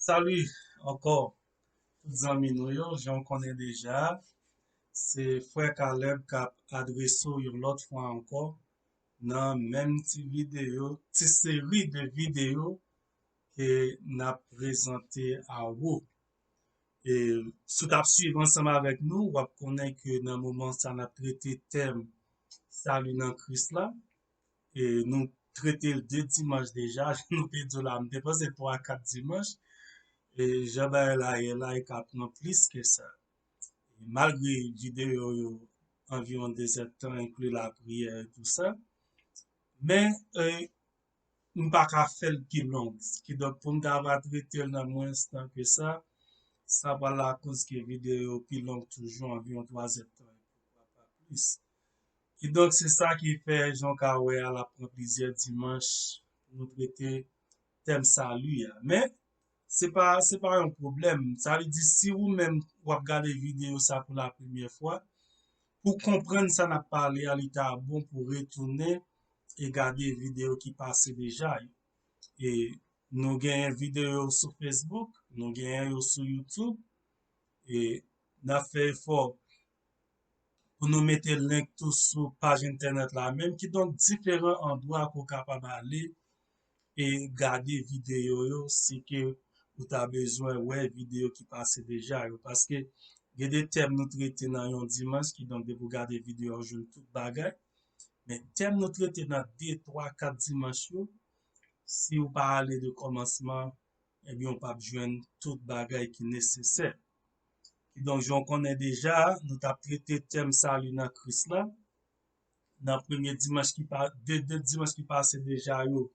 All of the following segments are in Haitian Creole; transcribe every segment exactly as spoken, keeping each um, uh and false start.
Salut encore tout zanmi nou yo, jan w konnen deja, se frè Caleb k ap adrese w yon lòt fwa ankò nan menm ti videyo, ti seri de videyo ke n ap prezante a ou. E si w t ap swiv ansanm avèk nou, w ap konnen ke nan moman sa n ap trete tèm sali nan Kris la. E nou trete l de dimanch deja, nou te di w la, m te panse twa, kat dimanch. E jan bagay la ye la, e ka pran plis ke sa. E malgre videyo yo anviwon de zèdtan, enkli lapriyè e tou sa, men e, m pa ka fè l pi long. Kidonk, pou m ta va trete l nan mwens tan ke sa, sa pral lakoz ke videyo yo pi long toujou, anviwon twa zèdtan, e poukwa pa plis. Kidonk, se sa ki fè, jan w ka wè a, l ap pran plizyè dimanch pou nou trete tèm sali a. Men, se pa, se pa yon pwoblèm. Sa vle di, si ou menm w ap gade videyo sa pou la premyè fwa, pou konprann sa n ap pale a, li ta bon pou retounen e gade videyo ki pase deja yo. E nou genyen videyo sou Facebook, nou genyen yo sou YouTube, e n ap fè efò pou nou mete link tou sou paj entènèt la menm, kidonk diferan andwa ke w kapab ale e gade videyo yo si ke ou ta bezwen wè videyo ki pase deja yo. Paske gen de tèm nou trete nan yon dimanch, kidonk depi w gade videyo a, w jwenn tout bagay. Men tèm nou trete nan de, twa, kat dimanch yo, si w pa ale de kòmansman, ebyen, w p ap jwenn tout bagay ki nesesè. Kidonk, jan w konnen deja, nou t ap trete tèm sali nan Kris la. Nan premye dimanch ki pa, de, de dimanch ki pase deja yo,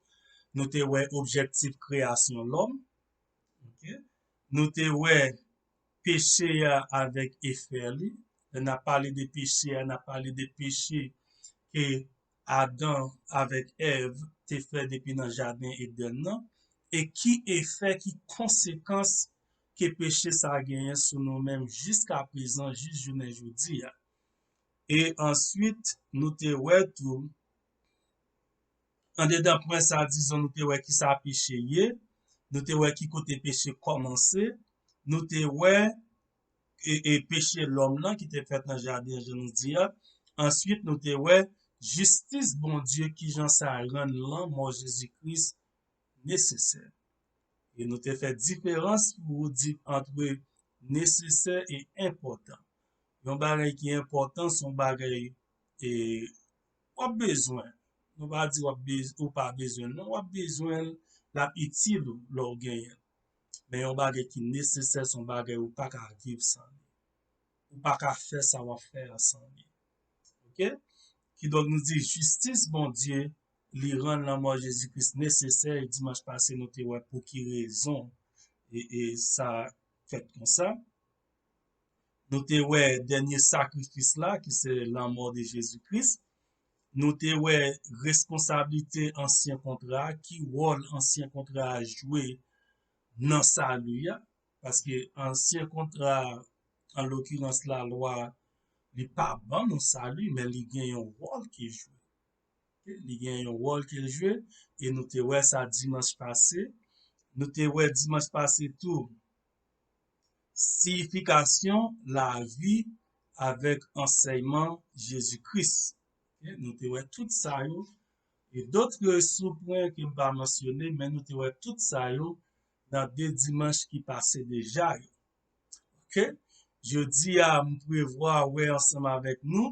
nou te wè objektif kreyasyon lòm. Ok? Nou te wè peche a avèk efè li. Lè n ap pale de peche a, n ap pale de peche ke Adan avèk Èv te fè depi nan jaden Edenn nan, e ki efè, ki konsekans ke peche sa a genyen sou nou menm jiska prezan, jis jounen jodi a. E answit, nou te wè tou, andedan pwen sa, dizon, nou te wè ki sa peche ye, nou te wè ki kote peche kòmanse, nou te wè e, e peche lòm nan ki te fèt nan jaden an, jan nou di a. Answit, nou te wè jistis Bondye, kijan sa rann lanmò Jezi Kris nesesè. E nou te fè diferans pou di ant nesesè e enpòtan. Yon bagay ki enpòtan, se yon bagay e w ap bezwen. Nou pa di w ap bez-, ou pa bezwen l, non, w ap bezwen l, l ap itil ou lè w genyen l. Men yon bagay ki nesesè, se yon bagay ou pa ka viv san li. Ou pa ka fè sa w ap fè a san li. Ok? Kidonk, nou di jistis Bondye, li rann lanmò Jezi Kris nesesè, e dimanch pase, nou te wè pou ki rezon e, e sa fèt konsa. Nou te wè dènye sakrifis la, ki se lanmò de Jezi Kris. Nou te wè responsablite ansyen kontra a, ki wòl ansyen kontra a jwe nan sali a. Paske ansyen kontra a, an lokirans lalwa, li pa ban nou sali, men li gen yon wòl ki jwe. Ok? Li gen yon wòl ke l jwe, e nou te wè sa dimanch pase. Nou te wè dimanch pase tou siyifikasyon lavi avèk ansèyman Jezi Kris. Ok? Nou te wè tout sa yo. E dòt sou pwen ke m pa mansyone, men nou te wè tout sa yo nan de dimanch ki pase deja yo. Ok? Jodi a, m prevwa wè ansanm avèk nou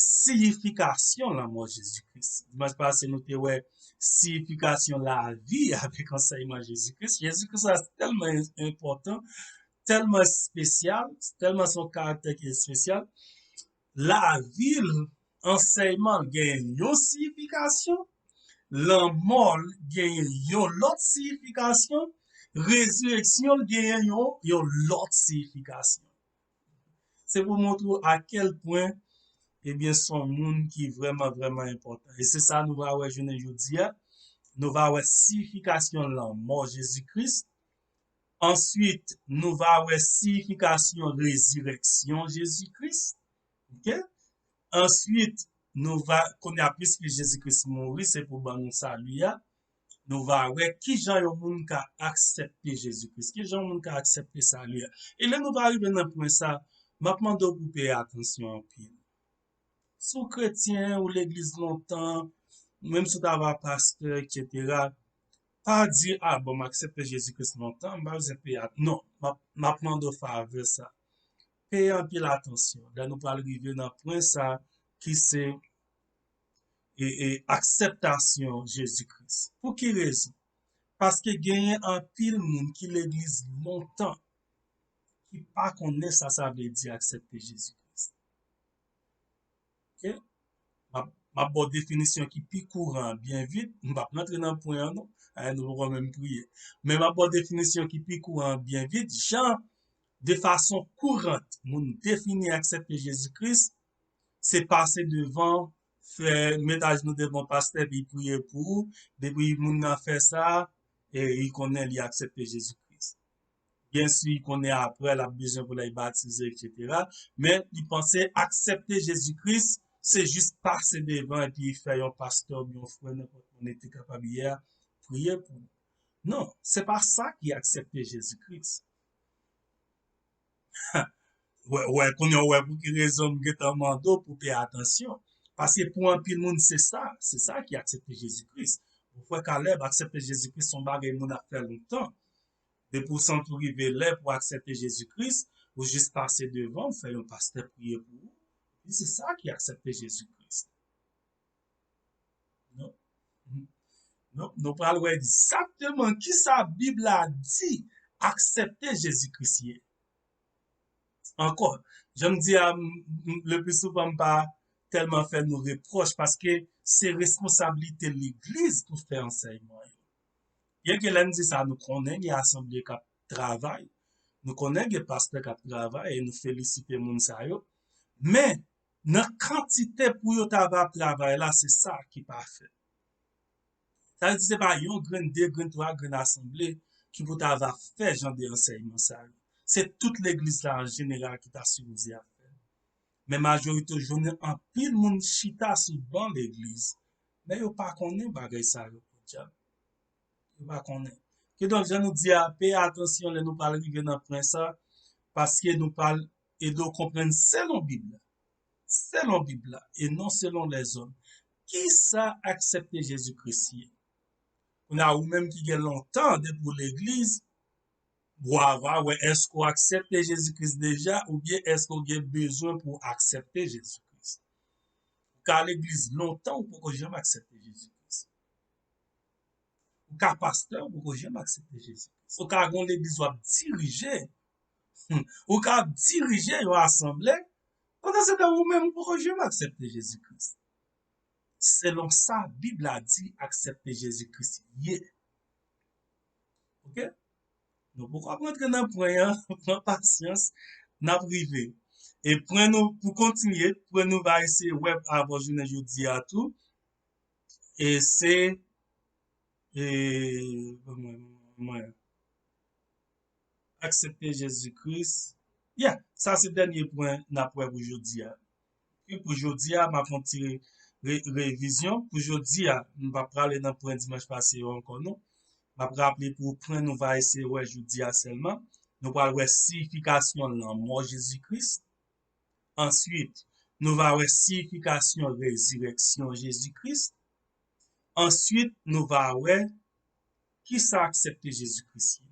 siyifikasyon lanmò Jezi Kris. Dimanch pase, nou te wè siyifikasyon lavi avèk ansèyman Jezi Kris. Jezi Kris la tèlman enpòtan, tèlman espesyal, tèlman se yon karaktè ki espesyal. Lavi l, ansèyman l genyen yon siyifikasyon, lanmò l genyen yon lòt siyifikasyon, rezireksyon l genyen yon, yon lòt siyifikasyon. Se pou montre w a kèl pwen, ebyen, se yon moun ki vrèman, vrèman enpòtan. E se sa nou va wè jounen jodi a. Nou va wè siyifikasyon lanmò Jezi Kris. Answit, nou va wè siyifikasyon rezireksyon Jezi Kris. Ok? Answit, nou va, kounye a, piske Jezi Kris mouri, se pou ban nou sali a. nou va wè kijan yon moun ka aksepte Jezi Kris, kijan yon moun ka aksepte sali a. E lè nou va rive nan pwen sa, m ap mande w pou w peye atansyon anpil. Si w kretyen, ou legliz lontan, menm si w ta va pastè, etsetera, pa di, "A bon, m aksepte Jezi Kris lontan, m pa bezwen peye at-," non, m ap, m ap mande w favè sa. Peye anpil atansyon lè nou pral rive nan pwen sa ki se e, e, akseptasyon Jezi Kris. Pou ki rezon? Paske genyen anpil moun ki legliz lontan ki pa konnen sa sa vle di aksepte Jezi Kris. Ok? M ap, m ap ba w definisyon ki pi kouran byen vit. M p ap rantre nan pwen an non. Ayè, nou poko menm priye. Men m ap ba w definisyon ki pi kouran byen vit. Jan, de fason kourant, moun defini aksepte Jezi Kris, se pase devan, fè, met ajenou devan pastè, epi priye pou ou. Depi moun nan fè sa, e, li konnen li aksepte Jezi Kris. Byen si, li konnen apre, l ap bezwen pou l al batize, etsetera. Men, li panse aksepte Jezi Kris, se jis pase devan epi fè yon pastè oubyen yon frè, nenpòt moun li te kapab ye a, priye pou ou. Non, se pa sa ki aksepte Jezi Kris. Wè, wè, kounye a w wè pou ki rezon m gentan mande w pou peye atansyon. Paske pou anpil moun, se sa, se sa ki aksepte Jezi Kris. Bon, frè Caleb, aksepte Jezi Kris se yon bagay moun ap fè lontan. Depi w santi w rive lè pou w aksepte Jezi Kris, ou jis pase devan, ou fè yon pastè priye pou ou. Epi se sa ki aksepte Jezi Kris. Non. Non, nou pral wè egzakteman kisa Bib la di aksepte Jezi Kris ye. Ankò, jan m di a, m, m, le pli souvan m pa tèlman fè nou repwòch paske se responsablite legliz pou fè ansèyman yo. Byenke lè n di sa, nou konnen gen asanble k ap travay, nou konnen gen pastè k ap travay e nou felisite moun sa yo. Men, nan kantite pou yo ta va travay la, se sa ki pa fèt. Sa vle di se pa yon grenn, de grenn, twa grenn asanble ki pou ta va fè jan de ansèyman sa yo. Se tout legliz la an jeneral ki ta sipoze ap fè l. Men majorite w jwenn anpil moun chita sou ban legliz, men yo pa konnen bagay sa yo podyab. Yo pa konnen. Kidonk, jan nou di a, peye atansyon lè nou pral rive nan pwen sa, paske nou pral ede w konprann selon Bib la. Selon Bib la, e non selon lèzòm. Kisa aksepte Jezi Kris ye? Kounye a, ou menm ki gen lontan depi w legliz, w a, w a wè èske w aksepte Jezi Kris deja, oubyen èske w gen bezwen pou w aksepte Jezi Kris. Ou ka legliz lontan, ou poko janm aksepte Jezi Kris. Ou ka pastè, ou poko janm aksepte Jezi Kris. Ou ka gen yon legliz w ap dirije. Hmm. Ou ka ap dirije yon asanble, pandan se tan ou menm ou poko janm aksepte Jezi Kris. Selon sa Bib la di aksepte Jezi Kris ye. Ok? Nou poko ap rantre nan pwen an, pran pasyans, n ap rive. E pwen nou, pou kontinye, pwen nou va eseye wè avè w jounen jodi a tou. E se, e, mwen, mwen, aksepte Jezi Kris. Yeah, sa se dènye pwen n ap wè pou jodi a. Ok, pou jodi a, m ap fè yon ti re-, re-, revizyon. Pou jodi a, m p ap prale nan pwen dimanch pase yo ankò, non. M ap raple pou pwen nou va eseye wè jodi a sèlman. Nou pral wè siyifikasyon lanmò Jezi Kris. Answit, nou va wè siyifikasyon rezirèksyon Jezi Kris. Answit, nou va wè kisa aksepte Jezi Kris ye.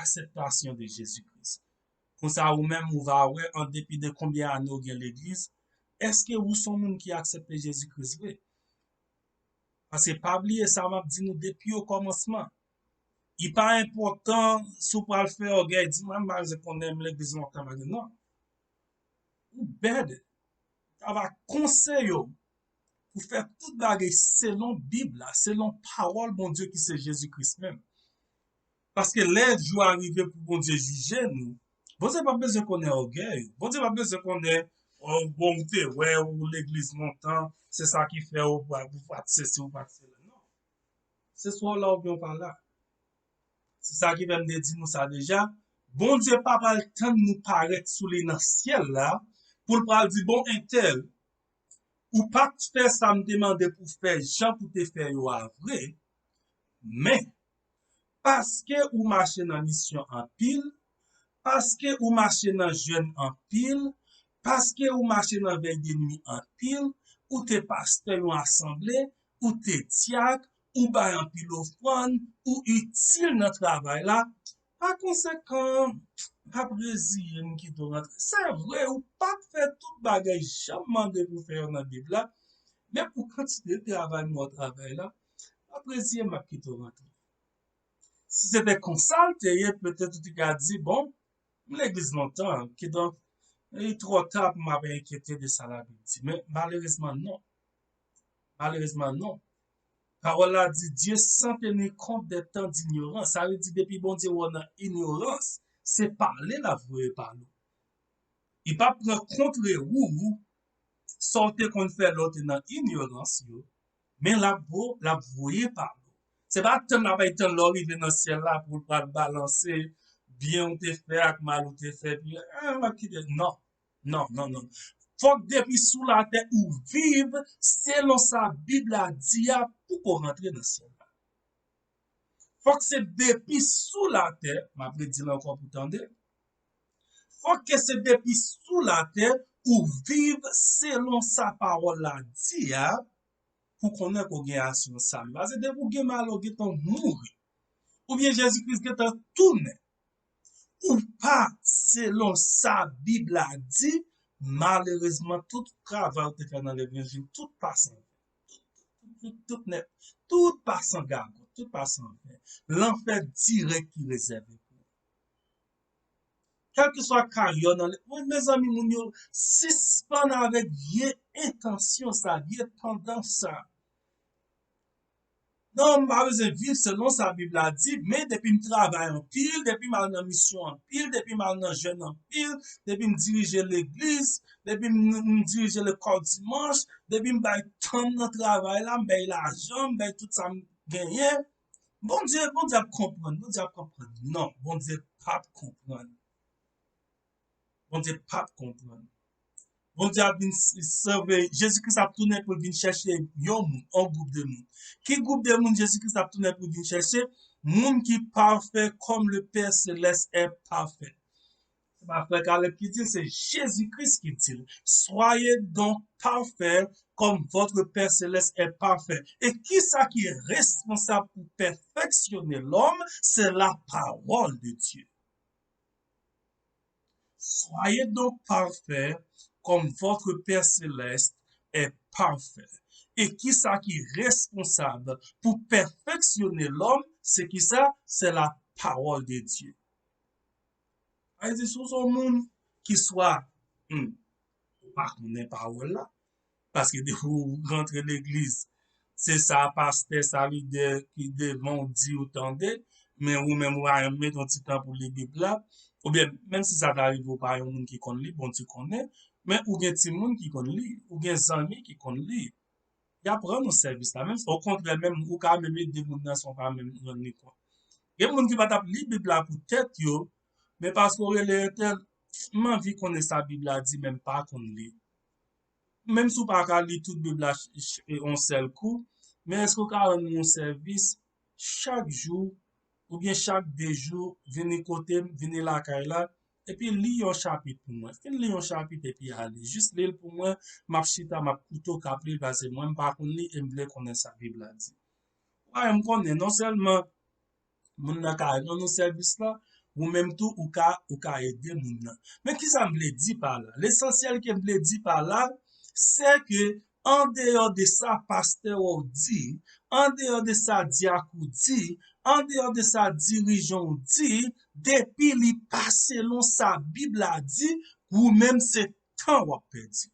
Akseptasyon de Jezi Kris. Konsa, ou menm, ou va wè, an depi de konbyen ane w gen legliz, èske ou se yon moun ki aksepte Jezi Kris vre? Paske pa bliye sa m ap di nou depi okòmansman. Li pa enpòtan si w pral fè ògèy, di, "Mwen, m pa bezwen konnen, m legliz lontan, m pa gen," non. Ou bèd. Ta va konseye w pou fè tout bagay selon Bib la, selon pawòl Bondye ki se Jezi Kris menm. Paske lè jou a rive pou Bondye jije nou, Bondye p ap bezwen konnen ògèy ou. Bondye p ap bezwen konnen, o, bon, ou te wè ou legliz lontan, se sa ki fè ou pa, ou pa t sesi, ou pa t sela. Non. Se swa w la oubyen w pa la. Se sa ki fè m te di nou sa deja. Bondye pa pral tann nou parèt sou li nan syèl la pou l pral di, "Bon, entèl, ou pa t fè sa m te mande pou w fè jan pou te fè yo a vre, Men, paske ou mache nan misyon anpil, paske ou mache nan jèn anpil, paske ou mache nan vèy de nwi anpil, ou te pastè yon asanble, ou te dyak, ou bay anpil ofrann, ou itil nan travay la. Pa konsekan, m ap reziye m kite w rantre. Se vre, ou pa t fè tout bagay jan m mande pou fè yo nan Bib la, men pou kantite travay m wè w travay la, m ap reziye m, m ap kite w rantre. Si se te konsa l te ye, petèt ou te ka di, bon, m legliz lontan, kidonk, li twò ta pou m ap enkyete de sa Labib di. Men malerezman, non. Malerezman, non. Pawòl la di, Dieu sans tenir compte des temps d'ignorance. Sa vle di, depi Bondye wè w nan inyorans, se pale l ap voye pale w. Li p ap pran kont rewou sa w te konn fè lè w te nan inyorans yo, men l ap vo, l ap voye pale w. Se pa tann l ap tann lè w rive nan syèl la pou l pral balanse byen ou te fè ak mal ou te fè, pi, ah, l ap kite. Non, non, non, non. Fòk depi sou latè ou viv selon sa Bib la di a pou ko rantre nan syèl la. Fòk se depi sou latè, m ap redi l ankò pou tande. Fòk ke se depi sou latè ou viv selon sa pawòl la di a, pou konnen ke w gen asirans sali. Paske depi w gen malè, w gentan mouri. Oubyen Jezi Kris gentan tounen. Ou pa selon sa Bib la di, malerezman, tout travay ou te fè nan levanjil, tout pase an ven. Tout, tout, tout, tout nèt. Tout pase an gagot, tout pase an ven. Lanfè dirèk ki rezève pou ou. Kèlkeswa karyè w nan le, wi, mezanmi, moun yo sispann avèk vye entansyon sa, vye tandans sa. Non, m pa bezwen viv selon sa Bib la di, men depi m travay anpil, depi m al nan misyon anpil, depi m al nan jèn anpil, depi m dirije legliz, depi m, m dirije lekòl dimanch, depi m bay tan m nan travay la, m bay lajan, m bay tout sa m genyen, Bondye, Bondye ap konprann, Bondye ap konprann. Non, Bondye p ap konprann. Bondye p ap konprann. Bondye ap vin s-, sove. Jezi Kris ap tounen pou l vin chèche yon moun, yon gwoup de moun. Ki gwoup de moun Jezi Kris ap tounen pou l vin chèche? Moun ki pafè comme le Père Céleste est parfait. Se pa frè Caleb ki di l, se Jezi Kris ki di l. Soyez donc parfaits comme votre Père Céleste est parfait. E kisa ki responsab pou pèfeksyone lòm? Se la parole de Dieu. Soyez donc parfaits comme votre Père Céleste est parfait. E kisa ki responsab pou pèfeksyone lòm? Se kisa? Se la parole de Dieu. Sa vle di, si w se yon moun ki swa, hmm, ou pa konnen pawòl la, paske depi w rantre legliz, se sa pastè, sa lidè ki devan w di ou tande, men ou menm ou pa janm mete yon ti tan pou li Bib la, oubyen menm si sa ta rive ou pa yon moun ki konn li, Bondye konnen, men ou gen timoun ki konn li, ou gen zanmi ki konn li. Y ap rann ou sèvis la. Menm, okontrè, menm ou ka menm ede moun nan san w pa menm rann li kont. Gen moun ki pa t ap li Bib la pou tèt yo, men paske w rele entèl, m anvi konnen sa Bib la di, men m pa konn li. Menm si w pa ka li tout Bib la ch-, ch-, yon sèl kou, men èske w ka rann mwen yon sèvis chak jou, oubyen chak de jou, vini kote m, vini lakay la, epi li yon chapit pou mwen. Fin li yon chapit epi ale. Jis li l pou mwen, m ap chita, m ap koute w k ap li l, paske mwen m pa konn li e m vle konnen sa Bib la di. Ou pa janm konnen, non sèlman moun nan ka rann ou sèvis la, ou menm tou, ou ka, ou ka ede moun nan. Men kisa m vle di pa la? Lesansyèl ke m vle di pa la, se ke andeyò de sa pastè w di, andeyò de sa dyak ou di, andeyò de sa dirijan w di, depi li pa selon sa Bib la di, ou menm se tan w ap pèdi.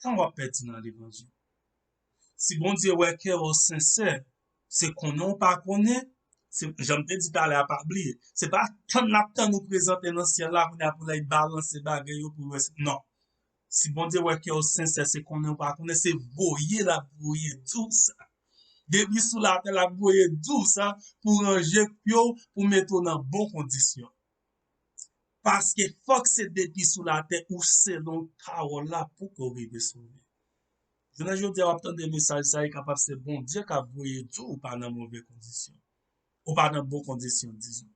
Tan w ap pèdi nan levanjil. Si Bondye wè kè w sensè, se konnen w pa konnen, se, jan m te di talè a, pa bliye, se pa tann l ap tann ou prezante nan syèl la, kounye a pou l al balanse bagay yo pou l wè si, non. Si Bondye wè kè w sensè, se konnen w pa konnen, se voye l ap voye di w sa. Depi sou latè, l ap voye di w sa pou ranje pye w, pou mete w nan bon kondisyon. Paske fòk se depi sou latè ou selon pawòl la pou ke w rive sove. Jounen jodi a, w ap tande mesaj sa, e kapab se Bondye k ap voye di w ou pa nan move kondisyon. Ou pa nan bon kondisyon, dizon.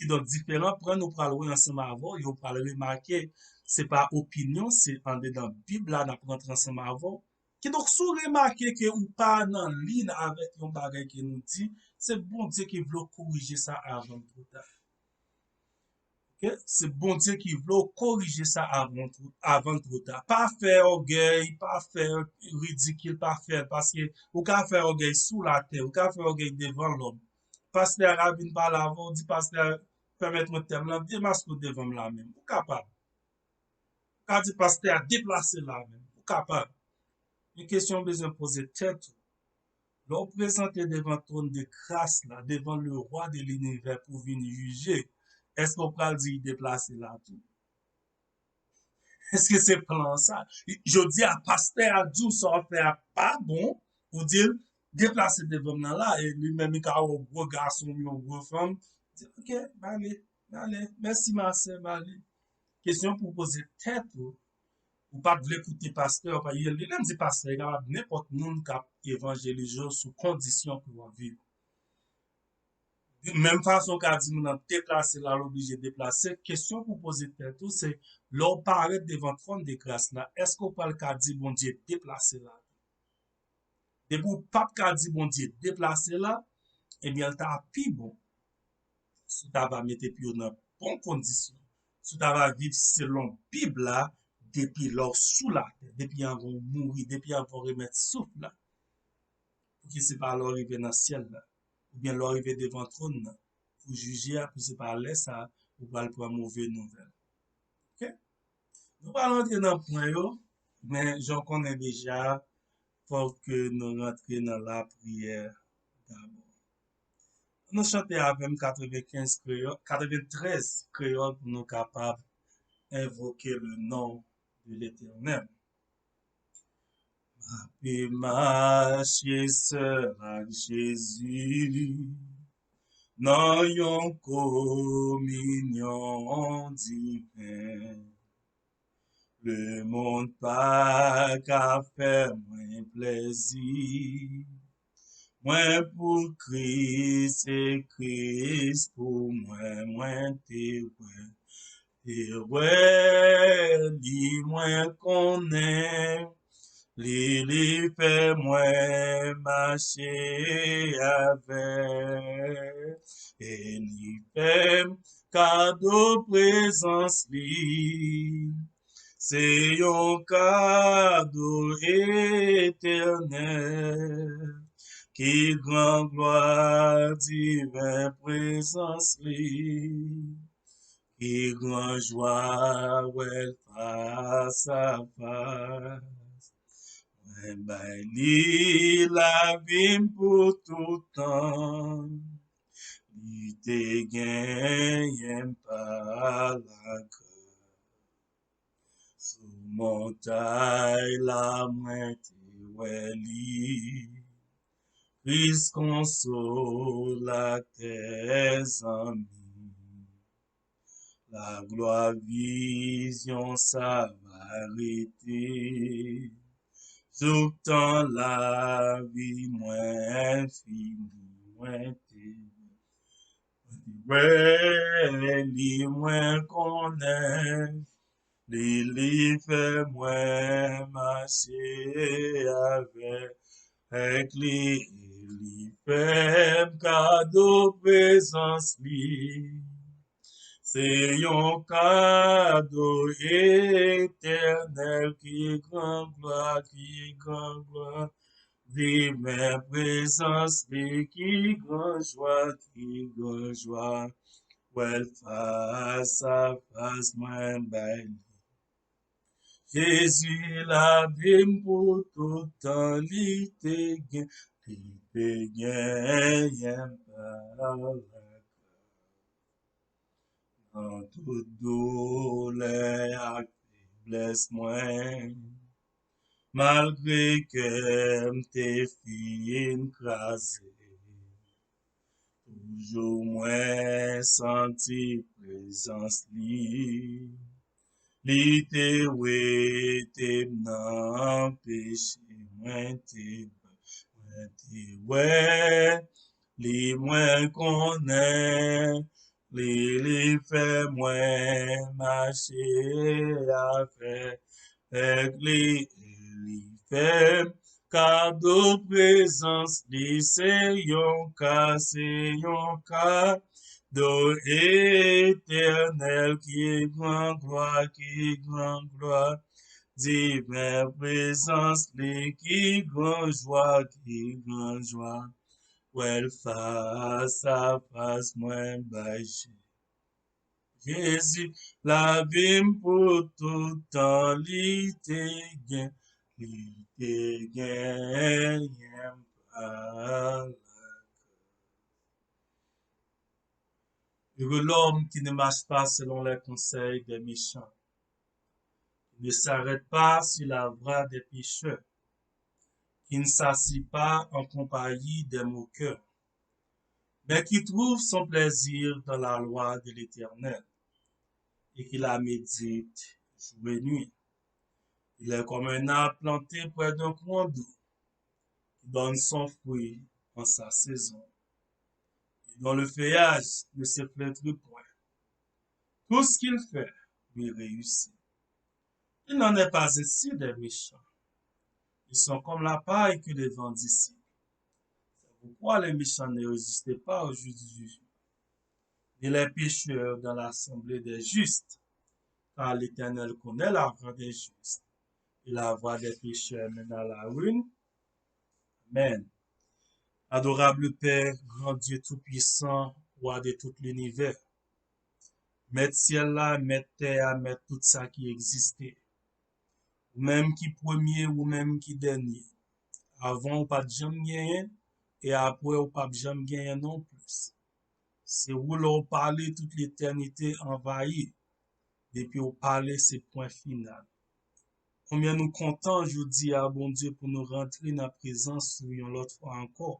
Kidonk, diferan pwen nou pral wè ansanm avè w, e w pral remake, se pa opinyon, se andedan Bib la n ap rantre ansanm avè w. Kidonk, si w remake ke ou pa nan liy avèk yon bagay ke nou di, se Bondye ki vle w korije sa avan l twò ta. Ok? Se Bondye ki vle w korije sa avan, avan l twò ta. Pa fè ògèy, pa fè ridikil, pa fè l, paske ou ka fè ògèy sou latè, ou ka fè ògèy devan lòm. Pastè a ka vin pale avè w, di pastè a, pèmèt mwen tèm lan, demaske w devan m la menm. Ou kapab. Ou ka di pastè a deplase la menm. Ou kapab. Men kesyon w bezwen poze tèt ou. Lè w prezante devan twòn de gras la, devan le rwa de linivè pou vin jije, èske w pral di l deplase la tou? Èske se plan sa? Jodi a, pastè a di w sa w fè a pa bon, ou di l, deplase devan m nan la, e li menm li ka wè w gwo gason, yon gwo fanm, di, ok, m ale, m ale, mèsi ma sè, m ale. Kesyon pou w poze tèt ou, ou pa t vle koute pastè, ou pa, li menm di pastè, e kapab nenpòt moun k ap evanjelize w sou kondisyon ke w ap viv. Menm fason w ka di moun nan deplase la, l oblije deplase, kesyon pou w poze tèt ou, se lè w parèt devan twòn de gras la, èske w pral ka di Bondye deplase la? Depi w p ap ka di Bondye deplase la, ebyen, l ta pi bon si w ta va mete pye w nan bon kondisyon, si w ta va viv selon Bib la, depi lè w sou latè, depi anvan w mouri, depi anvan w remèt souf la. Pouki se pa lè w rive nan syèl la, oubyen lè w rive devan twòn nan, pou jije a, pou se pa lè sa a, ou pral pran move nouvèl. Ok? Nou pral rantre nan pwen yo, men jan w konnen deja, fòk ke nou rantre nan lapriyè dabò. Nou chante avè m katrevenkenz kreyòl, katreventrèz kreyòl pou nou kapab envoke le non de Letènèl. M ape mache sèl ak Jezi nan yon kominyon diven. Lemonn pa ka fè mwen plezi. Mwen pou Kris e Kris pou mwen, mwen te wè. Te wè li, mwen konnen li, li fè mwen mache avè l, e li fè m kado prezans li. Se yon kado etènèl, ki gran glwa diven prezans li, ki gran jwa wè l fas a fas. Mwen bay li lavi m pou tout tan, li te genyen m pa lagras. Sou montay la mwen te wè li, Kris konsolatè zanmi. Laglwa vizyon sa va rete, jouk tan lavi mwen fini, mwen te wè li, mwen konnen li, li fè mwen mache avèk li, e li fè m kado prezans li. Se yon kado etènèl, ki gran glwa, ki gran glwa. Viv men prezans li, ki gran jwa, ki gran jwa. Wè l fas a fas, mwen bay li. Jezi lavi m pou tout tan, li te gen, li te genyen m pa lagras. Nan tout doulè ak feblès mwen, malgre kè m te fin kraze, toujou mwen santi prezans li. Li te wete m nan peche. Mwen te, mwen te wè li, mwen konnen li, li fè mwen mache avèk li, e li fè m kado prezans li, se yon ka, se yon kado etènèl, ki gran glwa, ki gran glwa, diven prezans li, ki gran jwa, ki gran jwa, wè l fas a fas, mwen bay Jezi lavi m pou tout tan, li te gen, li te genyen m pa lakòz. Heureux l'homme qui ne marche pas selon les conseils des méchants, qui ne s'arrête pas sur la voie des pécheurs, qui ne s'assit pas en compagnie des moqueurs, mais qui trouve son plaisir dans la loi de l'Éternel et qui la médite jour et nuit. Il est comme un arbre planté près d'un courant d'eau, qui donne son fruit en sa saison, et dont le feuillage ne se flétrit point. Tout ce qu'il fait lui réussit. Il n'en est pas ainsi des méchants. Ils sont comme la paille que le vent dissipe. C'est pourquoi les méchants ne résistent pas au jour du jugement, ni les pécheurs dans l'assemblée des justes, car l'Éternel connaît la voie des justes, et la voie des pécheurs mène à la ruine. Amen. Adorable Père, grand Dieu tout-puissant, Roi de tout l'univers, Mèt syèl la, mèt tè a, mèt tout sa ki egziste. Ou menm ki premye, ou menm ki dènye. Avan ou pa t janm genyen, e apre ou p ap janm genyen non plis. Se ou, lè w pale, tout letènite anvayi. Depi w pale, se pwen final. Konbyen nou kontan jodi a, Bondye, pou nou rantre nan prezans ou yon lòt fwa ankò,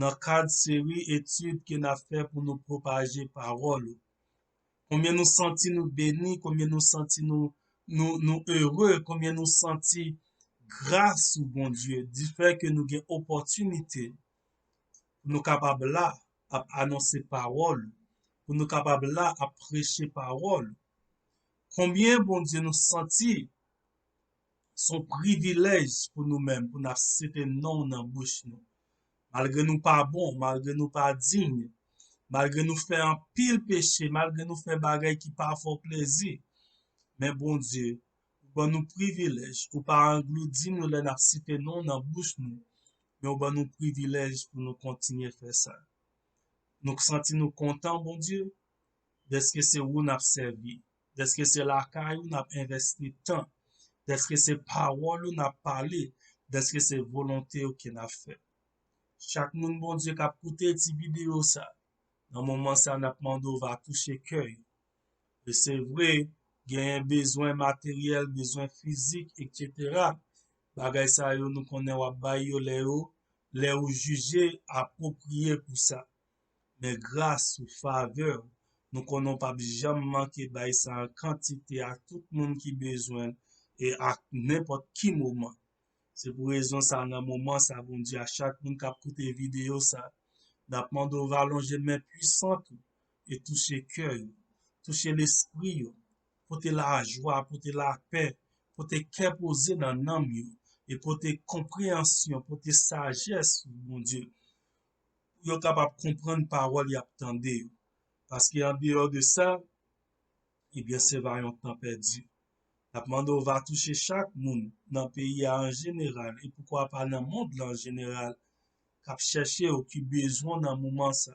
nan kad seri etid ke n ap fè pou nou pwopaje pawòl ou. Konbyen nou santi nou beni, konbyen nou santi nou, nou, nou ere, konbyen nou santi gras ou, Bondye, difè ke nou gen opòtinite pou nou kapab la ap anonse pawòl, pou nou kapab la ap preche pawòl. Konbyen, Bondye, nou santi se yon privilèj pou nou menm, pou n ap site non w nan bouch nou. Malgre nou pa bon, malgre nou pa diy, malgre nou fè anpil peche, malgre nou fè bagay ki pa fè w plezi, men Bondye, ou ban nou privilèj, ou pa angloudi nou lè n ap site non w nan bouch nou, men ou ban nou privilèj pou nou kontinye fè sa. Nou santi nou kontan, Bondye, dèske se ou n ap sèvi, dèske se lakay ou n ap envèsti tan, dèske se pawòl ou n ap pale, dèske se volonte ou ke n ap fè. Chak moun, Bondye, k ap koute ti videyo sa, nan moman sa, n ap mande w va touche kè yo. E se vre, genyen bezwen materyèl, bezwen fizik, etsetera. Bagay sa yo, nou konnen w ap bay yo lè yo, lè ou jije apwopriye pou sa. Men gras ou, favè w, nou konnen w p ap janm manke bay sa an kantite a tout moun ki bezwen l e a nenpòt ki moman. Se pou rezon sa, nan moman sa, Bondye, a chak moun k ap koute videyo sa, n ap mande w va lonje men pwisan ou e touche kè yo, touche lespri yo, pote lajwa, pote lapè, pote kè poze nan nanm yo, e pote konpreyansyon, pote sajès, Bondye, pou yo kapab konprann pawòl y ap tande yo. Paske andeyò de sa, ebyen, se va yon tan pèdi. N ap mande w va touche chak moun nan peyi a an jeneral, e poukwa pa nan mond lan an jeneral, k ap chèche w, ki bezwen w nan moman sa.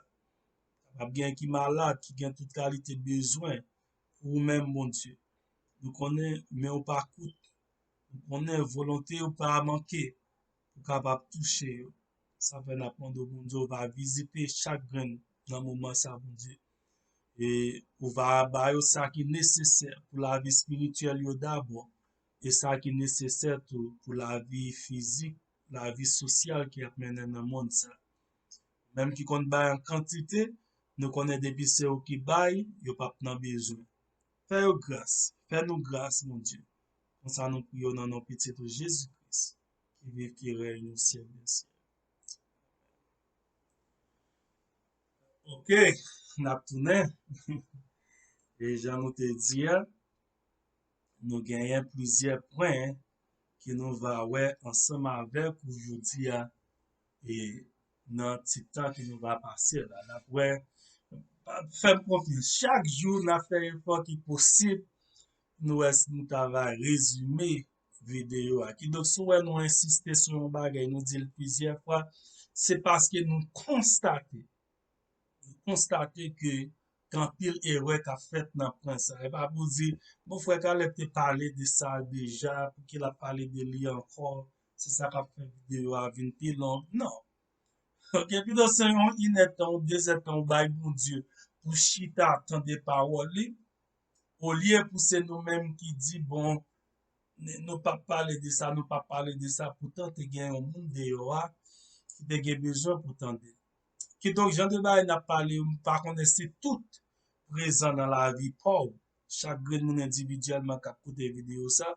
Kapab gen ki malad, ki gen tout kalite bezwen pou ou menm, Bondye. Nou konnen men w pa kout. Nou konnen volonte w pa manke pou kapab touche yo. Sa fè n ap mande w, Bondye, w va vizite chak grenn nan moman sa, Bondye. E ou va ba yo sa ki nesesè pou lavi espirityèl yo dabò, e sa ki nesesè tou pou lavi fizik, lavi sosyal ki ap mennen nan mond sa. Menm ki konn bay an kantite, nou konnen depi se ou ki bay, yo p ap nan bezwen. Fè yo gras, fè nou gras, Bondye. Konsa nou priye w nan non pitit ou Jezi Kris, ki viv, ki rèy nan syèl dè syèl. Ok, n ap tounen. E jan nou te di a, nou genyen plizyè pwen ke nou va wè ansanm avèk ou jodi a, e nan ti tan ke nou va pase la. N ap wè, fè m konfyans, chak jou n ap fè efò ki posib, nou wè si nou ta va rezime videyo a. Kidonk, si w wè nou ensiste sou yon bagay, nou di l plizyè fwa, se paske nou konstate, nou konstate ke gen anpil erè k ap fèt nan pwen sa. E pa pou di, bon, frè Caleb te pale de sa deja, pouki l ap pale de li ankò, se sa k ap fè videyo a vin pi long. Non. Ok, pito se yon inèdtan ou dezèdtan ou bay Bondye pou chita tande pawòl li, olye pou se nou menm ki di, bon, n- nou p ap pale de sa, nou p ap pale de sa, poutan te gen yon moun deyò a ki te gen bezwen pou tande. Kidonk, jan de bagay n ap pale, m pa konnen si tout prezan nan lavi pa w, chak grenn moun endividyèlman k ap koute videyo sa,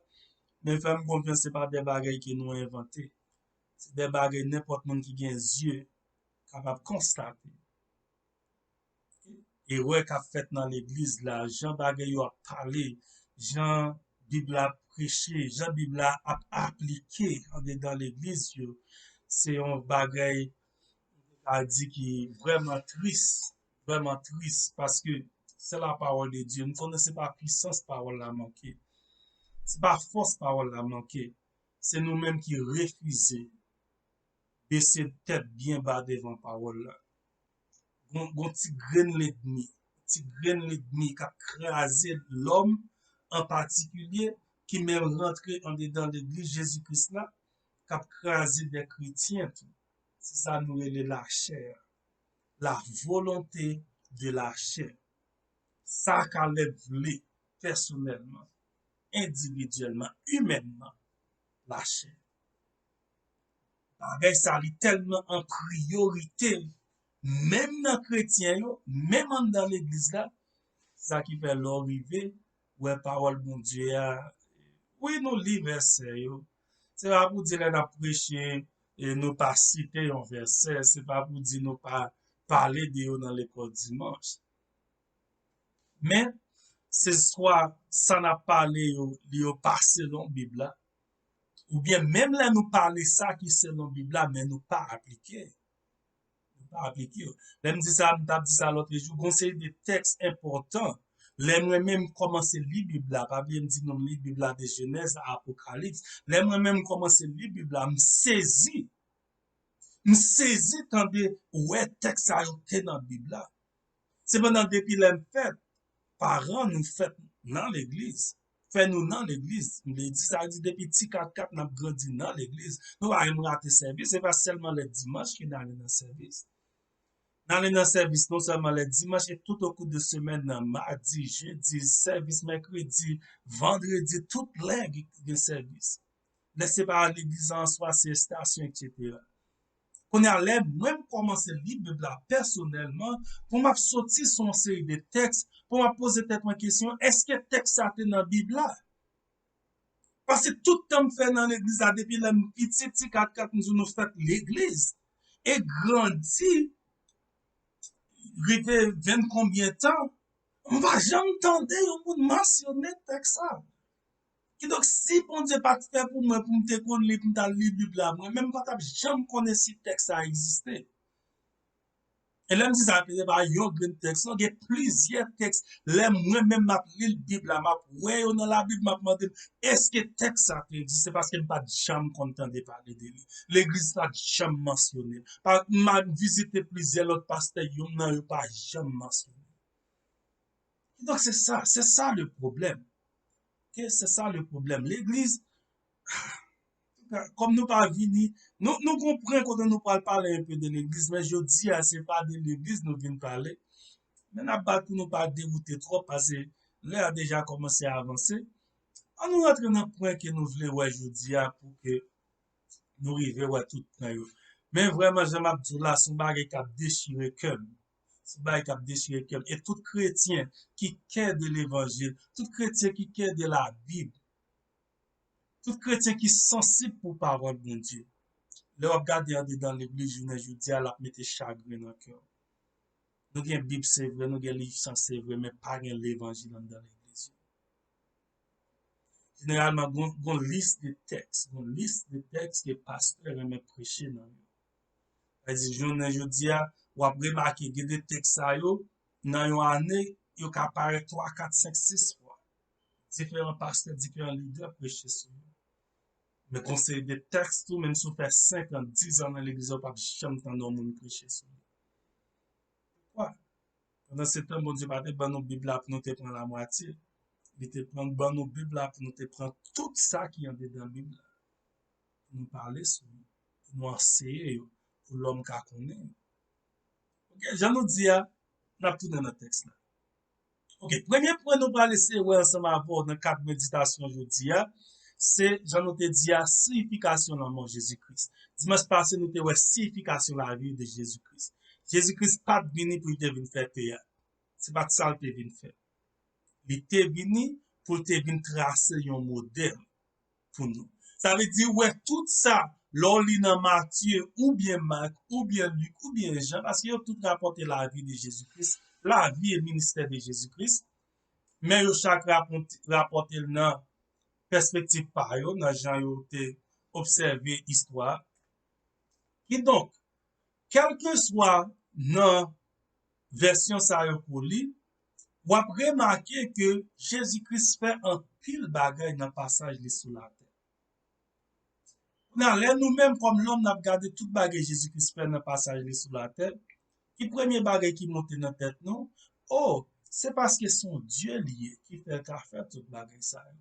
men fè m konfyans, se pa de bagay ke nou envante. Se de bagay nenpòt moun ki gen zye kapab konstate. Erè k ap fèt nan legliz la, jan bagay yo ap pale, jan Bib la ap preche, jan Bib la ap aplike andedan legliz yo, se yon bagay, m ka di, ki vrèman tris, vrèman tris, paske c'est la parole de Dieu. M konnen se pa pisans pawòl la manke. Se pa fòs pawòl la manke. Se nou menm ki refize bese tèt byen ba devan pawòl la. Gon, gon ti grenn lènmi, ti grenn lènmi k ap kraze lòm an patikilye, ki menm rantre andedan legliz Jezi Kris la, k ap kraze de kretyen tou. Se sa nou rele lachè. La volonté de la chair. Sa Caleb vle pèsonèlman, endividyèlman, imènman, lachè. Bagay sa li tèlman an priyorite, menm nan kretyen yo, menm anndan legliz la, sa ki fè lè w rive, wè pawòl Bondye a, wi, nou li vèsè yo. Se pa pou di lè n ap preche, e nou pa site yon vèsè, se pa pou di nou pa pale de yo nan lekòl dimanch. Men, se swa sa n ap pale yo, li yo pa selon Bib la, oubyen menm lè nou pale sa ki selon Bib la, men nou pa aplike. Nou pa aplike yo. Lè m di sa, m t ap di sa lòt jou, gon seri de tèks enpòtan. Lè mwen menm kòmanse li Bib la, pa bliye m di nou m li Bib la de Jenèz a Apokalips. Lè mwen menm kòmanse li Bib la, m sezi. M sezi tande wè tèks sa yo te nan Bib la. Sepandan, depi lè m fèt, paran nou fèt nan legliz. Fè nou nan legliz. M vle di, sa vle di depi ti katkat n ap grandi nan legliz. Nou pa janm rate sèvis. Se pa sèlman lè dimanch ke n ale nan sèvis. N ale nan sèvis non sèlman lè dimanch, e tout okou de semèn nan, madi, jedi, sèvis mèkredi, vandredi, tout lè gen sèvis. Lè se pa legliz la an swa, se estasyon, etsetera. Kounye a, lè mwen m kòmanse li Bib la pèsonèlman, pou m ap soti sou yon seri de tèks, pou m ap poze tèt mwen kesyon, èske tèks sa te nan Bib la? Paske tout tan m fè nan legliz la, depi lè m piti, ti katkat, m di nou fèt legliz, e grandi, rive venn konbyen tan, m pa janm tande yon moun mansyone tèks sa. Kidonk, si Bondye pa t fè pou mwen, pou m te konn li, pou m t al li Bib la, mwen menm m pa t ap janm konnen si tèks sa egziste. E lè m di sa, se pa yon grenn tèks, non, gen plizyè tèks. Lè mwen menm m ap li Bib la, m ap wè yo nan Labib, m ap mande m, èske tèks sa te egziste? Paske m pa t janm konn tande pale de li. Legliz pa t janm mansyone l. Pa, m al vizite plizyè lòt pastè, youn nan yo pa janm mansyone l. Donk, se sa, se sa le pwoblèm. Ok, se sa le pwoblèm. Legliz, kòm nou pa vini, nou, nou gon pwen kote nou pral pale enpe de legliz, men jodi a, se pa de legliz nou vin pale. Men n ap bat pou nou pa dewoute twòp, paske lè a deja kòmanse avanse. Ann nou rantre nan pwen ke nou vle wè jodi a pou ke nou rive wè tout pwen yo. Men vrèman, jan m ap di w la, se yon bagay k ap dechire kè m. Se yon bagay k ap dechire kè m. E tout kretyen ki kè de levanjil, tout kretyen ki kè de Labib, Tout kretyen ki sansib pou pawòl Bondye, lè w ap gade andedan legliz jounen jodi a, l ap mete chagren nan kè w. Nou gen Bib, se vre, nou gen liv san, se vre, men pa gen levanjil anndan legliz yo. Jeneralman, gon, gon lis de tèks, gon lis de tèks ke pastè renmen preche nan yo. Sa di, jounen jodi a, w ap remake, gen de tèks sa yo, nan yon ane, yo ka parèt twa, kat, senk, sis fwa. Diferan pastè, diferan lidè preche sou yo. Men gon seri de tèks tou, menm si w fè senk an, diz an nan legliz la, w p ap janm tande yon moun preche sou li. Poukwa? Pandan se tan, Bondye pa te ban nou Bib la pou nou te pran lamwatye. Li te pran, ban nou Bib la pou nou te pran tout sa ki andedan Bib la. Pou nou pale sou yo, pou nou anseye yo, pou lòm ka konnen yo. Ok, jan nou di a, n ap tounen nan tèks la. Ok, premye pwen nou pral eseye wè ansanm avè w nan kad meditasyon jodi a, se, jan nou te di a, siyifikasyon lanmò Jezi Kris. Dimanch pase, nou te wè siyifikasyon lavi de Jezi Kris. Jezi Kris pa t vini pou li te vin fè teyat. Se pa t sa l te vin fè. Li te vini pou l te vin trase yon modèl pou nou. Sa vle di, ou wè tout sa, lè w li nan Matye, oubyen Mak, oubyen Lik, oubyen Jan, paske yo tout rapòte lavi de Jezi Kris, lavi e ministè de Jezi Kris, men yo chak rapòte, rapòte l nan pèspektiv pa yo, nan jan yo te obsève istwa a. Kidonk, kèlkeswa nan vèsyon sa yo pou li, w ap remake ke Jezi Kris fè anpil bagay nan pasaj li sou latè. Kounye a, lè nou menm kòm lòm, n ap gade tout bagay Jezi Kris fè nan pasaj li sou latè, ki premye bagay ki monte nan tèt nou? O, se paske se yon Dye li ye ki fè l ka fè tout bagay sa yo.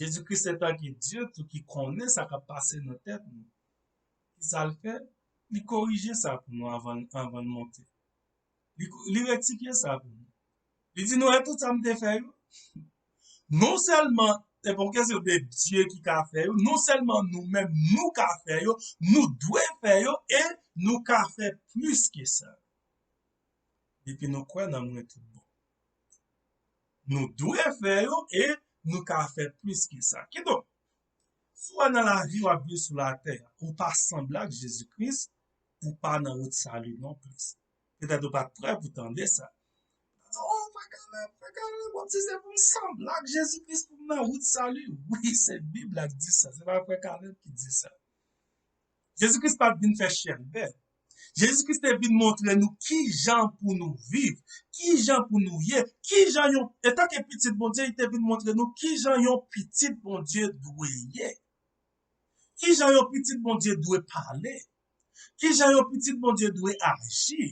Jezi Kris, etan ke Dye tou, ki konnen sa k ap pase nan tèt nou, ki sa l fè? Li korije sa pou nou anvan, anvan l monte. Li, li rektifye sa pou nou. Li di nou, e tout sa m te fè yo, non sèlman se pa yon kesyon de Dye ki ka fè yo, non sèlman nou menm nou ka fè yo, nou dwe fè yo, e nou ka fè plis ke sa. Depi nou kwè nan mwen tout bon. Nou dwe fè yo e nou ka fè plis ke sa. Kidonk, si w wè nan lavi w ap viv sou latè, ou pa sanble ak Jezi Kris, ou pa nan wout sali non plis. Petèt ou pa t prè pou tande sa. O, frè Caleb, frè Caleb, w ap di se pou m sanble ak Jezi Kris pou m nan wout sali. Wi, se Bib la ki di sa, se pa frè Caleb ki di sa. Jezi Kris pa t vin fè chèlbè. Jezi Kris te vin montre nou ki jan pou nou viv, ki jan pou nou ye, ki jan yon, etanke pitit Bondye, li te vin montre nou ki jan yon pitit Bondye dwe ye, ki jan yon pitit Bondye dwe pale, ki jan yon pitit Bondye dwe aji,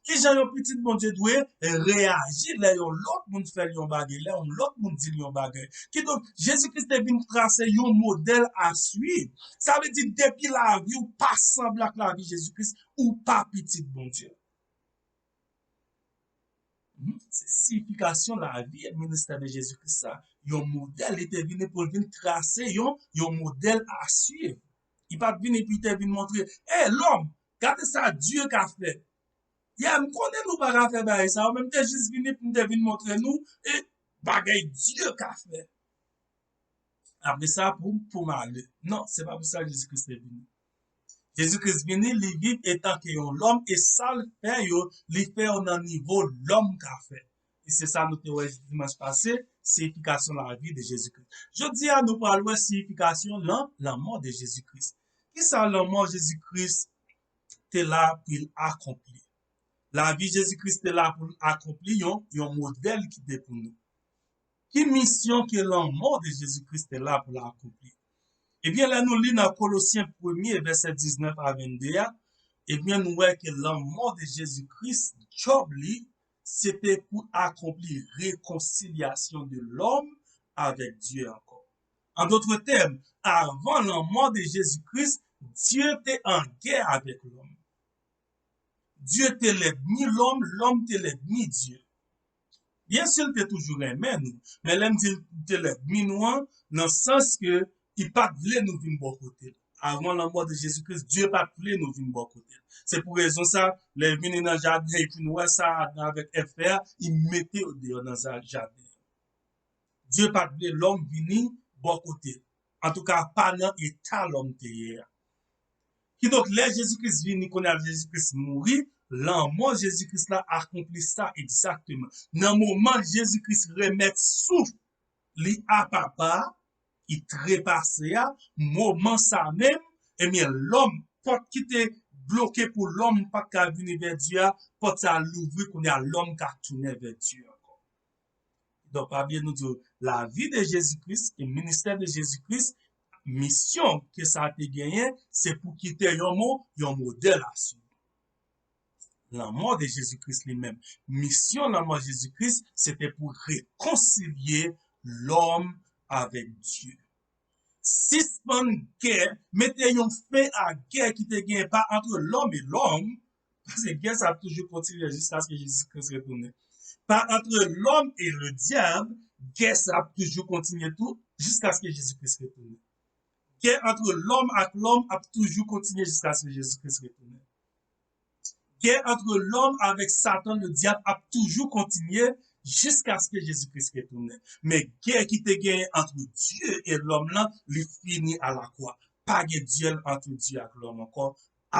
ki jan yon pitit Bondye dwe reyaji lè yon lòt moun fè l yon bagay, lè yon lòt moun di l yon bagay. Kidonk, Jezi Kris te vin trase yon modèl a swiv. Sa vle di, depi lavi w pa sanble ak lavi Jezi Kris, ou pa pitit Bondye. Hmm, se siyifikasyon lavi e ministè de Jezi Kris sa. Yon modèl, li te vini pou l vin trase yon, yon modèl a swiv. Li pa t vini pou l te vin montre, e lòm, gade sa Dye ka fè. Ya, m konnen nou pa ka fè bagay sa yo, men m te jis vini pou m te vin montre nou, e bagay Dye ka fè. Apre sa, pou, pou m ale. Non, se pa pou sa Jezi Kris te vini. Jezi Kris vini, li viv etanke yon lòm, e sa l fè yo, li fè yo nan nivo lòm ka fè. E se sa nou te wè dimanch pase, siyifikasyon lavi de Jezi Kris. Jodi a, nou pral wè siyifikasyon lan, lanmò de Jezi Kris. Kisa lanmò Jezi Kris te la pou l akonpli? Lavi Jezi Kris te la pou l akonpli yon, yon modèl ki te pou nou. Ki misyon ke lanmò de Jezi Kris te la pou l akonpli? Ebyen, lè nou li nan Kolosyen premye, vèsè diznèf a vennde a, ebyen, nou wè ke lanmò de Jezi Kris, djòb li, se te pou akonpli rekonsilyasyon de lòm avèk Dye ankò. An dòt tèm, avan lanmò de Jezi Kris, Dye te an gè avèk lòm. Dye te lènmi lòm, lòm te lènmi Dye. Byen si l te toujou renmen nou, men lè m di l te lènmi nou an, nan sans ke li pa t vle nou vin bò kote l. Avan lanmò de Jezi Kris, Dye pa t vle nou vin bò kote l. Se pou rezon sa, lè l vini nan jaden, epi nou wè sa Adan avèk Èv fè a, li mete yo deyò nan za-, jaden an. Dye pa t vle lòm vini bò kote l. Antouka, pa nan eta lòm te ye a. Kidonk, lè Jezi Kris vini, kounye a Jezi Kris mouri, lanmò Jezi Kris la akonpli sa egzakteman. Nan moman Jezi Kris remèt souf li a Papa a, li trepase a, moman sa menm, ebyen, lòm, pòt ki te bloke pou lòm pa t ka vini vè Dye a, pòt sa a louvri, kounye a lòm ka tounen vè Dye ankò. Donk, pa bliye nou di w, lavi de Jezi Kris e ministè de Jezi Kris, misyon ke sa te genyen, se pou kite yon mo, yon modèl a swiv. Lanmò de Jezi Kris li menm. Misyon lanmò Jezi Kris, se te pou rekonsilye lòm avèk Dye. Sispann gè, mete yon fen a gè ki te genyen pa antre lòm e lòm, paske gè sa ap toujou kontinye jiskaske Jezi Kris retounen. Pa antre lòm e le dyab, gè sa ap toujou kontinye tou jiskaske Jezi Kris retounen. Gè antre lòm ak lòm ap toujou kontinye jiskaske Jezi Kris retounen. Gè antre lòm avèk Satan, le dyab, ap toujou kontinye jiskaske Jezi Kris retounen. Men gè ki te genyen antre Dye e lòm lan, li fini alakwa. Pa gen dyèl antre Dye ak lòm ankò,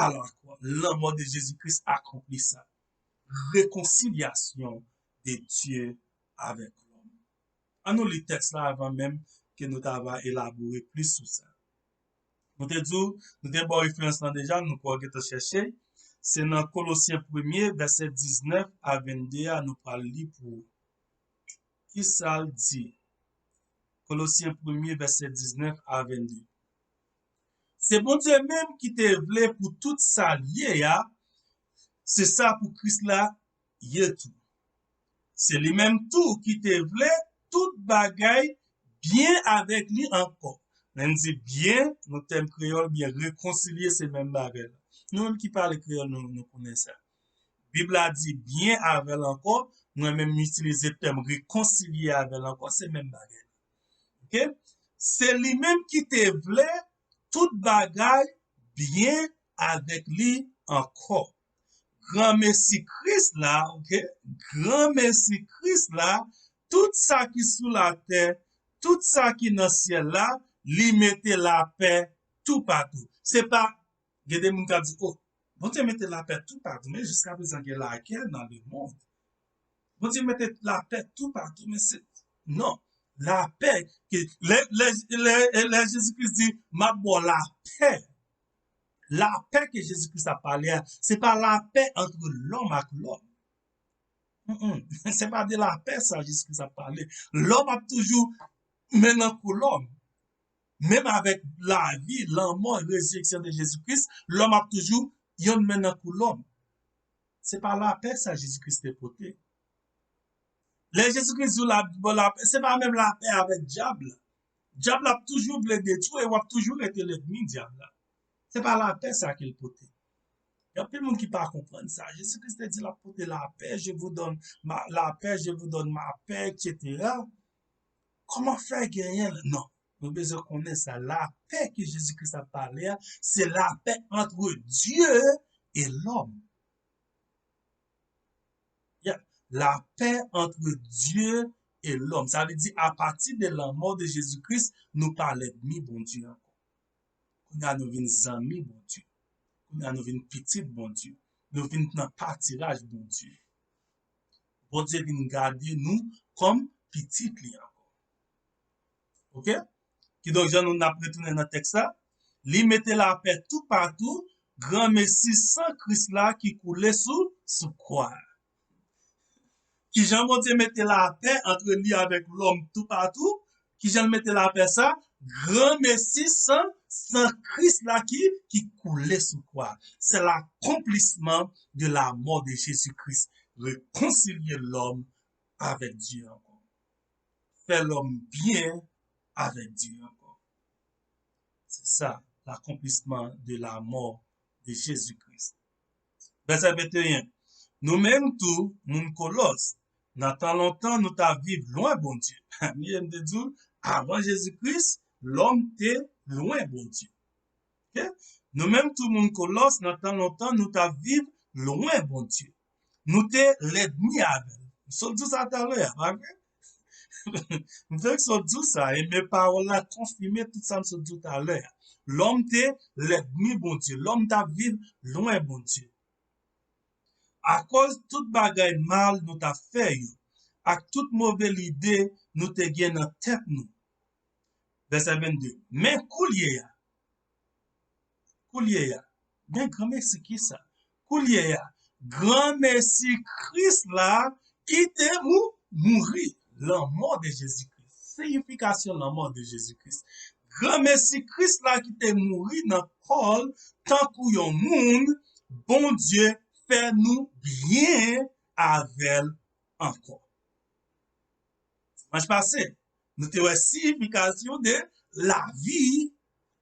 alakwa. Lanmò de Jezi Kris akonpli sa. Rekonsilyasyon de Dye avèk lòm. An nou li tèks la avan menm ke nou ta va elabore plis sou sa. Nou te di w, nou te ba w referans lan deja, nou kwè w gentan chèche. Se nan Kolosyen premye, vèsè diznèf a vennde a, nou pral li pou ou. Ki sa l di? Kolosyen premye, vèsè diznèf a vennde. Se Bondye menm ki te vle pou tout sa l ye a, se sa pou Kris la ye tou. Se li menm tou ki te vle tout bagay byen avèk li ankò. Lè n di byen, nan tèm kreyòl, byen rekonsilye, se menm bagay la. Nou menm ki pale kreyòl, nou, nou konnen sa. Bib la di byen avè l ankò, mwen menm m itilize tèm rekonsilye avè l ankò, se menm bagay la. Oke? Se li menm ki te vle tout bagay byen avèk li ankò. Granmesi Kris la, oke? Granmesi Kris la, tout sa ki sou latè, tout sa ki nan syèl la, li mete lapè toupatou. Se pa, gen de moun k ap di, o, Bondye mete lapè toupatou, men jiskaprezan gen lagè nan lemonn. Bondye mete lapè toupatou, men se, non, lapè, ke, lè, lè, lè, lè Jezi Kris di, m ap ba w lapè, lapè ke Jezi Kris ap pale a, se pa lapè antre lòm ak lòm. Mm, mm. Se pa de lapè sa Jezi Kris ap pale. Lòm ap toujou men nan kou lòm. Menm avèk lavi, lanmò, rezireksyon de Jezi Kris, lòm ap toujou yonn men nan kou lòm. Se pa lapè sa Jezi Kris te pote. Lè Jezi Kris di w l ap ba w lapè, se pa menm lapè avèk dyab la. Dyab la ap toujou vle detwi w e w ap toujou rete lènmi dyab la. Se pa lapè sa ke l pote. Gen anpil moun ki pa konprann sa. Jezi Kris te di l ap pote lapè, je vous donne ma, lapè, je vous donne ma paix, et cetera. Kòman fè genyen l? Non. Nou bezwen konnen sa. Lapè ke Jezi Kris ap pale a, se lapè antre Dye e lòm. Yeah. Lapè antre Dye e lòm. Sa vle di, apati de lanmò de Jezi Kris, nou pa lènmi Bondye ankò. Kounye a nou vin zanmi Bondye. Kounye a nou vin pitit Bondye. Nou vin nan patiraj Bondye. Bondye vin gade nou kòm pitit li ankò. Oke? Kidonk, jan nou n ap retounen nan tèks la, li mete lapè toupatou, granmesi san Kris la ki koule sou, sou kwa a. Kijan Bondye mete lapè antre li avèk lòm toupatou? Kijan l mete lapè sa? Granmesi san, san Kris la ki, ki koule sou kwa. C'est l'accomplissement de la mort de Jésus-Christ. Rekonsilye lòm avèk Dye ankò. Fè lòm byen avèk Dye ankò. Se sa, l'accomplissement de la mort de Jésus-Christ. Vèsè venteyen. Nou menm tou, moun Kolòs, nan tan lontan, nou t ap viv lwen Bondye. Byen, m te di w, avan Jezi Kris, lòm te lwen Bondye. Oke? Nou menm tou, moun Kolòs, nan tan lontan, nou t ap viv lwen Bondye. Nou te lènmi avè l. M sot di w sa talè a, pa vre? M fèk sot di w sa, e men pawòl la konfime tout sa m sot di w talè a. Lòm te lènmi Bondye, lòm t ap viv lwen Bondye. Akoz tout bagay mal nou t ap fè yo, ak tout move lide nou te gen nan tèt nou. Vèsè vennde. Men koulye a, koulye a, men granmesi ki sa? Koulye a, granmesi Kris la ki te mou, mouri, lanmò de Jezikri. Siyifikasyon lanmò de Jezikri. Granmesi Kris la ki te mouri nan kò l tankou yon moun, Bondye fè nou byen avè l ankò. Dimanch pase, nou te wè siyifikasyon de lavi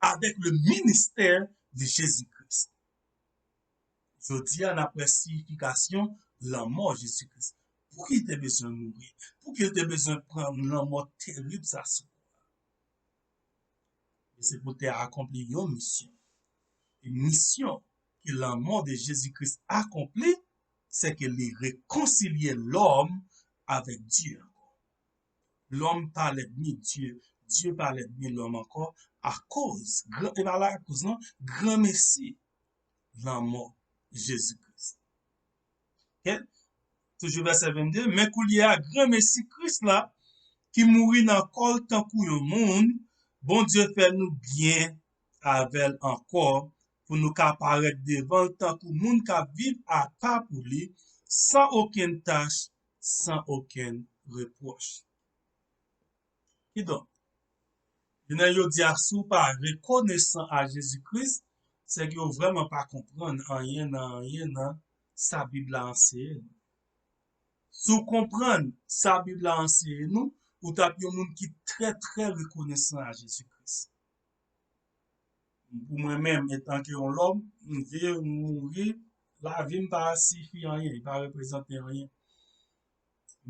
avèk le ministè de Jezikri. Jodi a, n ap wè siyifikasyon lanmò Jezikri. Pouki l te bezwen mouri? Pouki l te bezwen pran lanmò terib sa sou kò a? E se pou te akonpli yon misyon. E misyon ke lanmò de Jezikri akonpli, se ke li rekonsilye lòm avèk Dye ankò. Lòm pa lènmi Dye, Dye pa lènmi lòm ankò, akoz, gran, e pa la akoz non, granmesi lanmò Jezikri. Ok? Toujou vèsè vennde, men koulye a, granmesi Kris la, ki mouri nan kò l tankou yon moun, Bondye fè nou byen avè l ankò, pou nou ka parèt devan l tankou moun k ap viv apa pou li, san okenn tach, san okenn repwòch. Kidonk, jounen jodi a, si w pa rekonesan a Jezikri, se ke w vrèman pa konprann anyen nan anyen nan sa Bib la anseye nou. Si w konprann sa Bib la anseye nou, ou t ap yon moun ki trè, trè rekonesan a Jezikri. Pou mwen menm, etanke yon lòm, m viv, m mouri, lavi m pa sifi anyen, li pa reprezante anyen.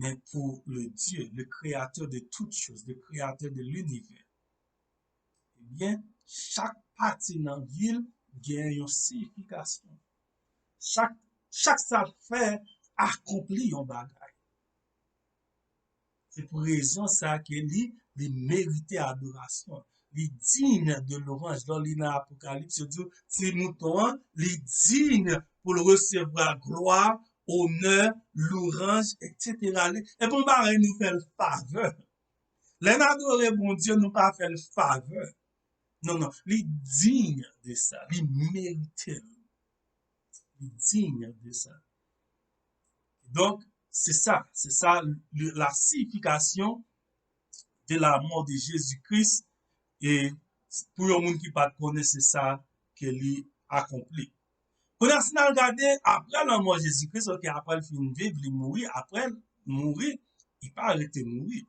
Men pou le Dieu, le créateur de toutes choses, le créateur de l'univers, ebyen, chak pati nan vi l gen yon siyifikasyon. Chak, chak sa l fè akonpli yon bagay. Se pou rezon sa ke li, li merite adorasyon. Li digne de louange. Lè w li nan Apokalips, yo di w, ti mouton an, li digne pou l resevwa glwa, onè, louanj, etsetera. Li, e pou yon bagay nou fè l favè. Lè n adore Bondye, nou pa fè l favè. Non, non, li digne de sa, li merite l. Li digne de sa. Donk, se sa, se sa le, la siyifikasyon de la mò de Jezikri, e pou yon moun ki pa t konnen, se sa ke li akonpli. Kounye a, si n al gade, apre lanmò Jezikri, ok, apre l fin viv, li mouri, apre l mouri, li pa rete mouri.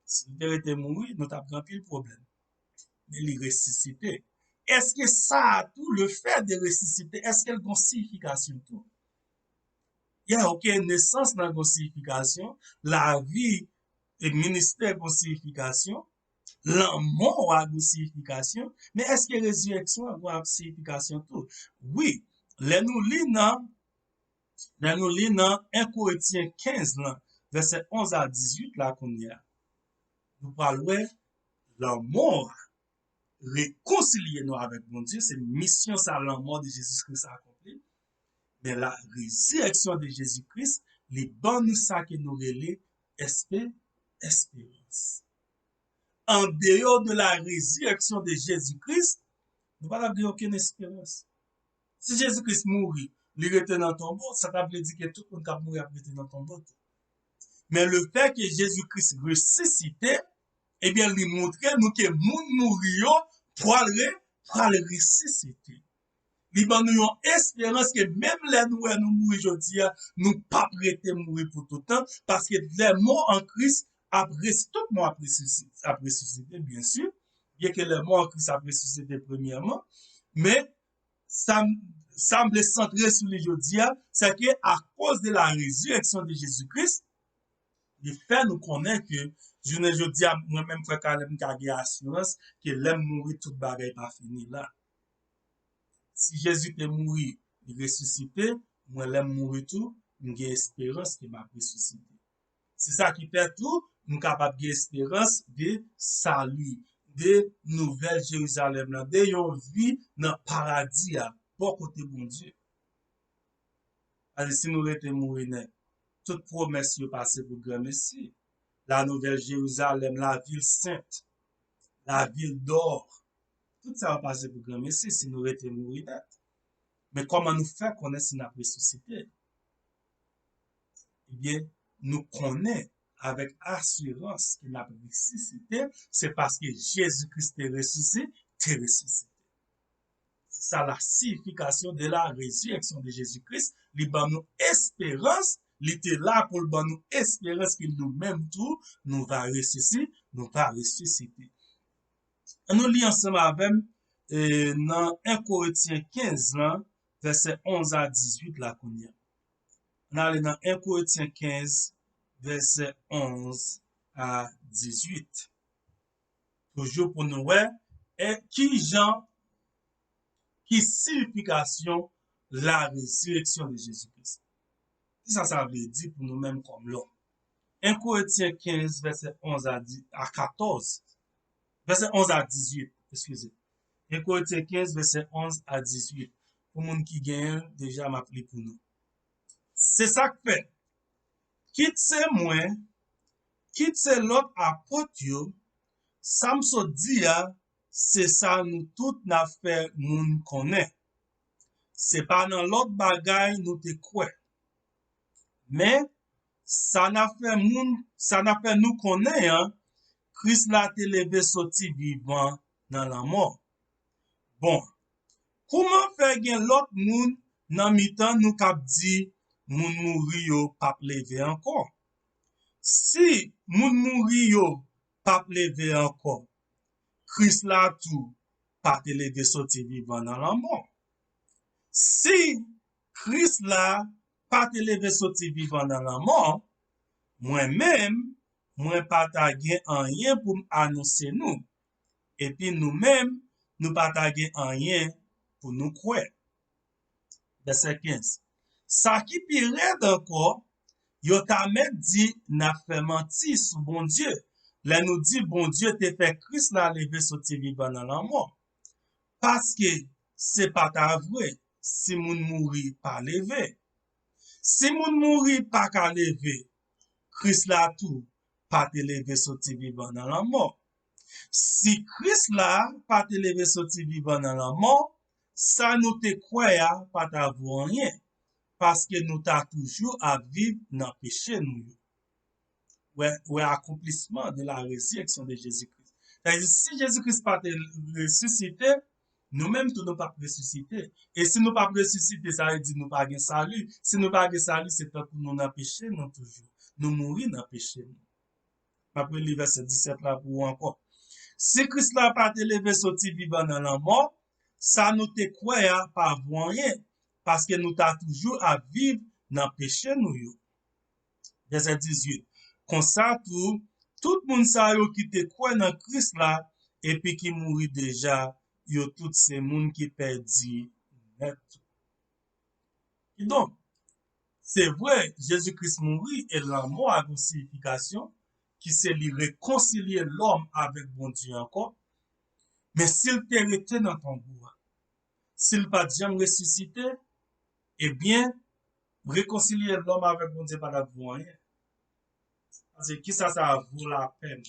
Si l te rete mouri, nou t ap gen anpil pwoblèm. Men li resisite. Èske sa a tou, le fè de resisite, èske l gen yon siyifikasyon tou? Ya, ok, nesans lan gen yon siyifikasyon, lavi e ministè gen yon siyifikasyon, lanmò a gen yon siyifikasyon, men èske rezirèksyon an gen yon siyifikasyon tou? Wi, lè nou li nan Lè nou li nan en Korentyen kenz lan, vèsè onz a dizuit la kounye a, nou pral wè lanmò a rekonsilye nou avèk Bondye, se misyon sa lanmò de Jezi Kris akonpli. Men la résurrection de Jésus-Christ, li ban nou sa ke nou rele espe-, esperans. Andeyò de la résurrection de Jésus-Christ, nou pa t ap gen okenn esperans. Si Jezi Kris mouri, li rete nan tonbo, sa ta vle di ke tout moun k ap mouri ap rete nan tonbo tou. Men le fè ke Jezi Kris resisite, ebyen, li montre nou ke moun mouri yo pral re-, pral resisite. Li ban nou yon esperans ke menm lè nou wè nou mouri jodi a, nou p ap rete mouri pou tout tan, paske lè mò an Kris ap resi-, tout mò ap resisi-, ap resisite, byen si, byen ke lè mò an Kris ap resisite premyèman, men sa m, sa m vle santre sou li jodi a, se ke akoz de la résurrection de Jésus-Christ, li fè nou konnen ke jounen jodi a, mwen menm frè Caleb, m ka gen asirans ke lè m mouri, tout bagay pa fini la. Si Jezi te mouri, li resisite, mwen lè m mouri tou, m gen esperans ke m ap resisite. Se sa ki fè tou, nou kapab gen esperans de sali, de nouvèl Jerizalèm nan, de yon vi nan paradi a, bò kote Bondye. Paske si nou rete mouri nèt, tout pwomès yo pase pou granmesi. La nouvèl Jerizalèm, la vil sent, la vil dò, tout sa yo pase pou granmesi si nou rete mouri nèt. Men kòman nou fè konnen si n ap resisite? Ebyen, nou konnen avèk asirans ke n ap resisite, se paske Jezi Kris te resisi-, te resisite. Se sa la siyifikasyon de la résurrection de Jésus-Christ. Li ban nou esperans, li te la pou l ban nou esperans ke nou menm tou, nou va resisi-, nou va resisite. Ann nou li ansanm avè m, e, nan en Korentyen kenz lan, vèsè onz a dizuit la kounye a. Ann ale nan en Korentyen kenz, vèsè onz a dizuit. Toujou pou nou wè, e ki jan, ki siyifikasyon la résurrection de Jésus-Christ. Kisa sa vle di pou nou menm kòm lòm? En Korentyen kenz, vèsè onz a di-, a katòz. Vèsè onz a dizuit, eskize. En Korentyen kenz, vèsè onz a dizuit. Pou moun ki genyen l, deja m ap li pou nou. Se sa k fè, kit se mwen, kit se lòt apot yo, sa m sot di a, se sa nou tout n ap fè moun konnen. Se pa nan lòt bagay nou te kwè. Men, sa n ap fè moun, sa n ap fè nou konnen an, Kris la te leve soti vivan nan lanmò. Bon, kòman fè gen lòt moun nan mitan nou k ap di moun mouri yo p ap leve ankò? Si moun mouri yo p ap leve ankò, Kris la tou pa te leve soti vivan nan lanmò. Si Kris la pa te leve soti vivan nan lanmò, mwen menm, mwen pa ta gen anyen pou m anonse nou, epi nou menm, nou pa ta gen anyen pou nou kwè. Vèsè kenz. Sa ki pi rèd ankò, yo ta mèt di n ap fè manti sou Bondye, lè nou di Bondye te fè Kris la leve soti vivan nan lanmò. Paske se pa ta vre si moun mouri pa leve. Si moun mouri pa ka leve, Kris la tou pa te leve soti vivan nan lanmò. Si Kris la pa te leve soti vivan nan lanmò, sa nou te kwè a pa ta vo anyen, paske nou ta toujou ap viv nan peche nou yo. Wè, wè accomplissement de la résurrection de Jésus-Christ. Sètadi, si Jezi Kris pa te resisite, nou menm tou nou p ap resisite. E si nou p ap resisite, sa vle di nou pa gen sali. Si nou pa gen sali, se tankou nou nan peche nou toujou. Nou mouri nan peche nou. M ap reli vèsè disèt la pou ou ankò. Si Kris la pa te leve soti vivan nan lanmò, sa nou te kwè a pa vo anyen, paske nou ta toujou ap viv nan peche nou yo. Vèsè dizuit. Konsa tou, tout moun sa yo ki te kwè nan Kris la, epi ki mouri deja, yo tout se moun ki pèdi nèt. Kidonk, se vre, Jezi Kris mouri e lanmò a gen yon siyifikasyon, ki se li rekonsilye lòm avèk Bondye ankò, men si l te rete nan tonbo a, si l pa t janm resisite, ebyen, rekonsilye lòm avèk Bondye pa t ap vo anyen. Paske kisa sa vo lapèn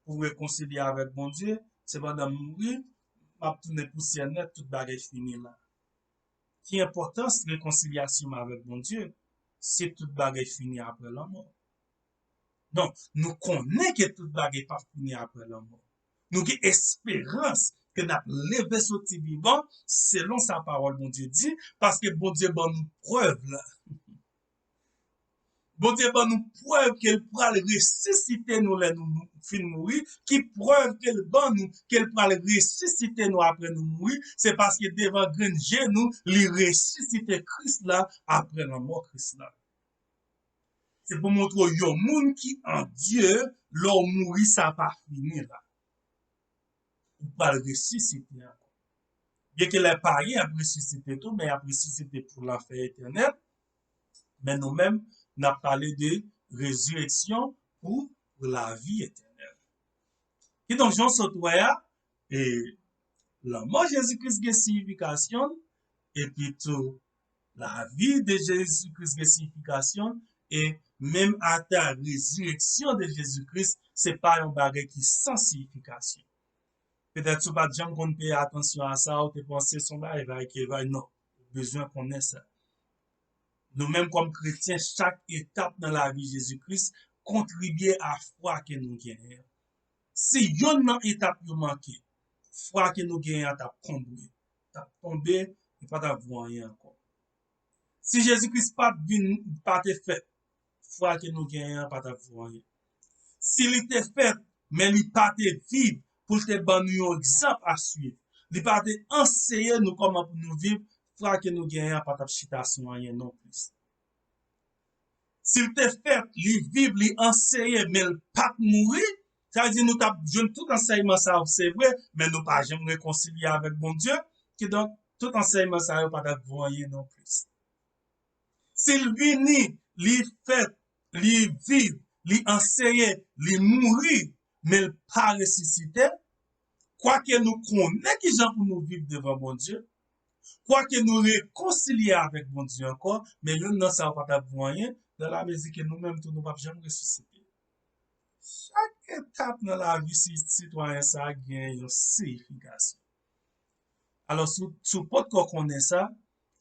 pou rekonsilye avèk Bondye? Se pandan m mouri, m ap tounen pousyè nèt, tout bagay fini la. Ki enpòtans rekonsilyasyon m avèk Bondye si tout bagay fini apre lanmò? Non, nou konnen ke tout bagay p ap fini apre lanmò. Nou gen esperans ke n ap leve soti vivan selon sa pawòl Bondye di, paske Bondye ban nou prèv la. Bondye ban nou prèv ke l pral resisite nou lè nou mou-, fin mouri. Ki prèv ke l ban nou ke l pral resisite nou apre nou mouri? Se paske devan grenn je nou, li resisite Kris la apre lanmò Kris la. Se pou montre w yon moun ki an Dye, lè w mouri, sa pa fini la. Ou pral resisite ankò. Byenke lè payen ap resisite tou, men y ap resisite pou lanfè etènèl. Men nou menm, n ap pale de rezireksyon pou, pou lavi etènèl. Kidonk, jan w sot wè a, e lanmò Jezi Kris gen siyifikasyon l, epi tou lavi de Jezi Kris gen siyifikasyon l, e menm ata rezireksyon de Jezi Kris, se pa yon bagay ki san siyifikasyon. Petèt si w pa t janm konn peye atansyon a sa, ou te panse se yon bagay ki bay non. Ou bezwen konnen sa. Nou menm kòm kretyen, chak etap nan lavi Jezi Kris kontribye a fwa ke nou genyen an. Si yonn nan etap yo manke, fwa ke nou genyen an t ap konbre, t ap tonbe, li pa t ap vo anyen ankò. Si Jezi Kris pa t vin, pa te fèt, fwa ke nou genyen an pa t ap vo anyen. Si li te fèt, men li pa te viv pou l te ban nou yon egzanp a swiv, li pa te anseye nou kòman pou nou viv, fwa ke nou genyen an pa t ap chita sou anyen non plis. Si l te fèt, li viv, li anseye, men l pa t mouri, sa vle di nou t ap jwenn tout ansèyman sa yo, se vre, men nou pa janm rekonsilye avèk Bondye. Kidonk, tout ansèyman sa yo pa t ap vo anyen non plis. Si l vini, li fèt, li viv, li anseye, li mouri, men l pa resisite, kwake nou konnen ki jan pou nou viv devan Bondye, kwake nou rekonsilye avèk Bondye ankò, men youn nan sa yo pa t ap vo anyen, dan la mezi ke nou menm tou nou p ap janm resisite. Chak etap nan lavi si, sitwayen sa a gen yon siyifikasyon. Alò, si w, si w potko konnen sa,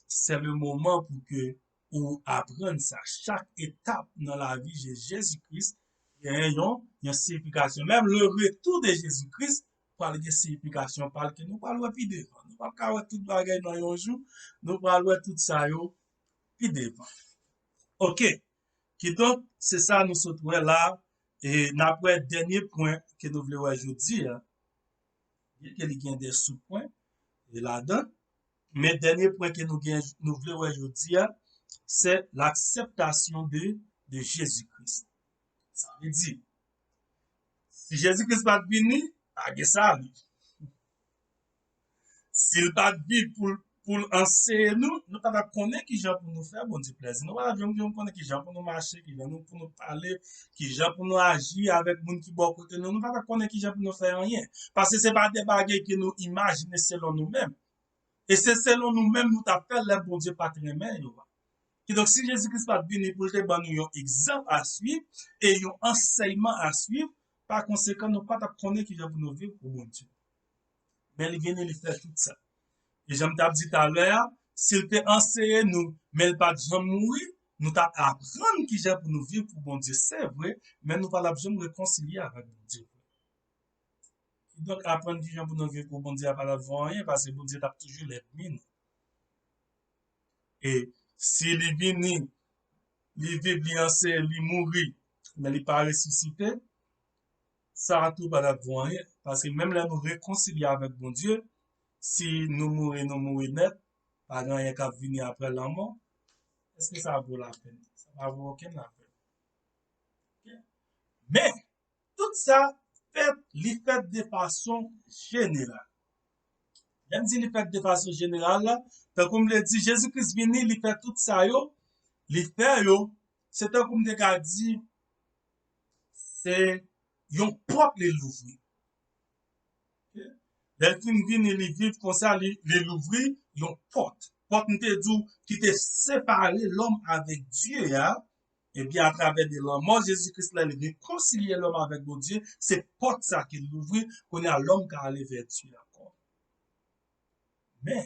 se le moman pou ke ou aprann sa. Chak etap nan lavi Je-, Jezi Kris gen yon, yon siyifikasyon. Menm le retour de Jezi Kris pral gen siyifikasyon pa l ke nou pral wè pi devan. Nou p ap ka wè tout bagay nan yon jou, nou pral wè tout sa yo pi devan. Oke. Kidonk, se sa nou sot wè la, e n ap wè dènye pwen ke nou vle wè jodi a. Byen ke li gen de soupwen e ladan, men dènye pwen ke nou gen, nou vle wè jodi a, se lakseptasyon de, de Jezi Kris. Sa vle di, si Jezi Kris pa t vini, pa gen sali. Si l pa t viv pou l, pou l anseye nou, nou pa t ap konnen ki jan pou nou fè Bondye plèzi. Nou pa t ap janm, janm konnen ki jan pou nou mache, ki jan nou, pou nou pale, ki jan pou nou aji avèk moun ki bò kote nou. Nou pa t ap konnen ki jan pou nou fè anyen. Paske se pa de bagay ke nou imajine selon nou menm. E se selon nou menm nou t ap fè lè Bondye pa t renmen yo a. Kidonk, si Jezi Kris pa t vini pou l te ban nou yon egzanp a swiv e yon ansèyman a swiv, pa konsekan, nou pa t ap konnen ki jan pou nou viv pou Bondye. Men li vini, li fè tout sa. E jan m t ap di talè a, si l te anseye nou, men l pa t janm mouri, nou t ap aprann ki jan pou nou viv pou Bondye, se vre, men nou pa t ap janm rekonsilye avèk Bondye. Kidonk, aprann ki jan pou nou viv pou Bondye a pa t ap vo anyen, paske Bondye t ap toujou lènmi nou. E si li vini, li viv, li anseye, li mouri, men li pa resisite, sa a tou pa t ap vo anyen. Paske menm lè nou rekonsilye avèk Bondye, si nou mouri, nou mouri nèt, pa gen anyen k ap vini apre lanmò, èske sa vo lapèn? Sa pa vo okenn lapèn. Oke? Men, tout sa fèt, li fèt de fason jeneral. Lè m di li fèt de fason jeneral la, tankou m te di, Jezi Kris vini, li fè tout sa yo, li fè yo, se tankou m te ka di, se yon pòt li louvri. Lè l fin vini, li viv konsa, li, li louvri yon pòt. Pòt, m te di w, ki te separe lòm avèk Dye a, epi atravè de lanmò Jezi Kris la, li rekonsilye lòm avèk Bondye. Se pòt sa ki louvri, kounye a lòm ka ale vè Dye ankò. Men,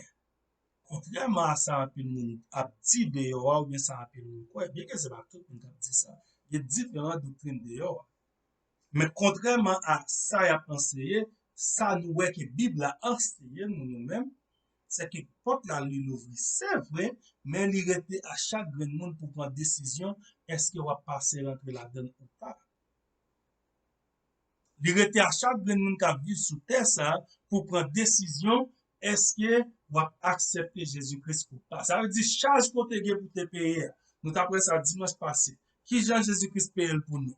kontrèman a sa anpil moun ap di deyò a, oubyen sa anpil moun kwè, byenke se pa tout moun k ap di sa, gen diferan doktrin deyò a. Men kontrèman a sa y ap anseye, sa nou wè ke Bib la anseye nou, nou menm, se ke pòt la li louvri, se vre, men li rete a chak grenn moun pou pran desizyon, èske w ap pase rantre ladan l ou pa. Li rete a chak grenn moun k ap viv sou tè sa a pou pran desizyon, èske w ap aksepte Jezi Kris ou pa. Sa vle di chaj ke w te gen pou te peye a. Nou t ap wè sa dimanch pase. Ki jan Jezi Kris peye l pou nou?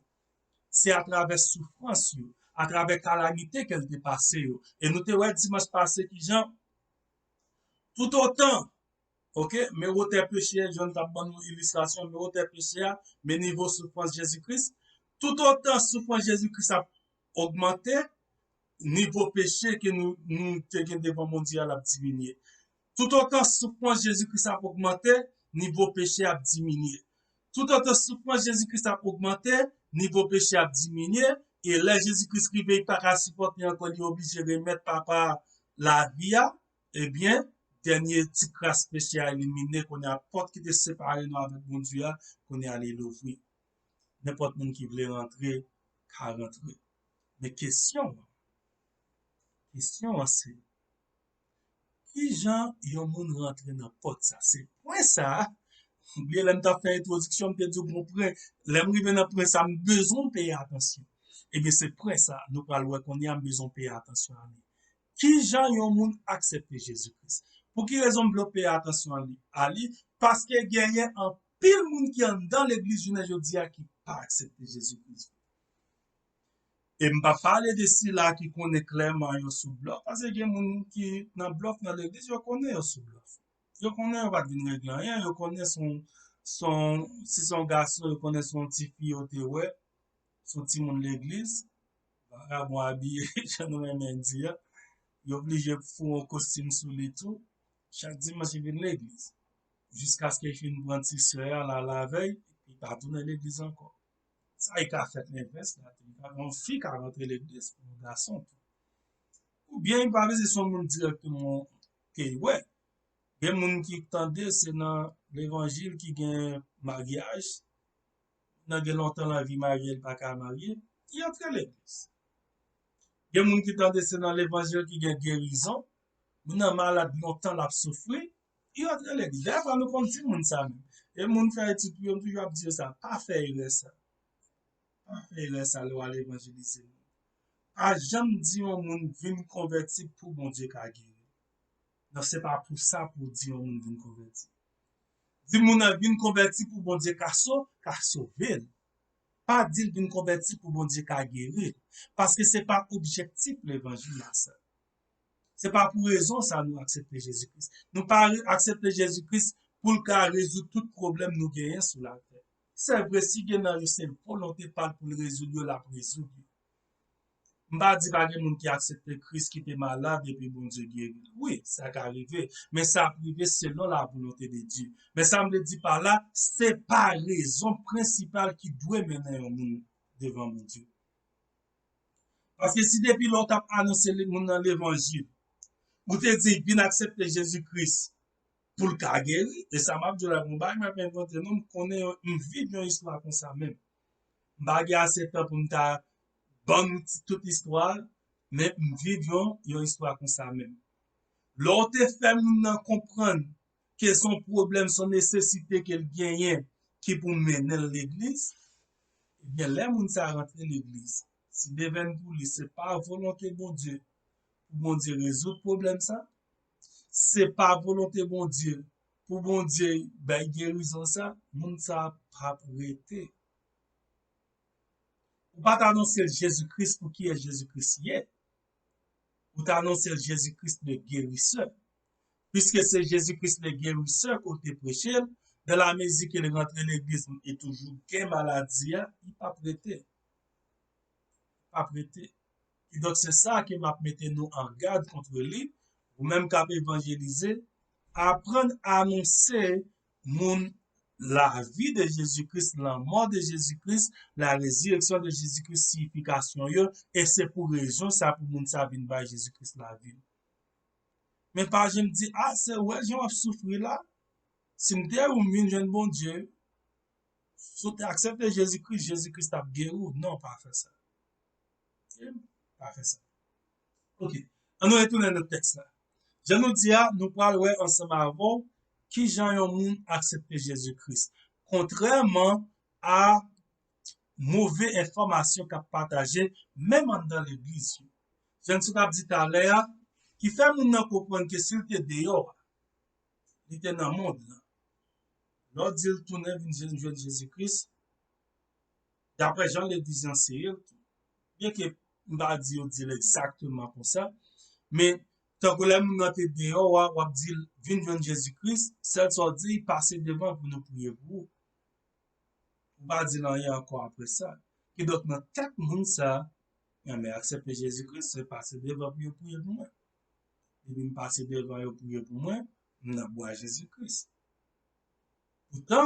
Se atravè soufrans yo, atravè kalamite ke l te pase yo. E nou te wè dimanch pase ki jan, toutotan Ok, men wotè peche, jan n t ap ban nou ilistrasyon, men wotè peche a, men nivo soufrans Jezi Kris. Toutotan soufrans Jezi Kris ap ogmante, nivo peche ke nou, nou te gen devan Bondye a, l ap diminye. Toutotan soufrans Jezi Kris ap ogmante, nivo peche ap diminye. Toutotan soufrans Jezi Kris ap ogmante, nivo peche ap diminye. E lè Jezi Kris rive, li pa ka sipòte ankò, li oblije remèt Papa a lavi a. Ebyen, dènye ti kras peche a elimine, kounye a pòt ki te separe nou avèk Bondye a, kounye a li louvri. Nenpòt moun ki vle rantre, ka rantre. Men kesyon an, kesyon an se, ki jan yon moun rantre nan pòt sa? Se pwen sa a. Ou bliye lè m t ap fè entwodiksyon, m te di w gon pwen. Lè m rive nan pwen sa a, m bezwen peye atansyon. Ebyen, se pwen sa a, nou pral wè kounye a, m bezwen peye atansyon a li. Ki jan yon moun aksepte Jezi Kris? Pou ki rezon m vle w peye atansyon a li? A li, paske genyen anpil moun ki anndan legliz jounen jodi a ki pa aksepte Jezi Kris. E m pa pale de sila ki konnen klèman yo sou blòf, paske gen moun ki nan blòf nan legliz, yo konnen yo sou blòf. Yo konnen yo pa t vin regle anyen, yo konnen se yon, se yon, si se yon gason, yo konnen se yon tifi yo te wè, se yon timoun legliz, vagabon abiye, jan nou renmen di a, yo oblije foure yon kostim sou li tou, chak dimanch li vin legliz. Jiskaske li fin pran ti sè a la lavèy, li pa tounen legliz ankò. Sa e ka fèt lenvès la tou. Li ka gen yon fi ka rantre legliz pou yon gason tou. Oubyen li pa bezwen se yon moun dirèkteman ke l wè. Gen moun ki tande se nan levanjil ki gen maryaj. Nan gen lontan l anvi marye, li pa ka marye. Li antre legliz. Gen moun ki tande se nan levanjil ki gen gerizon. Moun nan malad lontan l ap soufri. Li antre legliz. Dèfwa nou konn timoun sa menm. E moun fè etid pou yo, m toujou ap di yo sa. Pa fè erè sa. Pa fè erè sa lè w al evanjelize moun. Pa janm di yon moun vin konvèti pou Bondye ka geri. Non, se pa pou sa pou w di yon moun vin konvèti. Di moun nan vin konvèti pou Bondye ka so, ka sove l. Pa di l vin konvèti pou Bondye ka geri l. Paske se pa objektif levanjil la sa. Se pa pou rezon sa nou aksepte Jezi Kris. Nou pa re- aksepte Jezi Kris pou l ka rezoud tout pwoblèm nou genyen sou latè. Se vre, si gen nan yo se volonte pa l pou l rezoud yo, l ap rezoud yo. M pa di pa gen moun ki aksepte Kris ki te malad epi Bondye geri l. Wi, sa ka rive, men sa ap rive selon la volonte de Dye. Men sa m vle di pa la, se pa rezon prensipal ki dwe mennen yon moun devan Bondye. Paske si depi lè w t ap anonse moun nan levanjil, ou te di vin aksepte Jezi Kris pou l ka geri, e sa m ap di w la, m pa m ap envante non, m konnen yon, m viv yon istwa konsa menm. M pa gen ase tan pou m ta ban nou ti- tout istwa a, men m viv yon, yon istwa konsa menm. Lè w te fè moun nan konprann ke se yon pwoblèm, se yon nesesite ke l genyen ki pou mennen l legliz, ebyen, lè moun sa a rantre legliz, si devèn pou li, se pa volonte Bondye pou Bondye rezoud pwoblèm sa, se pa volonte Bondye pou Bondye bay gerizon sa, moun sa a p ap rete. Ou pa t anonse l Jezi Kris pou kiyès Jezi Kris ye. Ou t anonse l Jezi Kris le gerisè. Piske se Jezi Kris le gerisè ke w te preche l, dan la mezi ke l rantre legliz e toujou gen maladi a, li p ap rete. Li p ap rete. Kidonk, se sa ke m ap mete nou an gad kont li. Ou menm k ap evanjelize, aprann anonse moun lavi de Jezi Kris, lanmò de Jezi Kris, la rezireksyon de Jezi Kris, siyifikasyon yo, e se pou rezon sa pou moun sa vin bay Jezi Kris lavi l. Men pa janm di, a, se wè jan w ap soufri la, si m te ou, m vin jwenn Bondye. Si w te aksepte Jezi Kris, Jezi Kris t ap geri w. Non, pa fè sa. Ok? Pa fè sa. Ok. Ann nou retounen nan tèks la. Jan nou di a, nou pral wè ansanm avè w ki jan yon moun aksepte Jezi Kris. Kontrèman a move enfòmasyon k ap pataje, menm anndan legliz yo. Jan n sot ap di talè a, ki fè moun nan konprann ke si l te deyò a, li te nan mond lan. Lè w di l tounen vin jwenn, jwenn Jezi Kris, daprè jan legliz anseye l tou. Byenke m pa di yo di l egzakteman konsa, men Tankou lè moun nan te deyò a, w ap di l, "Vin jwenn Jezi Kris," sèl sa w di, "Pase devan pou nou priye pou ou." Ou pa di l anyen ankò apre sa. Kidonk, nan tèt moun sa, "Enben, aksepte Jezi Kris, se pase devan pou yo priye pou mwen. Depi m pase devan yo priye pou mwen, m nan bra Jezi Kris." Poutan,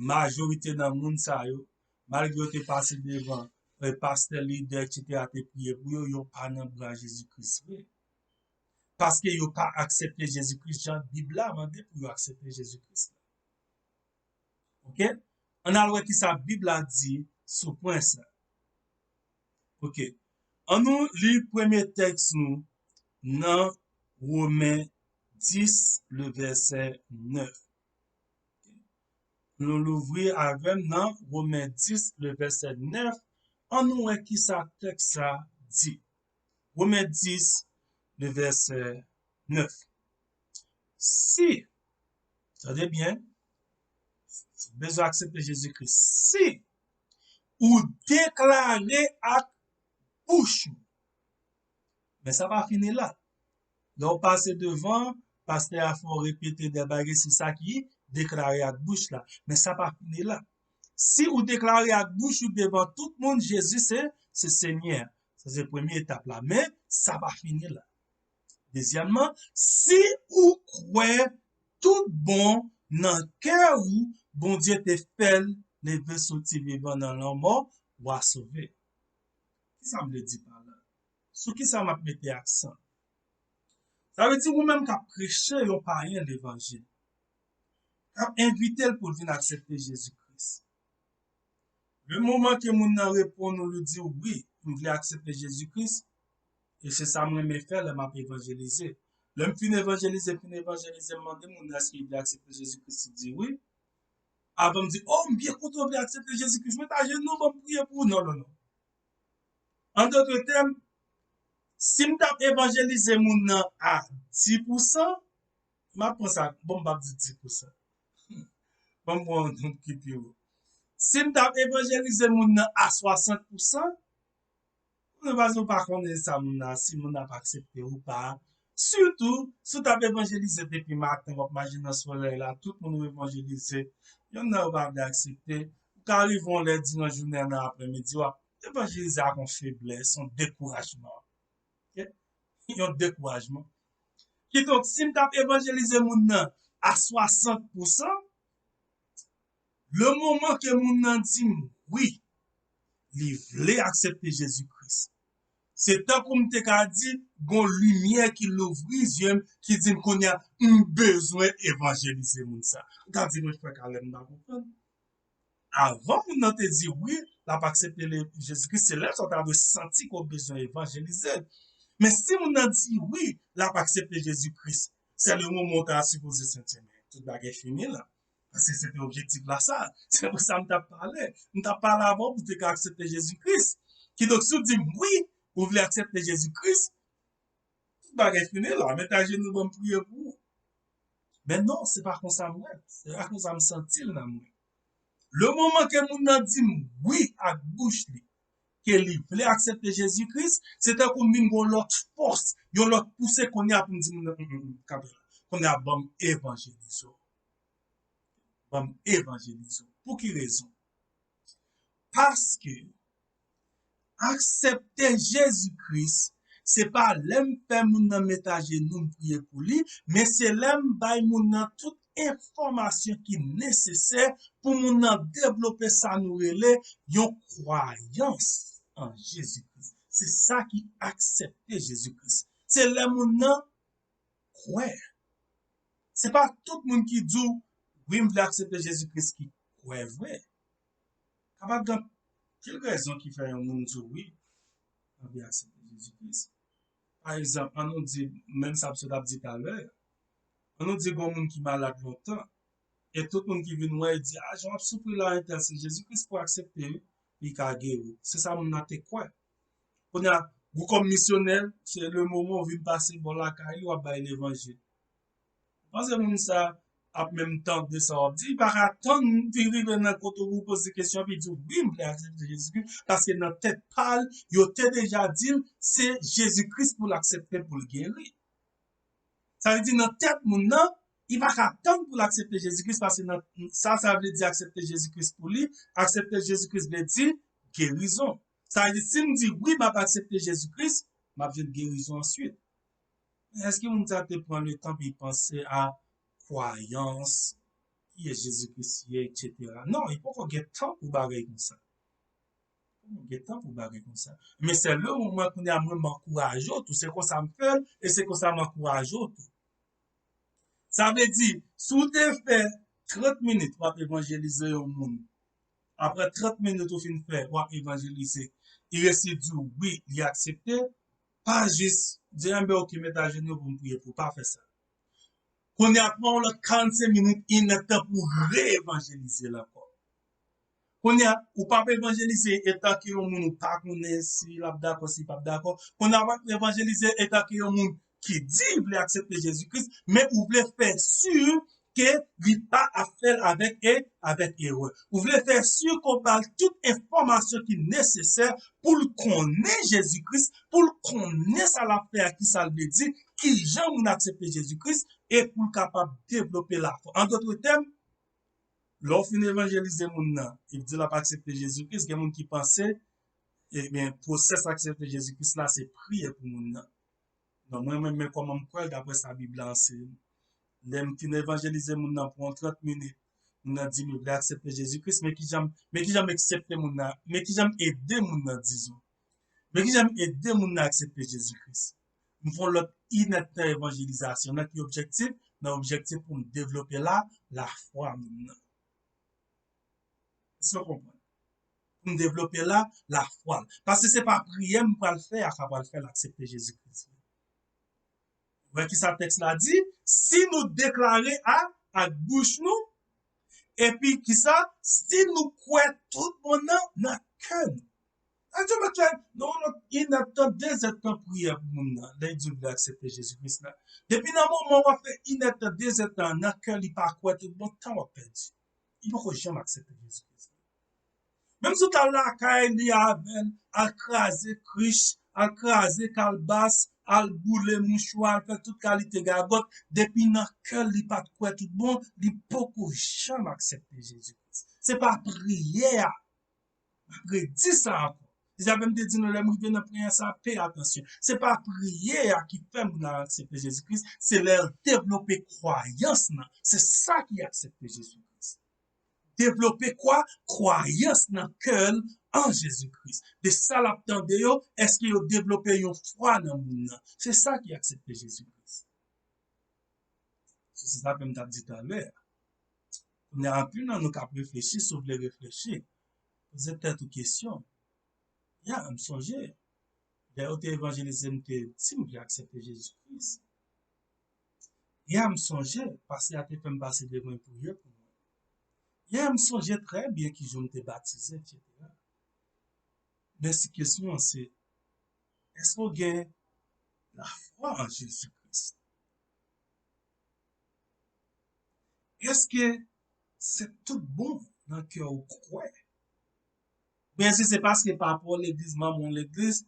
majorite nan moun sa yo, malgre yo te pase devan, eh, pastè, lidè, etsetera te priye pou yo, yo pa nan bra Jezi Kris vre. Paske yo pa aksepte Jezi Kris jan Bib la mande pou yo aksepte Jezi Kris la. Oke? Ann al wè kisa Bib la di sou pwen sa. Oke. Ann nou li premye tèks nou nan Women dis, le vèsè nèf. Nou louvri avè m nan Women dis, le vèsè nèf. Ann nou wè kisa tèks sa di. Women dis, le vèsè nèf. Si, tande byen, ou bezwen aksepte Jezi Kris. Si ou deklare ak bouch ou, men sa pa fini la. Lè w pase devan, pastè a fè w repete de bagay, se sa ki deklare ak bouch la. Men sa pa fini la. Si ou deklare ak bouch ou devan tout moun, Jezi se, se Senyè. Sa se premye etap la. Men sa pa fini la. Dezyèmman, si ou kwè tout bon nan kè ou, Bondye te fè l leve soti vivan nan lanmò, w a sove. Kisa m vle di pa la? Sou kisa m ap mete aksan? Sa vle di ou menm k ap preche yon payen levanjil, k ap envite l pou l vin aksepte Jezi Kris. Le moman ke moun nan reponn ou, li di w, "Wi, m vle aksepte Jezi Kris, e se sa m renmen fè lè m ap evanjelize." Lè m fin evanjelize, fin evanjelize, m mande moun nan èske li vle aksepte Jezi Kris, li di wi. Avan m di, "O, m byen kontan w vle aksepte Jezi Kris, met ajenou, ban m priye pou ou." Non, non, non. An dòt tèm, si m t ap evanjelize moun nan a dis pousan, m ap pran sa, bon, m p ap di dis pousan. Ban m pran yon nonb ki pi wo. Si m t ap evanjelize moun nan a swasant pousan, konnen paske ou pa konnen sa moun nan, si moun nan ap aksepte ou pa. Sitou, si w t ap evanjelize depi maten, w ap mache nan solèy la, tout moun ou evanjelize, yonn nan yo pa vle aksepte. Ou ka rive yon lè diran jounen an, nan aprèmidi, w ap evanjelize ak yon feblès, yon dekourajman. Ok? Yon dekourajman. Kidonk, si m t ap evanjelize moun nan a swasant pousan, le moman ke moun nan di m wi, li vle aksepte Jezi Kris, se tankou m te ka di, gon limyè ki louvri zye m, ki di m kounye a, m bezwen evanjelize moun sa. Ou ta di mwen, frè Caleb, m pa konprann. Avan moun nan te di wi, l ap aksepte le, Jezi Kris, se lè sa w ta dwe santi ke w bezwen evanjelize l. Men si moun nan di wi, l ap aksepte Jezi Kris, se le moman w ta sipoze santi, men tout bagay fini la. Paske se te objektif la sa. Se pou sa m t ap pale. M t ap pale avan w pou w te ka aksepte Jezi Kris. Kidonk, si w di m wi, ou vle aksepte Jezi Kris, tout bagay fini la, met ajenou ban m priye pou ou. Men non, se pa konsa m wè l. Se pa konsa m santi l nan mwen. Le moman ke moun nan di m wi ak bouch li, ke li vle aksepte Jezi Kris, se tankou m vin gen yon lòt fòs, yon lòt pouse kounye a pou m di moun nan, "Mm, mm, mm, kanpe la. Kounye a ban m evanjelize w. Ban m evanjelize w." Pou ki rezon? Paske aksepte Jezi Kris, se pa lè m fè moun nan met ajenou m priye pou li, men se lè m bay moun nan tout enfòmasyon ki nesesè pou moun nan devlope sa nou rele yon kwayans an Jezi Kris. Se sa ki aksepte Jezi Kris. Se lè moun nan kwè. Se pa tout moun ki di w, "Wi, m vle aksepte Jezi Kris," ki kwè vre. Kapab gen anpil rezon ki fè yon moun di w, "Wi, m vle aksepte Jezi Kris." Pa egzanp, ann nou di, menm sa m sot ap di talè, ann nou di gon moun ki malad lontan, e tout moun ki vin wè, di, "A, jan w ap soufri la, entèl, se Jezi Kris pou aksepte, wi, li ka geri w." Se sa moun nan te kwè. Kounye a, ou kòm misyonè, se le moman ou vin pase bò lakay li, w ap bay levanjil. Ou panse moun sa ap menm tande sa w ap di? Li pa ka tann li rive nan kote ou poze kesyon, epi di w, "Wi, m vle aksepte Jezi Kris," paske nan tèt pa l, yo te deja di l, se Jezi Kris pou l aksepte pou l geri. Sa vle di nan tèt moun nan, li pa ka tann pou l aksepte Jezi Kris, paske nan, sa, sa vle di aksepte Jezi Kris pou li, aksepte Jezi Kris vle di gerizon. Sa vle di, si m di wi, m ap aksepte Jezi Kris, m ap jwenn gerizon answit. Men èske moun sa te pran letan pou l panse a kwayans, kiyès Jezi Kris ye, etsetera? Non, li poko gen tan pou bagay konsa. Poko gen tan pou bagay konsa. Men sèl moman kounye a mwen m ankouraje w tou, se konsa m fè l, e se konsa m ankouraje w tou. Sa vle di, si w te fè trant minit w ap evanjelize yon moun, apre trant minit ou fin fè, w ap evanjelize, li resi di w wi, li aksepte, pa jis di, enben oke, met ajenou pou m priye pou w. Pa fè sa. Kounye a, pran yon lòt karannsenk minit, inèdtan pou w re-evanjelize l ankò. Kounye a, ou p ap evanjelize etan ke yon moun ou pa konnen si l ap dakò, si l p ap dakò. Kounye a, w ap evanjelize etan ke yon moun ki di l vle aksepte Jezi Kris, men ou vle fè si ke li pa ap fè l avèk e, avèk erè. Ou vle fè si ke w ba l tout enfòmasyon ki nesesè pou l konnen Jezi Kris, pou l konnen sa l ap fè a, ki sa l vle di, kijan moun aksepte Jezi Kris, e pou l kapab devlope lafwa. An dòt tèm, lè w fin evanjelize moun nan, epi di l ap aksepte Jezi Kris, gen moun ki panse, ebyen, pwosès aksepte Jezi Kris la, se priye pou moun nan. Non, mwen, mwen, men kòman m kwè l, daprè sa Bib la anseye m. Lè m fin evanjelize moun nan pou yon trant minit, moun nan di m li vle aksepte Jezi Kris, men kijan, men kijan m aksepte moun nan, men kijan m ede moun nan, dizon. Men kijan m ede moun nan aksepte Jezi Kris. M fè yon lòt inèdtan evanjelizasyon. Nan ki objektif? Nan objektif pou m devlope la, lafwa moun nan. Èske w konprann? Pou m devlope la, lafwa l. Paske se pa priyè m pral fè a k ap pral fè l aksepte Jezi Kris. Ou wè kisa tèks la di? Si nou deklare a ak bouch nou, epi kisa? Si nou kwè tout bon nan, nan kè nou. Sa di w mèt fè nan yon lòt inèdtan, dezèdtan priyè pou moun nan, lè l di l vle aksepte Jezi Kris la. Depi nan moman w ap fè inèdtan, dezèdtan an, nan kè li pa kwè tout bon, tan w ap pèdi. Li poko janm aksepte Jezi Kris. Menm si w t al lakay li avè l, al kraze krich, al kraze kalbas, al boule mouchwa, al fè tout kalite gagòt, depi nan kè l li pa t kwè tout bon, li poko janm aksepte Jezi Kris. Se pa priyè a. M ap redi sa ankò. Se sa fè m te di nou lè m rive nan priyè sa, peye atansyon. Se pa priyè a ki fè moun nan aksepte Jezi Kris, se lè l devlope kwayans nan. Se sa ki aksepte Jezi Kris. Devlope kwa? Kwayans nan kè l an Jezi Kris. De sa l ap tande yo, èske yo devlope yon fwa nan moun nan? Se sa ki aksepte Jezi Kris. Se, se sa ke m t ap di talè a. Kounye a, anpil nan nou k ap reflechi, si w vle reflechi, poze tèt ou kesyon. Ya, m sonje, lè yo te evanjelize m, te di m vle aksepte Jezi Kris. Ya, m sonje, pastè a te fè m pase devan pou priye pou mwen. Ya, m sonje trè byen ki jou m te batize, etsetera. Men si kesyon an se, èske w gen lafwa an Jezi Kris? Èske se tout bon nan kè w kwè? Oubyen si se paske papa w legliz, manman w legliz,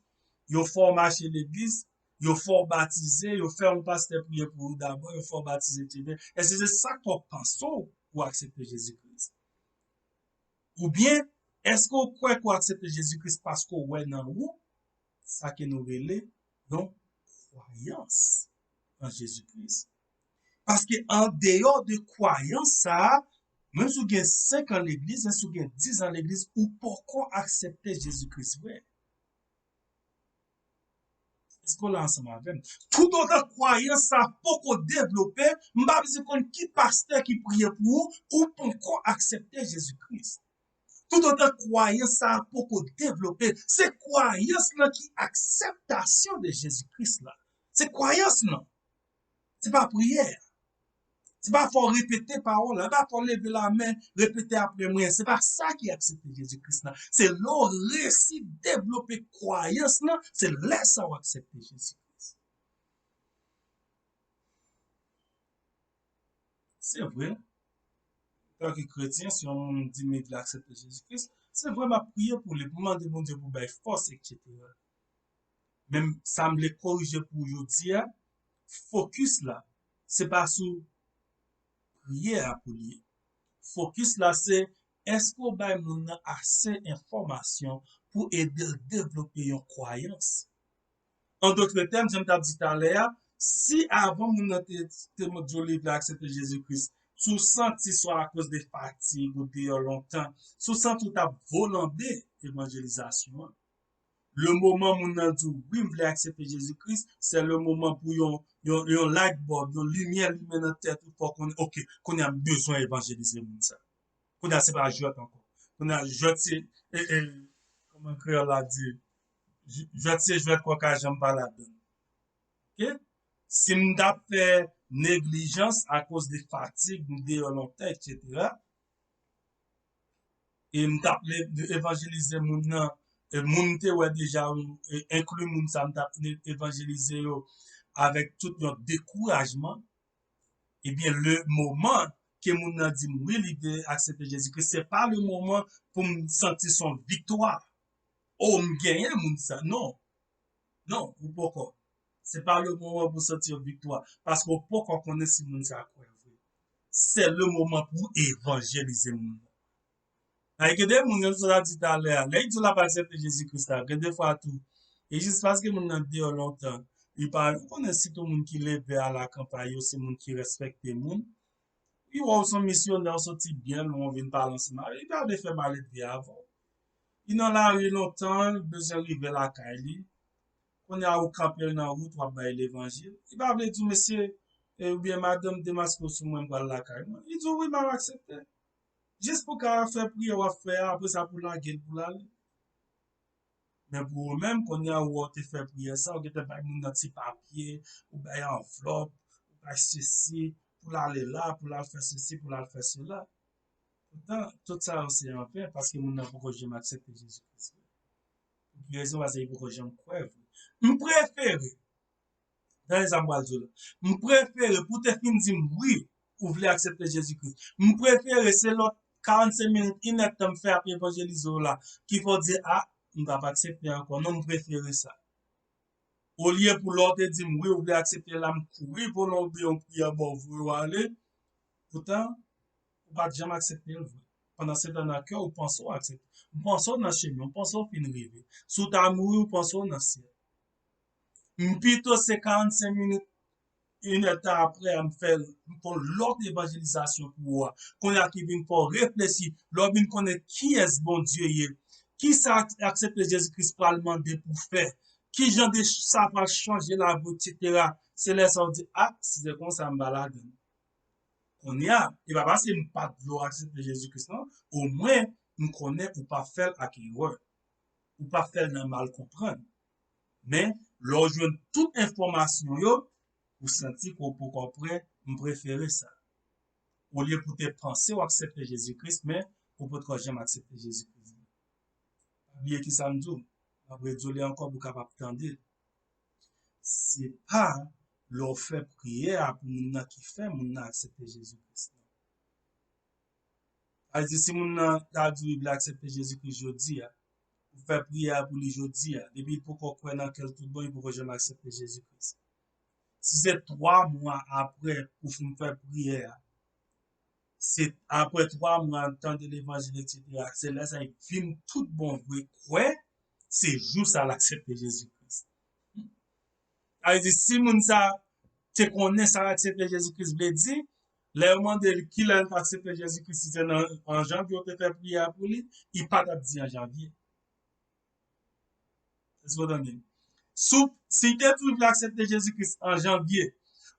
yo fè w mache legliz, yo fè w batize, yo fè yon pastè priye pou ou dabò, yo fè w batize, etsetera. Èske se sa k fè w panse w pou w aksepte Jezi Kris? Oubyen, èske w kwè ke w aksepte Jezi Kris paske w wè nan ou sa ke nou rele yon kwayans an Jezi Kris? Paske andeyò de kwayans sa a, menm si w gen senk an legliz, menm si w gen diz an legliz, ou poko aksepte Jezi Kris vre. Èske w la ansanm avè m? Toutotan kwayans sa poko devlope, m pa bezwen konn ki pastè ki priye pou ou, ou poko aksepte Jezi Kris. Toutotan kwayans sa poko devlope, se kwayans lan ki akseptasyon de Jezi Kris la. Se kwayans lan. Se pa priyè. Se pa fò w repete pawòl la, se pa fò w leve lamen, repete apre mwen. Se pa sa ki aksepte Jezi Kris la. Se lè w resi devlope kwayans lan, se lè sa w aksepte Jezi Kris. Se vre, antanke kretyen, si yon moun di m li vle aksepte Jezi Kris, se vre m ap priye pou li, pou m mande Bondye pou bay fòs, etsetera. Men sa m vle korije pou jodi a, fokis la, Se pa sou priyè a pou l ye. Fokis la se, èske w bay moun nan ase enfòmasyon pou ede l devlope yon kwayans? An dòt tèm, jan m t ap di talè a, si avan moun nan te, te di w li vle aksepte Jezi Kris, si w santi swa akoz de fatig ou deyò lontan, si w santi w t ap volanbe evanjelizasyon an, le moman moun nan di w, wi, m vle aksepte Jezi Kris, se le moman pou yon, yon, yon light bulb, yon limyè limen nan tèt ou, fò w konnen, oke, kounye a m bezwen evanjelize moun sa. Kounye a se pa jwèt ankò. Kounye a jwèt se, e, e, kòman kreyòl la di, jwèt se jwèt, kòk a janm pa ladann. Oke? Si m t ap fè neglijans akoz de fatig, m deyò lontan, etsetera, e m t ap le- evanjelize moun nan, e moun m te wè deja, e enkli moun sa m t ap evanjelize yo avèk tout yon dekourajman, ebyen, le moman ke moun nan di m wi, li vle aksepte Jezi Kris, se pa le moman pou m santi se yon viktwa. O, m genyen moun sa. Non. Non, ou poko. Se pa le moman pou w santi yon viktwa, paske w poko konnen si moun sa a kwè vre. Se le moman pou w evanjelize moun nan. Ay, gen de moun, jan m sot ap di talè a, lè y di w l ap aksepte Jezi Kris la, gen de fwa tou, e jis paske moun nan deyò lontan, li pa, ou konnen sitou moun ki leve a lakanpay yo, se moun ki respekte moun. Li wè w se yon misyonè, w soti byen lwen, w vin pale ansanm avè l, li pa vle fè maledve avè w. Li nan lari lontan, li bezwen rive lakay li. Kounye a ou kanpe l nan wout, w ap bay levanjil. Li pa vle di w, mesye, e, oubyen madanm, demaske w sou mwen, m pral lakay mwen. Li di w, wi, m ap aksepte. Jis pou w ka fè priyè w ap fè a, apre sa pou w lage l pou l ale. Men pou ou menm, kounye a ou wè w te fè priyè sa, ou gentan bay moun nan ti papye, ou bay anvlòp, ou bay sesi, pou l ale la, pou l al fè sesi, pou l al fè sela. Poutan, tout sa yo se anven, paske moun nan poko janm aksepte Jezi Kris. Pou ki rezon? Paske li poko janm kwè vre. M prefere Tande sa m pral di w la. M prefere pou w te fin di m wi, ou vle aksepte Jezi Kris. M prefere se lòt karannsenk minit, inèdtan m fè ap evanjelize w la, ki fè w di, a, m p ap aksepte ankò. Non, m prefere sa. Olye pou lè w te di m wi, ou vle aksepte la, m kouri volanbe yon priyè ba w, voye w ale. Poutan, ou pa t janm aksepte l vre. Pandansetan nan kè w, ou panse w aksepte. Ou panse w nan chemen, ou panse w fin rive. Si w ta mouri, ou panse w nan syèl. M pito se karannsenk minit, inèdtan apre a, m fè l, m fè yon lòt evanjelizasyon pou ou a. Kounye a ki vin fè w reflechi, lè w vin konnen kiyès Bondye ye, kisa aksepte Jezi Kris pral mande pou w fè, ki jan de sa pral chanje lavi w, etsetera. Se lè sa w di, a, si se konsa, m pa ladann. Kounye a, e pa paske m pa t vle w aksepte Jezi Kris, non. Omwen, m konnen ou pa fè l ak erè. Ou pa fè l nan mal konprann. Men, lè w jwenn tout enfòmasyon yo, ou santi ke w poko prè, m prefere sa. Olye pou w te panse w aksepte Jezi Kris, men ou potko janm aksepte Jezi Kris. Pa bliye kisa m di w. M ap redi w li ankò pou w kapab tande l. Se pa lè w fè priyè a pou moun nan ki fè moun nan aksepte Jezi Kris, non. Sa vle di, si moun nan ta di w li vle aksepte Jezi Kris jodi a, ou fè priyè a pou li jodi a, depi li poko kwè nan kè l tout bon, li poko janm aksepte Jezi Kris. Si se twa mwa apre ou fin fè priyè a, se apre twa mwa, tande levanjil, etsetera, se lè sa a li vin tout bon vre kwè, se jou sa a l aksepte Jezi Kris. Sa vle di, si moun sa te konnen sa aksepte Jezi Kris vle di, lè yo mande l kilè l t aksepte Jezi Kris, si se nan, an janvye ou te fè priyè a pou li, li pa t ap di an janvye. Èske w tande m? Si w, si l te di w li vle aksepte Jezi Kris an janvye,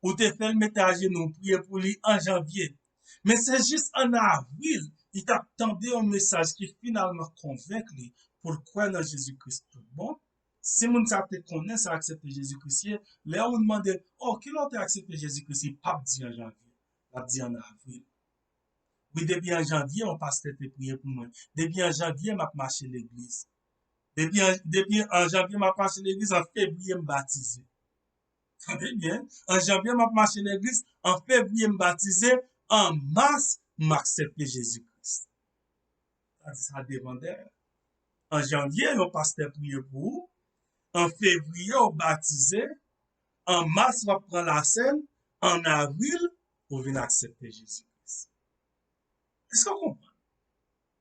ou te fè l mete ajenou, w priye pou li an janvye. Men se jis an avril, li t ap tande yon mesaj ki finalman konvenk li pou l kwè nan Jezi Kris tout bon. Si moun sa te konnen sa aksepte Jezi Kris ye, lè yon moun mande l, o, kilè w te aksepte Jezi Kris, li p ap di an janvye, l ap di an avril. Wi, depi an janvye, yon pastè te priye pou mwen. Depi an janvye, m ap mache legliz. Depi an, depi an janvye, m ap mache legliz, an fevriye, m batize. Tande byen, an janvye, m ap mache legliz, an fevriye, m batize, an mas, m aksepte Jezi Kris. Sa di sa devan dèyè. An janvye, yon pastè priye pou ou. An fevriye, w batize. An mas, w ap pran lasèn. an avril, ou vin aksepte Jezi Kris. Èske w konprann?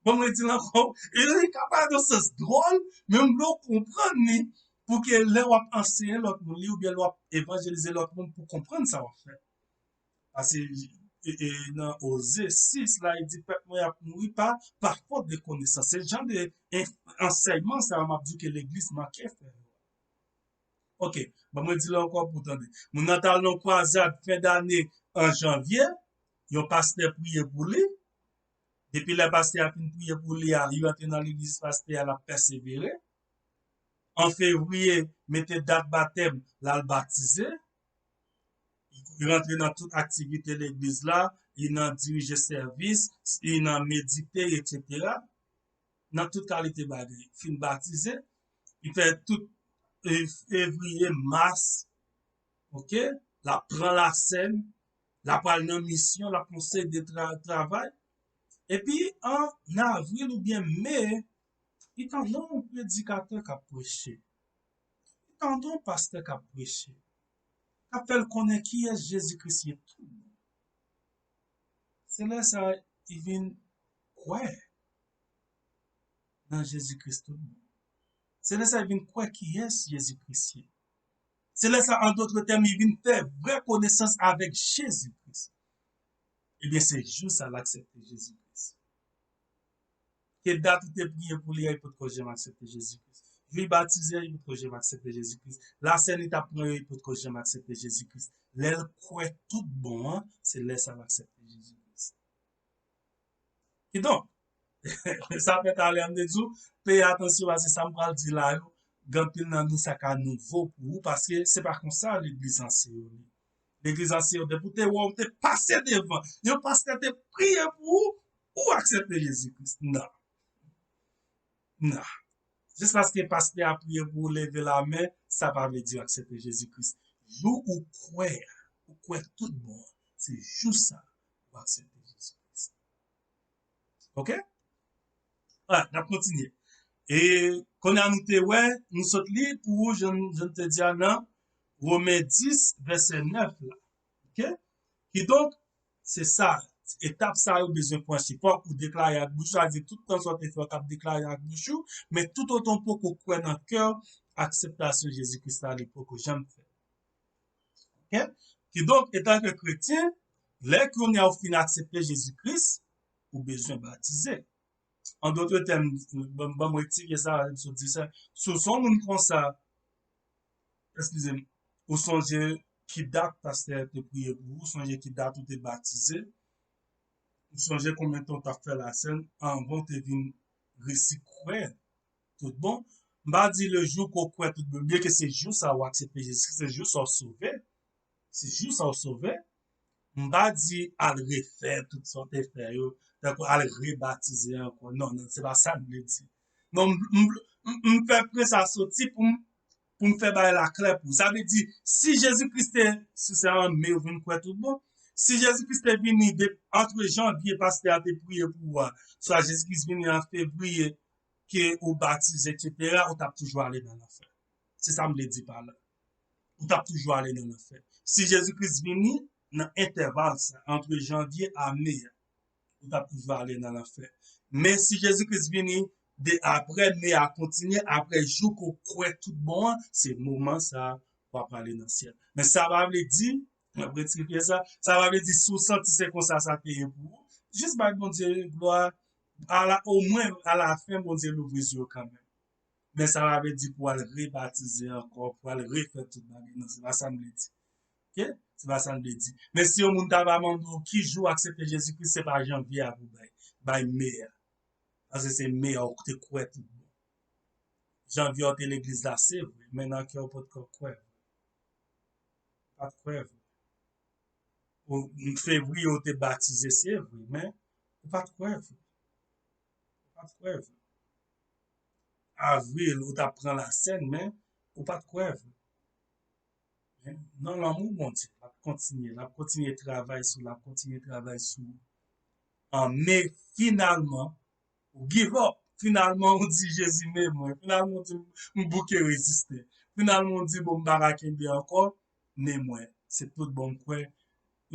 Bon, mwen di l ankò, e li ka parèt yon sans dwòl, men m vle w konprann li, pou ke lè w ap anseye lòt moun li, oubyen lè w ap evanjelize lòt moun, pou konprann sa w ap fè. Paske e, e, nan Oze sis la, li di, pèp mwen ap mouri pa, pa fòt de konesans. Se jan de en- ansèyman sa a m ap di w ke legliz manke fè yo. Ok, ban mwen di l ankò pou w tande. Moun nan t al nan kwazad fen dane an janvye, yon pastè priye pou li. Depi lè pastè a fin priye pou li a, li rantre nan legliz pastè a, l ap pèsevere. An fevriye, mete dat batèm, l al batize. Li rantre nan tout aktivite legliz la, li nan dirije sèvis, li nan medite, etsetera. Nan tout kalite bagay. Fin batize, li fè tout e, fevriye, mas, ok? L ap pran lasèn, l ap al nan misyon, l ap fè yon seri de tra- travay. Epi, an avril oubyen me, li tande yon predikatè k ap preche. Li tande yon pastè k ap preche. K ap fè l konnen kiyès Jezi Kris ye tou. Se lè sa a, li vin kwè nan Jezi Kris tout bon. Se lè sa a, li vin kwè kiyès Jezi Kris ye. Se lè sa a, an dòt tèm, li vin fè vrè konesans avèk Jezi Kris. Ebyen, se jou sa a l aksepte Jezi Kris. Ke dat ou te priye pou li a, li potko janm aksepte Jezi Kris. Jou li batize a, li potko janm aksepte Jezi Kris. Lasèn li t ap pran yo, li potko janm aksepte Jezi Kris. Lè l kwè tout bon an, se lè sa a l aksepte Jezi Kris. Kidonk, sa fè talè m te di w, peye atansyon paske sa m pral di la yo, gen anpil nan nou sa ka nouvo pou ou, paske se pa konsa legliz anseye w li. Legliz anseye w, depi w te wè w te pase devan, yon pastè te priye pou ou, ou aksepte Jezi Kris. Non. Non. Jis paske pastè a priye pou ou leve lamen, sa pa vle di w aksepte Jezi Kris. Jou ou kwè, ou kwè tout bon, se jou sa ou aksepte Jezi Kris. Ok? Alright, n ap kontinye. E kounye a nou te wè, nou sot li pou ou, jan, jan te di a nan Women dis, vèsè nèf la. Ok? Kidonk, se sa, etap sa yo bezwen franchi. Fòk ou deklare ak bouch ou, sa vle di tout tan sa w te fè, w t ap deklare ak bouch ou, men toutotan w poko kwè nan kè w, akseptasyon Jezi Kris la, li poko janm fèt. Ok? Kidonk, etanke kretyen, lè kounye a ou fin aksepte Jezi Kris, ou bezwen batize. An dòt tèm, ban ban m rektifye sa, m sot di sa. Si w se yon moun konsa, eskize m, ou sonje ki dat pastè a te priye pou ou, ou sonje ki dat ou te batize, ou sonje konbyen tan w t ap fè lasèn anvan w te vin resi kwè tout bon. M pa di le jou ke w kwè tout bon, byen ke se jou sa a ou aksepte Jezi, se jou sa a ou sove, se jou sa a ou sove. M pa di al refè tout sa w te fè yo, tankou al rebatize ankò. Non, non, se pa sa m vle di. Non, m, m, m, m fè pwen sa soti pou m, pou m fè bagay la klè pou ou. Sa vle di, si Jezi Kris te, si se an me ou vin kwè tout bon, si Jezi Kris te vini de, antre janvye, pastè a te priye pou ou a, swa Jezi Kris vini an fevriye, ke ou batize, etsetera, ou t ap toujou ale nan lanfè. Se sa m vle di pa la. Ou t ap toujou ale nan lanfè. Si Jezi Kris vini nan entèval sa, antre janvye a me a, ou t ap toujou ale nan lanfè. Men si Jezi Kris vini de apre me a kontinye, apre jou ke w kwè tout bon an, se moman sa a w ap ale nan syèl. Men sa pa vle di, m ap rektifye sa, sa pa vle di si w santi se konsa sa te ye pou ou, jis bay Bondye glwa, ala, omwen, alafen, Bondye louvri zye w kanmenm. Men sa pa vle di pou w al rebatize ankò, pou w al refè tout bagay. Non, se pa sa m vle di. Ok? Se pa sa m vle di. Men si yon moun ta va mande w ki jou w aksepte Jezi Kris, se pa janvye a pou bay. Bay me a. Paske se me a ou te kwè tout bon. Janvye a w te legliz la, se vre, men nan kè w potko kwè vre. Ou pa t kwè vre. Ou, fevriye, ou te batize, se vre, men ou pa t kwè vre. Ou pa t kwè vre. Avril, ou t ap pran lasèn, men ou pa t kwè vre. Men nan lanmou Bondye, l ap kontinye, l ap kontinye travay sou, l ap kontinye travay sou ou. An me, finalman, ou give up. Finalman, ou di, Jezi, men mwen. Finalman, ou di, m bouke reziste. Finalman, ou di, bon, m pa ka kenbe ankò, men mwen. Se tout bon m kwè,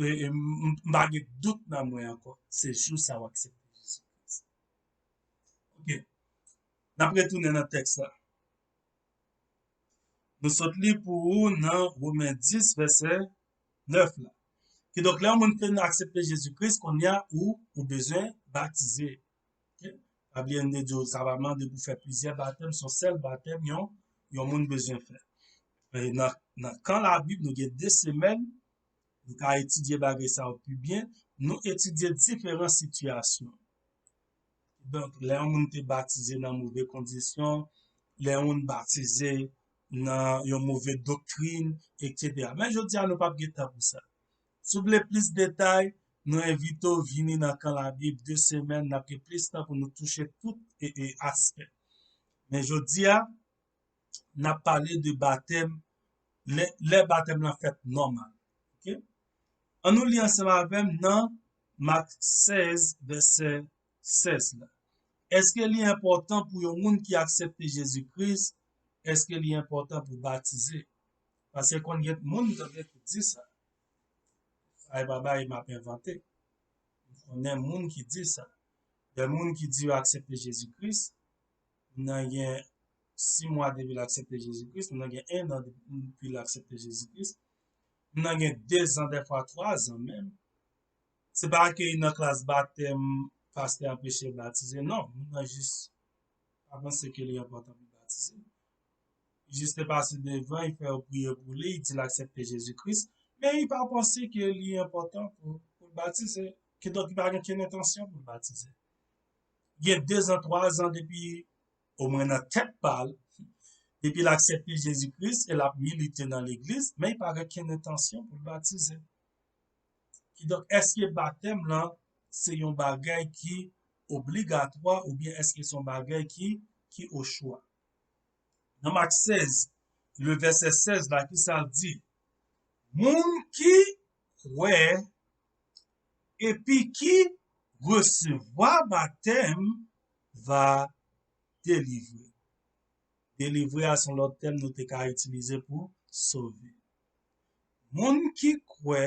e, e, m, m, m pa gen dout nan mwen ankò. Se jou sa w aksepte Jezi Kris. Ok. N ap retounen nan tèks la. Nou sot li pou ou nan Women dis, vèsè nèf la. Kidonk, lè yon moun fin aksepte Jezi Kris, kounye a ou, ou bezwen batize. Ok? Pa bliye, m te di w, sa va mande pou fè plizyè batèm, se yon sèl batèm yon, yon moun bezwen fè. E nan, nan kan Labib, nou gen de semèn, nou ka etidye bagay sa yo pi byen, nou etidye diferan sitiyasyon. Donk, lè yon moun te batize nan move kondisyon, lè yon moun batize nan yon move doktrin, etsetera. Men jodi a, nou p ap gen tan pou sa. Si w vle plis detay, nou envite w vini nan kan Labib de semèn, n ap gen plis tan pou nou touche tout e, e aspè. Men jodi a, n ap pale de batèm, lè, lè batèm lan fèt nòmal. Ok? Ann nou li ansanm avè m nan Mak sèz, vèsè sèz la. Èske li enpòtan pou yon moun ki aksepte Jezi Kris, èske li enpòtan pou batize? Paske konn gen moun tande ki di sa. Sa e pa bagay m ap envante. M konnen moun ki di sa. Gen moun ki di yo aksepte Jezi Kris. Moun nan gen sis mwa depi l aksepte Jezi Kris. Moun nan gen en an depi l aksepte Jezi Kris. Moun nan gen de zan, dèfwa twa zan menm. Se pa ke li nan klas batèm, pastè anpeche l batize. Non, moun nan jis pa panse ke li enpòtan pou l batize. Li jis te pase devan, li fè yo priye pou li, li di l aksepte Jezi Kris, men li pa panse ke li enpòtan pou, pou l batize. Kidonk, li pa gen okenn entansyon pou l batize. Gen de zan, twa zan depi, omwen nan tèt pa l, depi l aksepte Jezi Kris e l ap milite nan legliz, men li pa gen okenn entansyon pou l batize. Kidonk, èske batèm lan se yon bagay ki obligatwa oubyen èske se yon bagay ki, ki o chwa? Nan Mak sèz, le vèsè sèz la, ki sa l di? Moun ki kwè epi ki resevwa batèm va delivre. Delivre a se yon lòt tèm nou te ka itilize pou sove. Moun ki kwè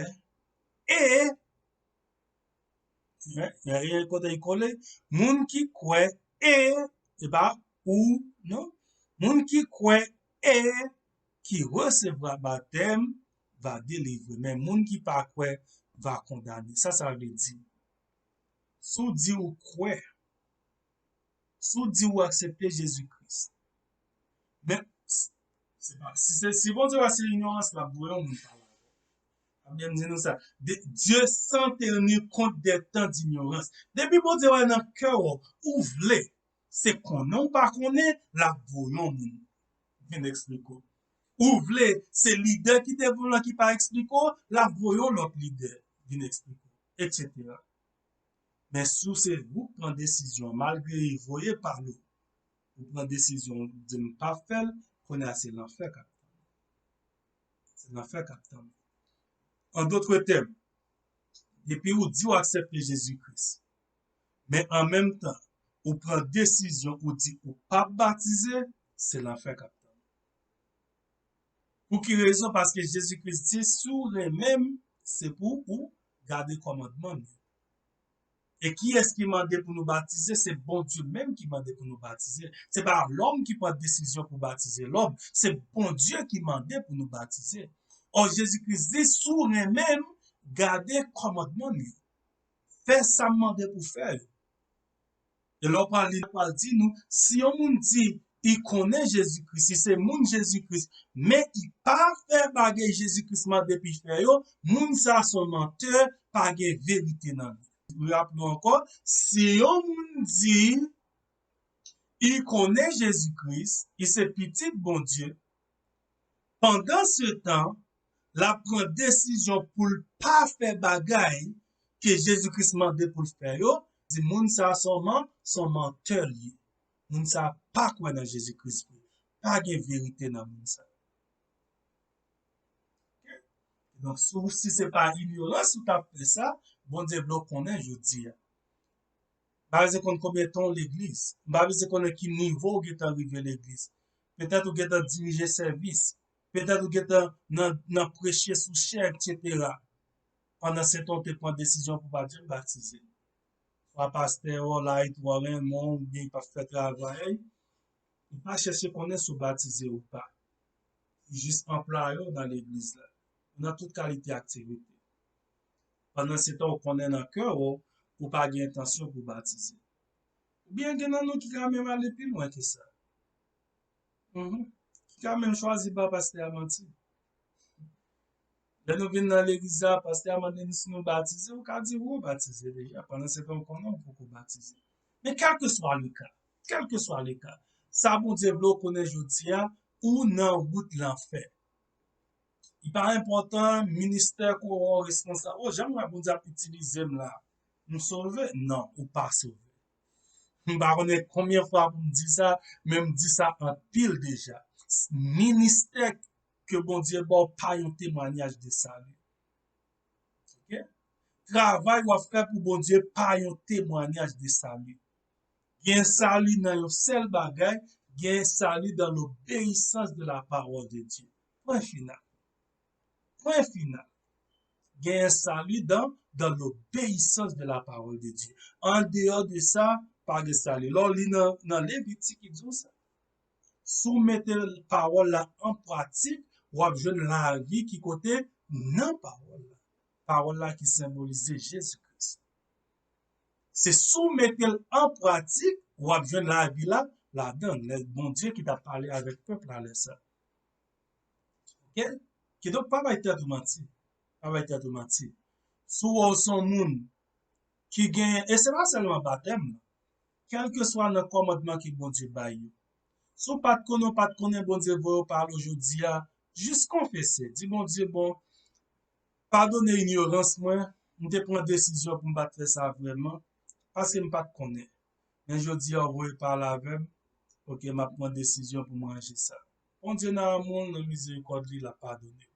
e, e, e, kote l kole, moun ki kwè e, e pa ou, non? Moun ki kwè e ki resevwa batèm va delivre, men moun ki pa kwè va kondane. Sa sa vle di? Si w di w kwè, si w di w aksepte Jezi Kris, men s-, se pa, si se, si Bondye wè se inyorans, l ap voye yon moun pale avè w. L ap byen di nou sa. De, Dieu sans tenir compte des temps d'ignorance. Depi Bondye wè nan kè w, ou vle, se konnen ou pa konnen, l ap voye yon moun vin eksplike w. Ou vle, se lidè ki te vin lan ki pa eksplike w, l ap voye yon lòt lidè vin eksplike w, etsetera. Men si w se ou k pran desizyon, malgre li voye pale w, ou pran desizyon, ou di m p ap fè l, kounye a se lanfè k ap tann ou. Se lanfè k ap tann ou. An dòt tèm, depi ou di w aksepte Jezi Kris, men an menm tan, ou pran desizyon, ou di ou p ap batize, se lanfè k ap tann ou. Pou ki rezon? Paske Jezi Kris di, si w renmen m, se pou ou gade kòmandman m yo. E kiyès ki mande pou nou batize? Se Bondye menm ki mande pou nou batize. Se pa lòm ki pran desizyon pou batize lòm. Se Bondye ki mande pou nou batize. Ò, Jezi Kris di, si w renmen m, gade kòmandman m yo. Fè sa m mande pou fè yo. E lè w pral li, l pral di nou, si yon moun di li konnen Jezi Kris, li se moun Jezi Kris, men li pa fè bagay Jezi Kris mande pou l fè yo, moun sa a se yon mantè, pa gen verite nan li. Raple w ankò, si yon moun di li konnen Jezi Kris, li se pitit Bondye, pandansetan, l ap pran desizyon pou l pa fè bagay ke Jezi Kris mande pou l fè yo, di moun sa a se yon man-, se yon mantè l ye. Moun sa a pa kwè nan Jezi Kris vre. Pa gen verite nan moun sa a. Ok? Donk, si w, si se pa inyorans ou t ap fè sa, Bondye vle w konnen jodi a. M pa bezwen konn konbyen tan w legliz. M pa bezwen konnen ki nivo w gentan rive legliz. Petèt ou gentan dirije sèvis. Petèt ou gentan nan, nan preche sou chè, etsetera. Pandan se tan, w te pran desizyon pou pa janm batize. Swa pastè w la, li twò renmen w, oubyen li p ap fè travay, li pa chèche konnen si w batize ou pa. Li jis anplwaye w nan legliz la, nan tout kalite aktivite. Pandan se tan, w konnen nan kè w, ou pa gen entansyon pou batize. Oubyen gen nan nou ki ka menm ale pi lwen ke sa. Mhm. Ki ka menm chwazi ba pastè a manti. Lè nou vin nan legliz la, pastè a mande nou si nou batize, ou ka di wi, ou batize deja. Pandan se tan, ou konnen ou poko batize. Men kèlkeswa le ka, kèlkeswa le ka, sa Bondye vle w konnen jodi a, ou nan wout lanfè. Li pa enpòtan ministè ke w responsab. O, jan m wè Bondye ap itilize m la, m sove? Non, ou pa sove. M pa konnen konbyen fwa pou m di sa, men m di sa anpil deja. Ministè ke Bondye ba w pa yon temwayaj de sali. Ok? Travay w ap fè pou Bondye pa yon temwayaj de sali. Gen sali nan yon sèl bagay, gen sali dans l'obéissance de la parole de Dieu. Pwen final. Pwen final. Gen sali dans, dans l'obéissance de la parole de Dieu. An deyò de sa, pa gen sali. Lè w li nan, nan Levitik, ki di w sa. Si w mete pawòl la an pratik, w ap jwenn lavi ki kote? Nan pawòl la. Pawòl la ki senbolize Jezi Kris. Se si w mete l an pratik, w ap jwenn lavi la ladan l. Lè Bondye ki t ap pale avèk pèp la lè sa. Ok? Kidonk, pa bay tèt ou manti. Pa bay tèt ou manti. Si w wè w se yon moun ki gen, e se pa sèlman batèm nan, kèlkeswa nan kòmandman ke Bondye bay yo. Si w pa t konnen, w pa t konnen Bondye voye w pale w jodi a, jis konfese. Di Bondye, bon, padone inyorans mwen, m te pran desizyon pou m pa t fè sa vrèman, paske m pa t konnen. Men jodi a, w voye pale avè m, ok, m ap pran desizyon pou m ranje sa. Bondye nan amou l, nan mizerikòd li, l ap padone w.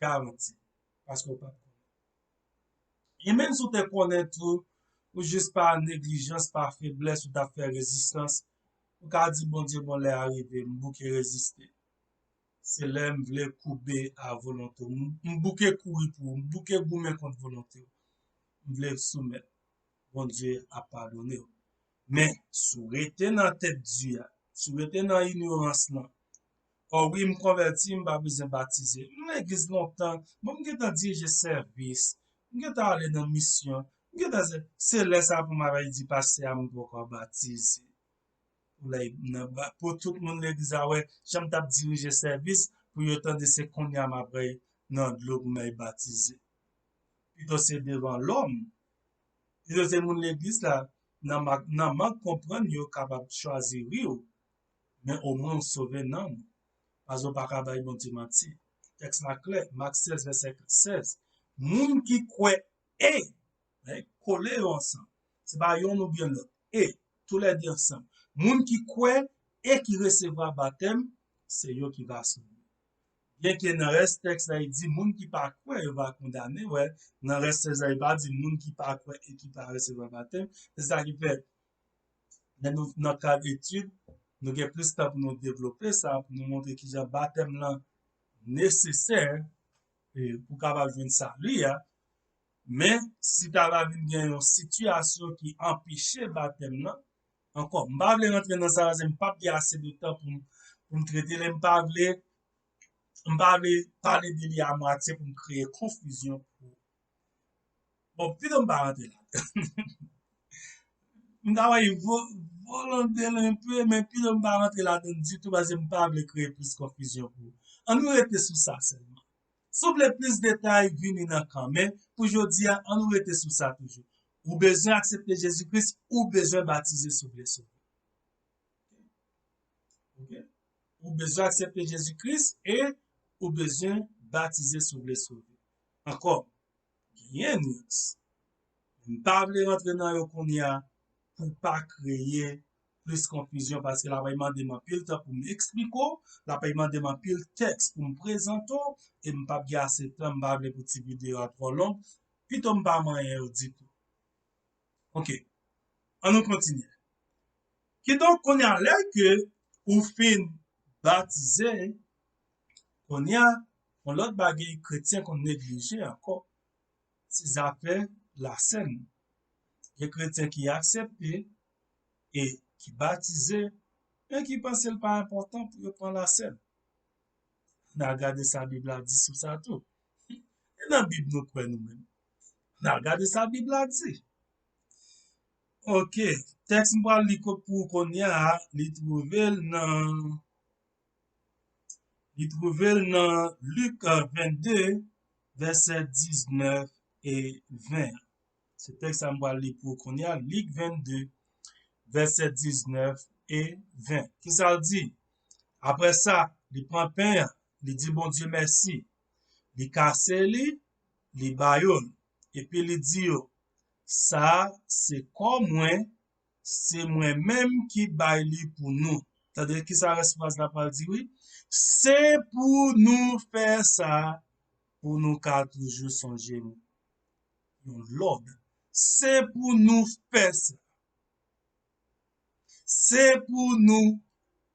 Garanti. Paske w pa t konnen. E menm si w te konnen tou, ou jis pa neglijans, pa feblès, ou t ap fè rezistans, ou ka di Bondye, bon, lè a rive, m bouke reziste. Se lè m vle koube a volonte w. M, m bouke kouri pou ou, m bouke goumen kont volonte w. M vle soumèt. Bondye ap padone w. Men, si w rete nan tèt di a, si w rete nan inyorans lan, o wi, m konvèti, m pa bezwen batize. M legliz lontan, bon, m gentan dirije sèvis, m gentan ale nan misyon, m gentan se, se lè sa pou m ap di pastè a m poko batize. Pou lè, nan ba-, pou tout moun legliz la wè, jan m t ap dirije sèvis, pou yo tande se kounye a m ap bay nan dlo pou m al batize. Pito se devan lòm, pito se moun legliz la, nan ma-, nan mank konprann yo kapab chwazi ri w, men omwen w sove nanm ou. Paske w pa ka bay Bondye manti. Tèks la klè, Mak sèz, vèsè sèz. Moun ki kwè e, men, kole yo ansanm. Se pa yonn oubyen lòt. E, toulède ansanm. Moun ki kwè e ki resevwa batèm, se yo ki va sove. Byenke nan rès tèks la, li di, moun ki pa kwè, yo va kondane, wè. Nan rès tèks la, li pa di moun ki pa kwè e ki pa resevwa batèm. Se sa ki fè, lè nou nan kad etid, nou gen plis tan pou nou devlope sa, pou nou montre kijan batèm lan nesesè, e, pou kapab jwenn sali a. Men, si ta va vin gen yon sitiyasyon ki anpeche batèm lan, ankò, m pa vle rantre nan sa, paske m p ap gen ase de tan pou m, pou m trete l, e m pa vle, m pa vle pale de li a mwatye pou m kreye konfizyon pou ou. Bon, pito m pa rantre la. M ta wè vo-, volonte l enpe, men pito m pa rantre ladan ditou, paske m pa vle kreye plis konfizyon pou ou. Ann nou rete sou sa sèlman. Si w vle plis detay, vini nan kòmantè. Pou jodi a, ann nou rete sou sa toujou. Ou bezwen aksepte Jezi Kris, ou bezwen batize si w vle sove. Ok? Ou bezwen aksepte Jezi Kris e ou bezwen batize si w vle sove. Ankò, genyen nyans. M pa vle rantre nan yo kounye a pou pa kreye plis konfizyon, paske l ap mande m anpil tan pou m eksplike w, l ap mande m anpil tèks pou m prezante w, e m p ap gen ase tan, m pa vle pou ti videyo a twò long, pito m pa manyen yo ditou. Ok, ann nou kontinye. Kidonk, kounye a, lè ke ou fin batize, kounye a, yon lòt bagay kretyen konn neglije ankò. se zafè lasèn. Gen kretyen ki aksepte e ki batize, men ki panse l pa enpòtan pou yo pran lasèn. N a gade sa Bib la di sou sa tou. E nan Bib nou kwè nou menm. N a gade sa Bib la di. Ok, tèks m pral li pou ou kounye a, li twouve l nan li twouve l nan Lik vennde, vèsè diznèf e ven. Se tèks sa m pral li pou ou kounye a, Lik vennde, vèsè diznèf e ven. Kisa l di? Apre sa, li pran pen an, li di Bondye mèsi. Li kase li, li ba yo l. Epi li di yo, sa a se kò mwen, se mwen menm ki bay li pou nou. Tande kisa rès fraz la pral di wi. Se pou nou fè sa, pou nou ka toujou sonje mwen. Yon lòd. Se pou nou fè sa. Se pou nou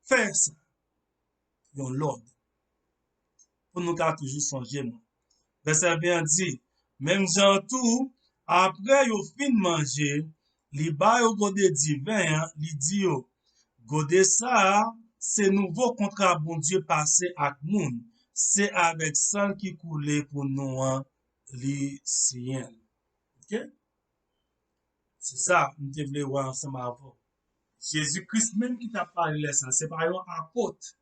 fè sa. Yon lòd. Pou nou ka toujou sonje mwen. Vèsè ven an di, menm jan tou, apre yo fin manje, li ba yo gode diven an, li di yo, gode sa a, se nouvo kontra Bondye pase ak moun, se avèk san ki koule pou nou an, li siyen l. Ok? Se sa m te vle wè ansanm avè w. Jezi Kris menm ki t ap pale lè sa, se pa yon apot.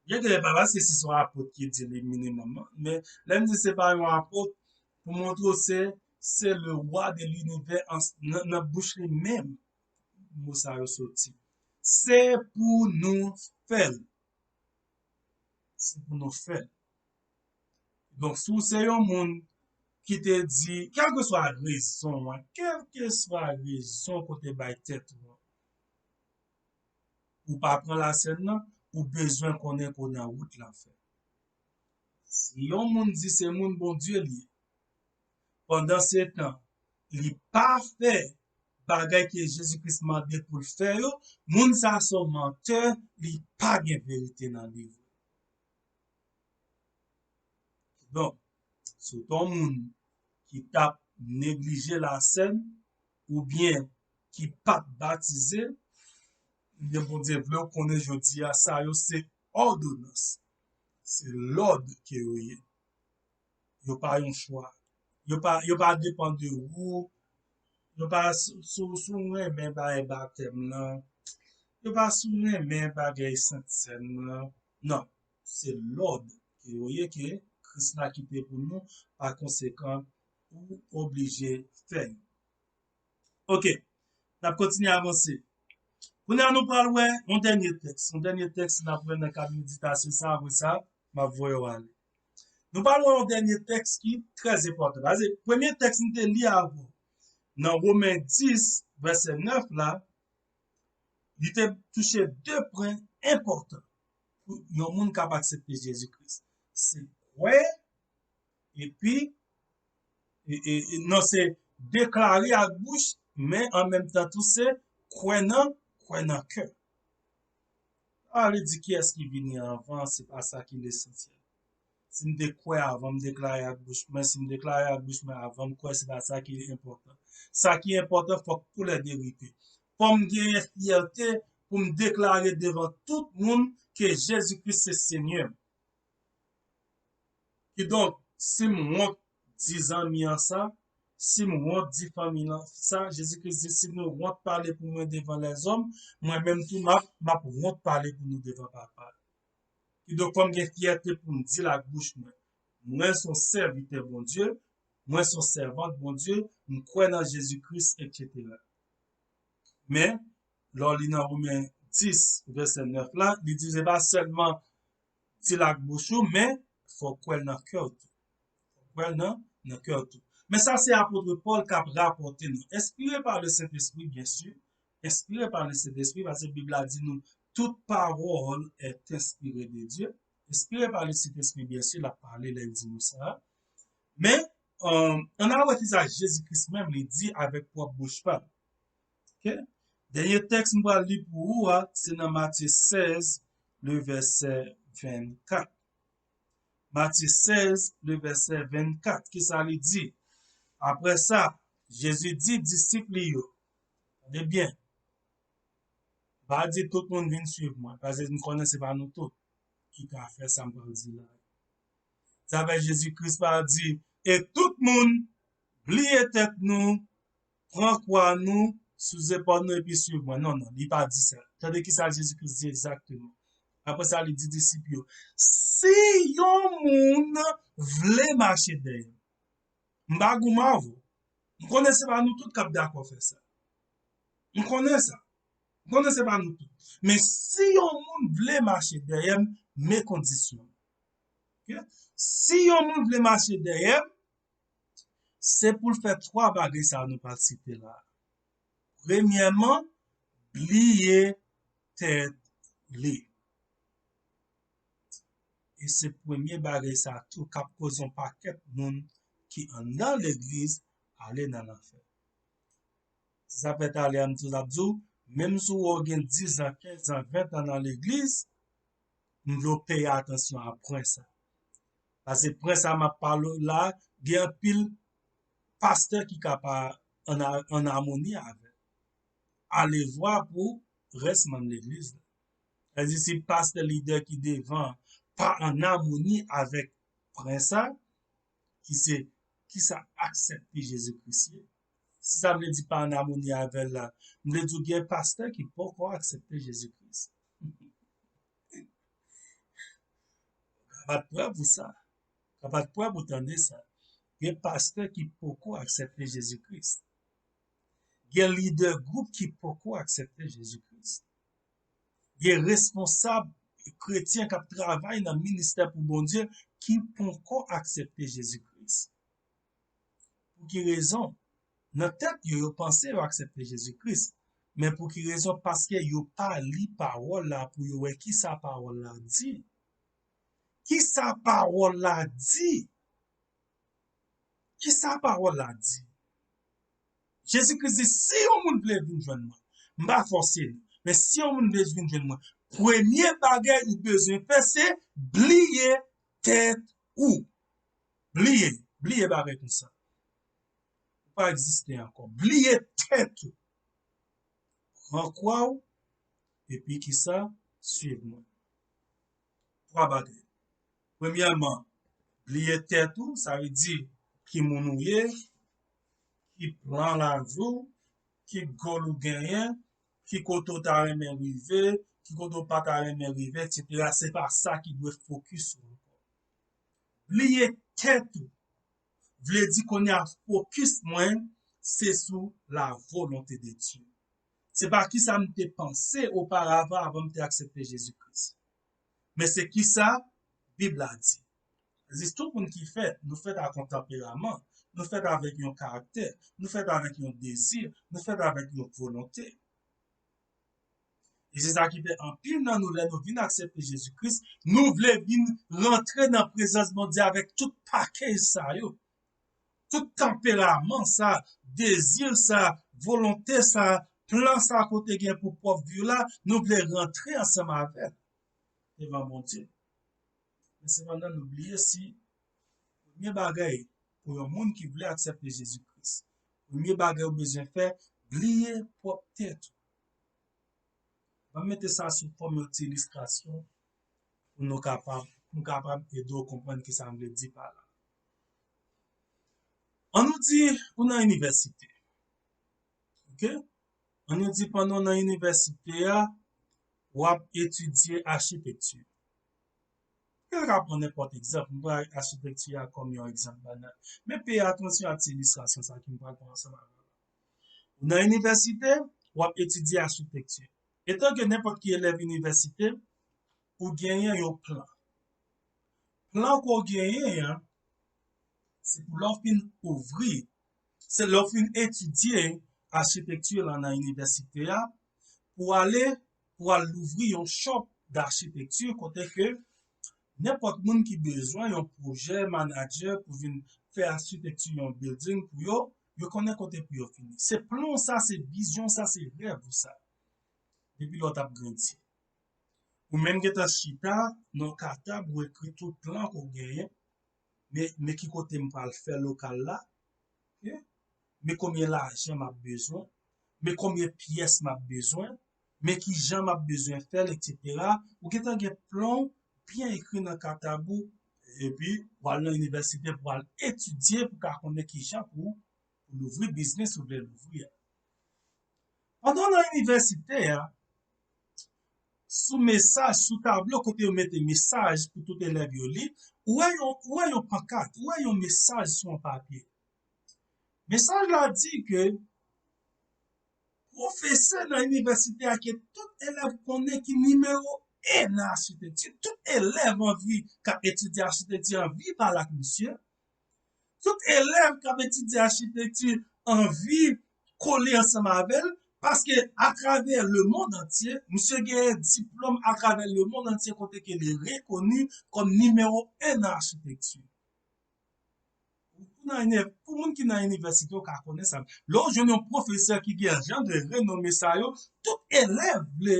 Byen ke lè pa paske si se yon apot ki di li minimòm, men lè m di se pa yon apot, pou montre w se, se le rwa de linivè nan, nan bouch li menm mo sa yo soti. Se pou nou fè l. Se pou nou fè l. Donk, si w se yon moun ki te di, kèlkeswa rezon an, kèlkeswa rezon kote bay tèt ou an, ou pa pran lasèn nan, ou bezwen konnen ke w nan wout lanfè. Si yon moun di se moun Bondye li ye, pandan se tan, li pa fè bagay ke Jezi Kris mande pou l fè yo, moun sa se yon mantè, li pa gen verite nan li vre. Donk, si w te yon moun ki t ap neglije lasèn oubyen ki pa t batize, ebyen Bondye vle w konnen jodi a, sa yo se òdonans, se lòd ke yo ye. Yo pa yon chwa. Yo pa, yo pa depann de ou. Yo pa sou, sou, sou renmen bagay batèm nan. Yo pa sou renmen bagay sentsèn nan. Non. Se lòd ke yo ye ke Kris la kite pou nou. Pa konsekan, ou oblije fè yo. Ok. N ap kontinye avanse. Kounye a, nou pral wè yon dènye tèks. Yon dènye tèks n ap wè nan kad meditasyon sa. Apre sa, m ap voye w ale. Nou pral wè yon dènye tèks ki trè enpòtan. Paske premye tèks m te li avè w nan Women dis, vèsè nèf la, li te touche de pwen enpòtan pou yon moun k ap aksepte Jezi Kris. Se kwè, epi, e, e, e, non, se deklare ak bouch, men an menm tan tou se kwè nan, kwè nan kè. A, li di kiyès ki vini anvan, se pa sa ki lesansyèl. Si m te kwè avan, m deklare ak bouch mwen. Si m deklare ak bouch mwen avan m kwè, se pa sa ki enpòtan. Sa ki enpòtan, fòk tou lè de rive. Fò m genyen fyète pou m deklare devan tout moun ke Jezi Kris se Senyè m. Kidonk, si m wont di zanmi an sa, si m wont di fanmi an sa, Jezi Kris di, si nou wont pale pou mwen devan lèzòm, mwen menm tou m ap, m ap wont pale pou nou devan Papa. Kidonk, fò m gen fyète pou m di l ak bouch mwen, mwen se yon sèvitè Bondye, mwen se yon sèvant Bondye, m kwè nan Jezi Kris, etsetera. Men, lè w li nan Women dis, vèsè nèf la, li di se pa sèlman di l ak bouch ou, men fò w kwè l nan kè w tou. Fò w kwè l nan, nan kè w tou. Men sa se apot Pòl k ap rapòte nou. Enspire pa le Sentespri, byen si. Enspire pa le Sentespri, paske Bib la di nou, toute parole est inspirée de Dieu. Enspire pa le Sentespri, byen si, l ap pale lè l di nou sa. Men, euh, ann al wè kisa Jezi Kris menm li di avèk pwòp bouch pa l. Ok? Dènye tèks m pral li pou ou a, se nan Matye sèz, le vèsè vennkat. Matye sèz, le vèsè vennkat. Kisa li di? Apre sa, Jezi di disip li yo, tande byen, pa di tout moun vin suiv mwen, paske m konnen se pa nou tout ki ka fè sa m pral di la. Sa fè Jezi Kris pa di, e tout moun, bliye tèt nou, pran kwa nou sou zepòl nou epi suiv mwen. Non, non, li pa di sa. Tande ki sa Jezi Kris di egzakteman. Apre sa, li di disip yo, si yon moun vle mache dèyè m, m pa goumen avè w. M konnen se pa nou tout k ap dakò fè sa. M konnen sa. M konnen se pa nou tout. Men si yon moun vle mache dèyè m, men kondisyon. Ok? Si yon moun vle mache dèyè m, se pou l fè twa bagay sa a nou pral site la. Premyèman, bliye tèt li. E se premye bagay sa a tou k ap koz yon pakèt moun ki anndan legliz ale nan lanfè. Se sa fè talè a m toujou ap di w, menm si w gen diz an, kenz an, ven an nan legliz, m vle w peye atansyon a pwen sa. Paske pwen sa m ap pale w la, gen anpil pastè ki ka pa ann a- ann amoni avè l. Alevwa pou rès manm legliz la. Sètadi si pastè lidè ki devan pa ann amoni avèk pwen sa, ki se ki sa aksepte Jezi Kris ye. Si sa vle di pa ann amoni avè l la, m vle di w gen pastè ki poko aksepte Jezi Kris. Kapab prè pou sa. Kapab prè pou tande sa. Gen pastè ki poko aksepte Jezi Kris. Gen lidè gwoup ki poko aksepte Jezi Kris. Gen responsab kretyen k ap travay nan ministè pou Bondye ki poko aksepte Jezi Kris. Pou ki rezon? Nan tèt yo, yo panse yo aksepte Jezi Kris. Men pou ki rezon? Paske yo pa li pawòl la pou yo wè ki sa pawòl la di. Ki sa pawòl la di? Ki sa pawòl la di? Jezi Kris di, si yon moun vle vin jwenn mwen, m pa fòse li. Men si yon moun vle vin jwenn mwen, premye bagay ou bezwen fè, se bliye tèt ou. Bliye, bliye bagay konsa. Ou pa egziste ankò. Bliye tèt ou. Pran kwa w, epi ki sa? Suiv mwen. Twa bagay. Premyèman, bliye tèt ou, sa vle di ki moun ou ye, ki plan lavi w, ki gòl ou genyen, ki kote w ta renmen rive, ki kote w pa ta renmen rive, etsetera. Se pa sa ki dwe fokis ou ankò. Bliye tèt ou. Vle di kounye a fokis mwen, se sou la volonté de Dieu. Se pa kisa m te panse oparavan avan m te aksepte Jezi Kris. Men se kisa Bib la di. Zis tout moun ki fèt, nou fèt ak yon tanperaman, nou fèt avèk yon karaktè, nou fèt avèk yon dezi, nou fèt avèk yon volonte. E se sa ki fè anpil nan nou, lè nou vin aksepte Jezi Kris, nou vle vin rantre nan prezans Bondye avèk tout pakèj sa yo. Tout tanperaman sa, dezi sa, volonte sa, plan sa ke w te gen pou pwòp vi w la, nou vle rantre ansanm avè l devan Bondye. Men sepandan, nou bliye si premye bagay pou yon moun ki vle aksepte Jezi Kris, premye bagay ou bezwen fè, bliye pwòp tèt ou. Ban m mete sa sou fòm yon ti ilistrasyon pou nou kapab, pou m kapab ede w konprann kisa m vle di pa la. An nou di ou nan inivèsite. Ok? An nou di pandan w nan inivèsite a, w ap etidye achitekti. Mwen ka pran nenpòt egzanp, mwen pran achitekti a kòm yon egzanp banal. Men peye atansyon a ti ilistrasyon sa ke m pral pran ansanm avè w la. Ou nan inivèsite, w ap etidye achitekti. Etanke nenpòt ki elèv inivèsite, ou genyen yon plan. Plan ke w genyen an, se pou lè w fin ouvri, se lè w fin etidye achitekti la nan inivèsite a, pou ale, pou al louvri yon shop d'achitekti kote ke nenpòt moun ki bezwen yon pwojè manadjè pou vin fè achitekti yon building pou yo, yo konnen kote pou yo fini. Se plan w sa, se vizyon w sa, se rèv ou sa. Depi lè w t ap grandi. Ou menm gentan chita nan katab, ou ekri tout plan ke w genyen. Men, men ki kote m pral fè lokal la, Ok? Men konbyen lajan m ap bezwen, men konbyen pyès m ap bezwen, men ki jan m ap bezwen fè l, etsetera. Ou gentan gen plan w byen ekri nan katab ou, epi w al nan inivèsite pou w al etidye pou w ka konnen ki jan pou, pou louvri biznis ou vle louvri a. Pandan w nan inivèsite a, sou mesaj, sou tablo kote yo mete mesaj pou tout elèv yo li, ou wè yon, ou wè yon pankat, ou wè yon mesaj sou yon papye. Mesaj la di ke pwofesè nan inivèsite a ke tout elèv konnen ki nimewo en nan achitekti, tout elèv anvi k ap etidye achitekti anvi pale ak misye. Tout elèv k ap etidye achitekti anvi kole ansanm avè l, paske atravè lemonn antye, misye genyen diplòm atravè lemonn antye kote ke li rekoni kòm nimewo en nan achitekti. Pou nan inivè-, pou moun ki nan inivèsite, yo ka konnen sa. Lè w jwenn yon pwofesè ki gen jan de renome sa yo, tout elèv vle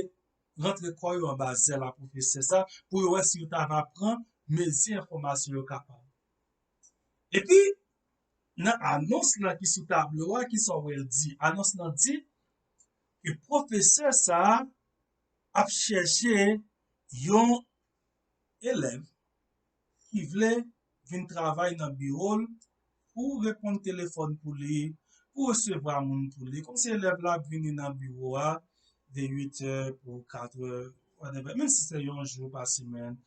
rantre kò yo anba zèl a pwofesè sa pou yo wè si yo ta va pran mezi enfòmasyon yo kapab. Epi, nan anons lan ki sou tablo a, ki sa w wè l di? Anons lan di ke pwofesè sa a ap chèche yon elèv ki vle vin travay nan biwo l pou reponn telefòn pou li, pou resevwa moun pou li. Kòmsi elèv la ap vini nan biwo a de uit è pou kat è, whatever. Menm si se yon jou pa semèn,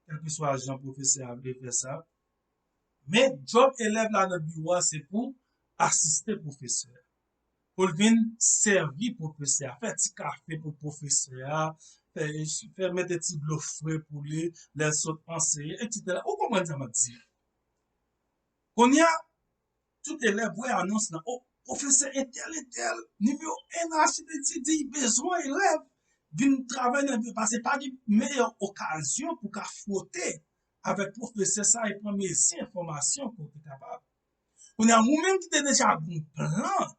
kèlkeswa jan pwofesè a vle fè sa. Men, djòb elèv la nan biwo a, se pou asiste pwofesè a. Pou l vin sèvi pwofesè a, fè ti kafe pou pwofesè a, fè, fè mete ti dlo fre pou li, lè l sot anseye, etsetera. Ou konprann sa m ap di a? Kounye a, tout elèv wè anons lan. O, pwofesè entèl, entèl, nimewo en nan achitekti di l bezwen elèv vin travay nan biwo, paske pa gen meyè okazyon pou ka fwote avèk pwofesè sa e pran mezi enfòmasyon ke w te kapab. Kounye a, ou menm ki te deja gen yon plan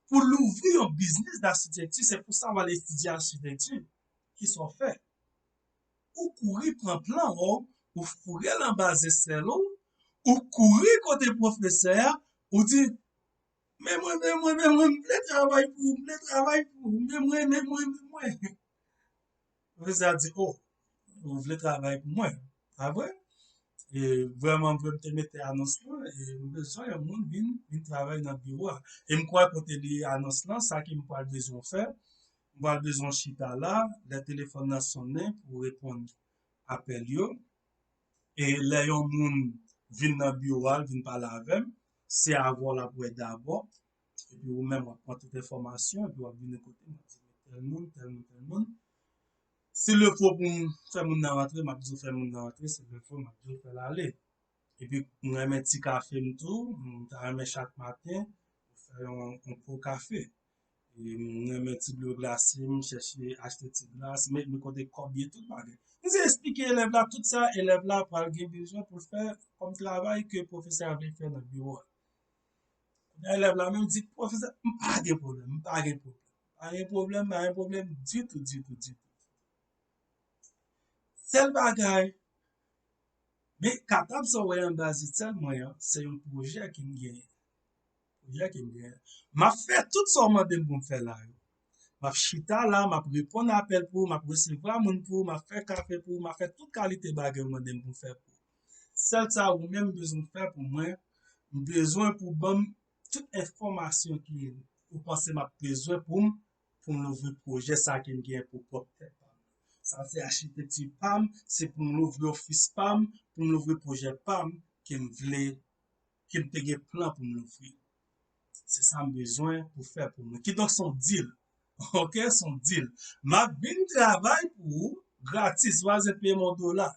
pou louvri yon biznis dachitekti, se pou sa w al etidye achitekti. Ki sa w fè? Ou kouri pran plan w, ou foure l anba zesèl ou, ou kouri kote pwofesè a, ou di, men mwen, men mwen, men mwen, m vle travay pou ou, m vle travay pou ou, men mwen, men mwen, men mwen. Pwofesè a di, o, ou vle travay pou mwen, pa vre? E vrèman, vre, m te mete anons lan, e m bezwen yon moun vin, vin travay nan biwo a. E m kwè kote li anons lan, sa ke m pral bezwen fè, m pral bezwen chita la, lè telefòn nan sonnen pou reponn apèl yo. E lè yon moun vin nan biwo a, l vin pale avè m, se avè w l ap wè dabò. Epi ou menm w ap pran tout enfòmasyon, epi w ap vini kote m, w ap di, men tèl moun, tèl moun, tèl moun. Si l fo pou m fè moun nan rantre, m ap di w fè moun nan rantre, si l fo, m ap di w fè l ale. Epi m renmen ti kafe m tou, m ta renmen chak maten, ou fè yon, yon po kafe. E m renmen ti dlo glase, m chèche achte ti glas, met m kote kòb ye, tout bagay. M se esplike elèv la tout sa elèv la pral gen bezwen pou l fè kòm travay ke pwofesè a vle fè nan biwo a. Kounye a elèv la menm di, pwofesè, m pa gen pwoblèm, m pa gen pwoblèm. Pa gen pwoblèm, pa gen pwoblèm ditou, ditou, ditou. Sèl bagay, men katab sa w wè anba zesèl mwen an, se yon pwojè ke m genyen. Pwojè ke m genyen. M ap fè tout sa w mande m pou m fè la yo. M ap chita la, m ap reponn apèl pou ou, m ap resevwa moun pou ou, m ap fè kafe pou ou, m ap fè tout kalite bagay ou mande m pou m fè pou ou. Sèl sa ou menm bezwen fè pou mwen, m bezwen pou w ban m tout enfòmasyon ki ou panse m ap bezwen pou m, pou m louvri pwojè sa ke m genyen pou pwòp tèt pa m. Sa se achitekti pa m, se pou m louvri ofis pa m, pou m louvri pwojè pa m ke m vle, ke m te gen plan pou m louvri. Se sa m bezwen pou fè pou mwen. Kidonk, se yon deal. Ok, se yon deal. M ap vin travay pou ou gratis, ou pa bezwen peye m yon dola.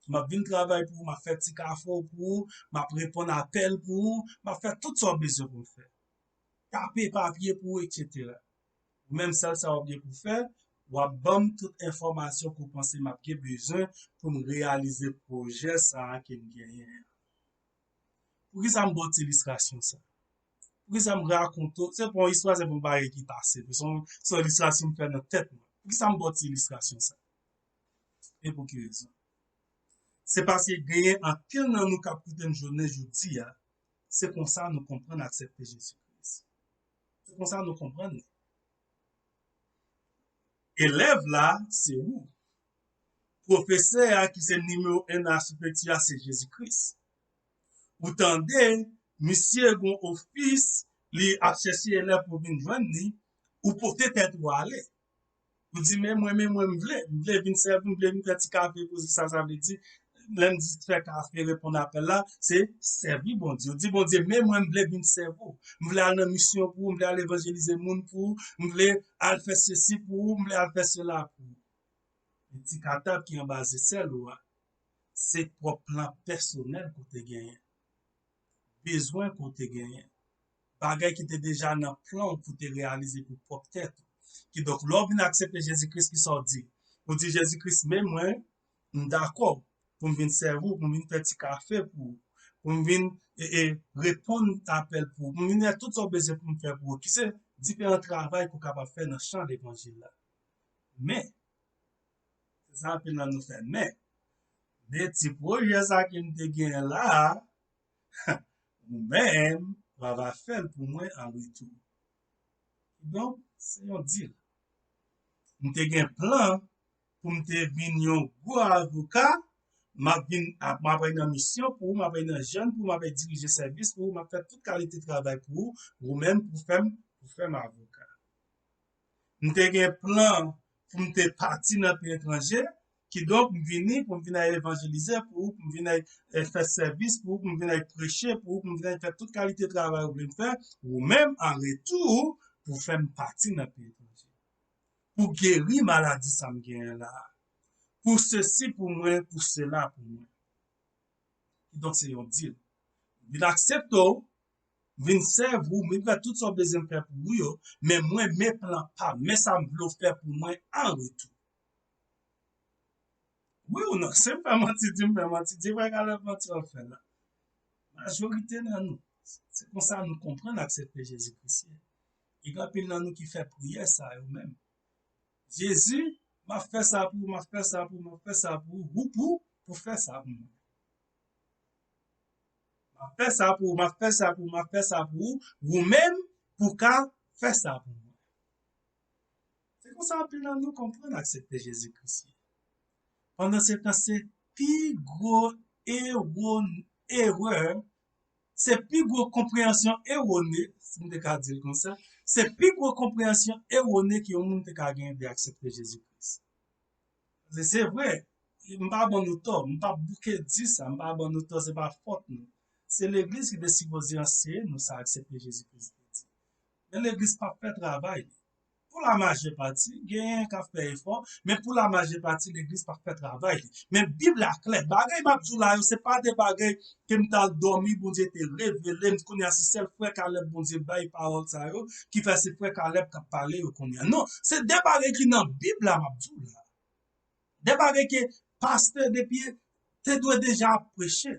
M ap vin travay pou ou, m ap fè ti kafe w pou ou, m ap reponn apèl pou ou, m ap fè tout sa w bezwen pou m fè. Tape papye pou ou, etsetera. Ou menm, sèl sa w ap gen pou fè, w ap ban m tout enfòmasyon ke w panse m ap gen bezwen pou m reyalize pwojè sa a ke m genyen an. Poukisa m ba w ti ilistrasyon sa? Poukisa m rakonte w? Se pa yon istwa, se pa yon bagay ki pase. Se yon, se yon ilistrasyon m fè nan tèt mwen. Poukisa m ba w ti ilistrasyon sa? E pou ki rezon? Se paske genyen anpil nan nou k ap koute m jounen jodi a, Se konsa nou konprann aksepte Jezi Kris. Se konsa nou konprann li. Elèv la, se ou. Pwofesè a ki se nimewo en nan achitèkti a, se Jezi Kris. Ou tande, misye gon ofis, li ap chèche elèv pou vin jwenn li, ou pote tèt ou ale. Ou di, men mwen, men mwen, m vle, m vle vin sèvi, m vle vin fè ti kafe pou sa, sa vle di, lè m di fè kafe, reponn apèl la, se sèvi Bondye. Ou di, Bondye, men mwen, m vle vin sèvi w. M vle al nan misyon pou ou, m vle al evanjelize moun pou ou, m vle al fè sesi pou ou, m vle al fè sela pou ou. Men ti katab ki anba zesèl ou a, se pwòp plan pèsonèl ke w te genyen. Bezwen ke w te genyen. Bagay ki te deja nan plan w pou w te reyalize pou pwòp tèt ou. Kidonk, lè w vin aksepte Jezi Kris, kisa w di? Ou di, Jezi Kris, men mwen, m dakò pou m vin sèvi w, pou m vin fè ti kafe pou ou, pou m vin e, e, reponn apèl pou ou, pou m vin fè tout sa w bezwen pou m fè pou ou, ki se diferan travay ke w kapab fè nan chan levanjil la. Men, se sa anpil nan nou fè, men, men ti pwojè sa ke m te genyen la a, ou menm, w ava fè l pou mwen an retou. Kidonk, se yon dil. M te gen plan pou m te vin yon gwo avoka, m ap vin, m ap al nan misyon pou ou, m ap al nan jèn pou ou, m ap al dirije sèvis pou ou, m ap fè tout kalite travay pou ou, ou menm pou fè m, pou fè m avoka. M te gen plan pou m te pati nan peyi etranje, kidonk m vini pou m vin al evanjelize pou ou, pou m vin al, eh, fè sèvis pou ou, pou m vin al preche pou ou, pou m vin al fè tout kalite travay ou vle m fè, ou menm, an retou, pou fè m pati nan peyi etranje. Pou geri maladi sa m genyen la a. Pou sesi pou mwen, pou sela pou mwen. Kidonk, se yon dil. M vin aksepte w, m vin sèvi w, m vin fè tout sa w bezwen m fè pou ou yo, men mwen, men plan pa m, men sa m vle w fè pou mwen an retou. Wi ou non? Si m fè manti, di m fè manti, di vrè, Kalèb, manti w ap fè la. Majorite nan nou, se konsa nou konprann aksepte Jezi Kris ye. E gen anpil nan nou ki fè priyè sa yo menm. Jezi, m ap fè sa pou ou, m ap fè sa pou ou, m ap fè sa pou ou, ou pou, pou fè sa pou mwen. M ap fè sa pou ou, m ap fè sa pou ou, m ap fè sa pou ou, ou menm pou ka fè sa pou mwen. Se konsa anpil nan nou konprann aksepte Jezi Kris ye. Pandan se tan, se pi gwo ewo-, erè, se pi gwo konpreyansyon ewone, si m te ka di l konsa, se pi gwo konpreyansyon ewone ke yon moun te ka genyen de aksepte Jezi Kris. Se, se vre, m pa ban nou tò, m pa bouke di sa, m pa ban nou tò, se pa fòt nou. Se legliz ki te sipoze anseye nou sa aksepte Jezi Kris te di. Men legliz p ap fè travay li. Pou la majè pati, genyen k ap fè efò, men pou la majè pati, legliz p ap fè travay li. Men Bib la klè. Bagay m ap di w la yo, se pa de bagay ke m t al dòmi, Bondye te revele m. Kounye a, se sèl frè Kalèb Bondye bay pawòl sa yo, ki fè se frè Kalèb k ap pale yo kounye a. Non, se de bagay ki nan Bib la m ap di w la. De bagay ke pastè depi te dwe deja ap preche.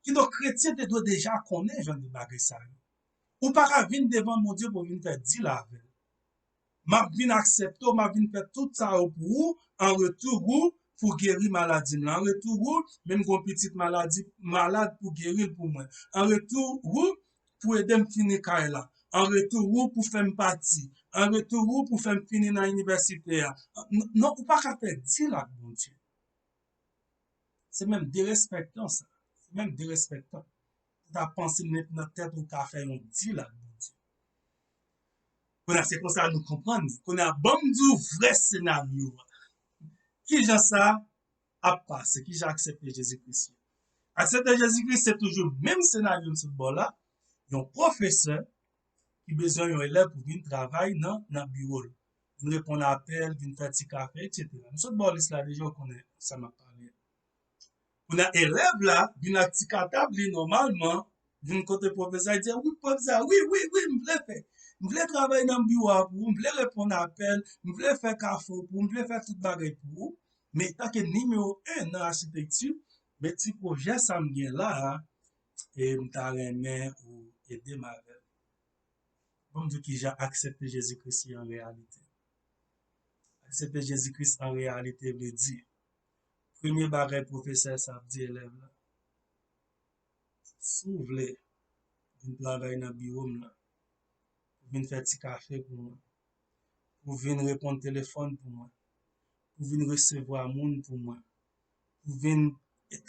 Kidonk, kretyen te dwe deja konnen jan de bagay sa yo. Ou pa ka vin devan Bondye pou vin fè dil avè l. M ap vin aksepte w, m ap vin fè tout sa yo pou ou, an retou ou pou geri maladi m lan. An retou ou, menm gon pitit maladi, malad pou geri l pou mwen. An retou ou, pou ede m fini kay la. An retou ou, pou fè m pati. An retou ou, pou fè m fini nan inivèsite a. N-, non, ou pa ka fè dil ak Bondye. Se menm derespektan sa. Se menm derespektan. Ou ta panse menm nan tèt ou ka fè yon dil ak Bondye. Kounye a, se konsa nou konprann li. Kounye a, ban m di w vrè senaryo a. Kijan sa ap pase? Kijan aksepte Jezi Kris ye? Aksepte Jezi Kris, se toujou menm senaryo m sot ba w la. Yon pwofesè ki bezwen yon elèv pou vin travay nan, nan biwo l. Vin reponn apèl, vin fè ti kafe, etsetera. M sot ba w lis la deja, ou konnen sa m ap pale. Kounye a, elèv la vin ak ti katab li nòmalman, vin kote pwofesè a, li di, wi, pwofesè, wi, wi, wi, m vle fè. M vle travay nan biwo a pou ou, m vle reponn apèl, m vle fè kafe pou ou, m vle fè tout bagay pou ou. Men tanke nimewo en nan achitekti, men ti pwojè sa m gen la a, e m ta renmen ou ede m avè l. Ban m di w kijan aksepte Jezi Kris ye an reyalite. Aksepte Jezi Kris an reyalite vle di, premye bagay pwofesè sa ap di elèv la, si w vle, vin travay nan biwo m nan, pou vin fè ti kafe pou mwen, pou vin reponn telefòn pou mwen, pou vin resevwa moun pou mwen, pou vin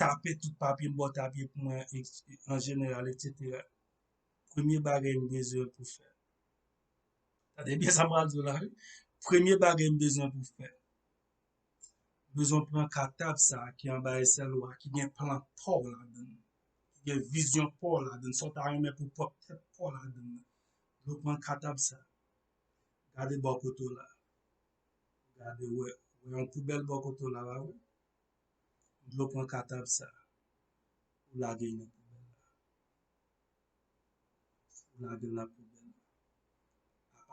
tape tout papye m bò tapye pou mwen, an jeneral, etsetera. Premye bagay m bezwen pou fè. Tande byen sa m pral di w la, wi. Premye bagay m bezwen pou fè. Bezwen pran katab sa a ki anba esèl ou a, ki gen plan pa w ladan l, ki gen vizyon pa w ladan l, sa w ta renmen pou pwòp tèt pa w ladan l. Dlo pran katab sa a. Gade bò kote w la. Gade, wè, wè yon poubèl bò kote w la, la, wi. Dlo pran katab sa a. Ou lage l nan poubèl la. Ou lage l nan poubèl la.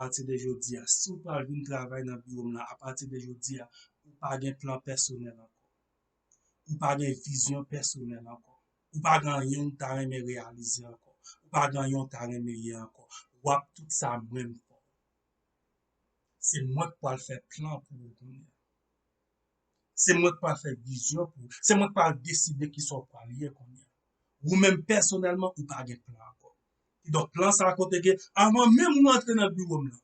Apati de jodi a, si w pral vin travay nan biwo m nan, apati de jodi a, ou pa gen plan pèsonèl ankò. Ou pa gen vizyon pèsonèl ankò. Ou pa gen anyen w ta renmen reyalize ankò. Ou pa gen anyen w ta renmen ye ankò. W ap tout sa mwen m fè w. Se mwen k pral fè plan pou ou kounye a. Se mwen k pral fè vizyon pou ou. Se mwen k pral deside kisa w pral ye kounye a. Ou menm pèsonèlman, ou pa gen plan ankò. Kidonk, plan sa a kote gen, avan menm ou antre nan biwo m nan.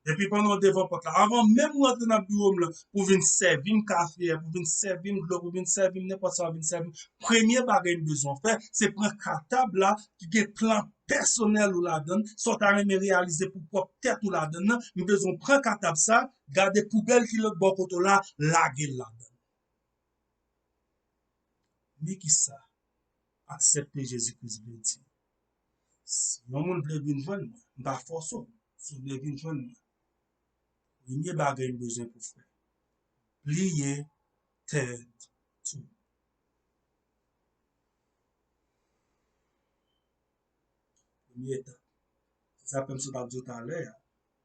Depi pandan w devan pòt la, avan menm ou antre nan biwo m nan, pou vin sèvi m kafe a, pou vin sèvi m dlo, pou vin sèvi m nenpòt sa w vin sèvi m, premye bagay m bezwen w fè, se pran katab la ki gen plan pèsonèl ou ladan l, sa w ta renmen reyalize pou pwòp tèt ou ladan l nan, m bezwen w pran katab sa, gade poubèl ki lòt bò kote w la, lage l ladan l. Men kisa aksepte Jezi Kris vle di. Si yon moun vle vin jwenn mwen, m pa fòse w. Si w vle vin jwenn mwen, premye bagay m bezwen pou fè, bliye tèt ou. Premye etap. Se sa menm si w t ap di w talè a,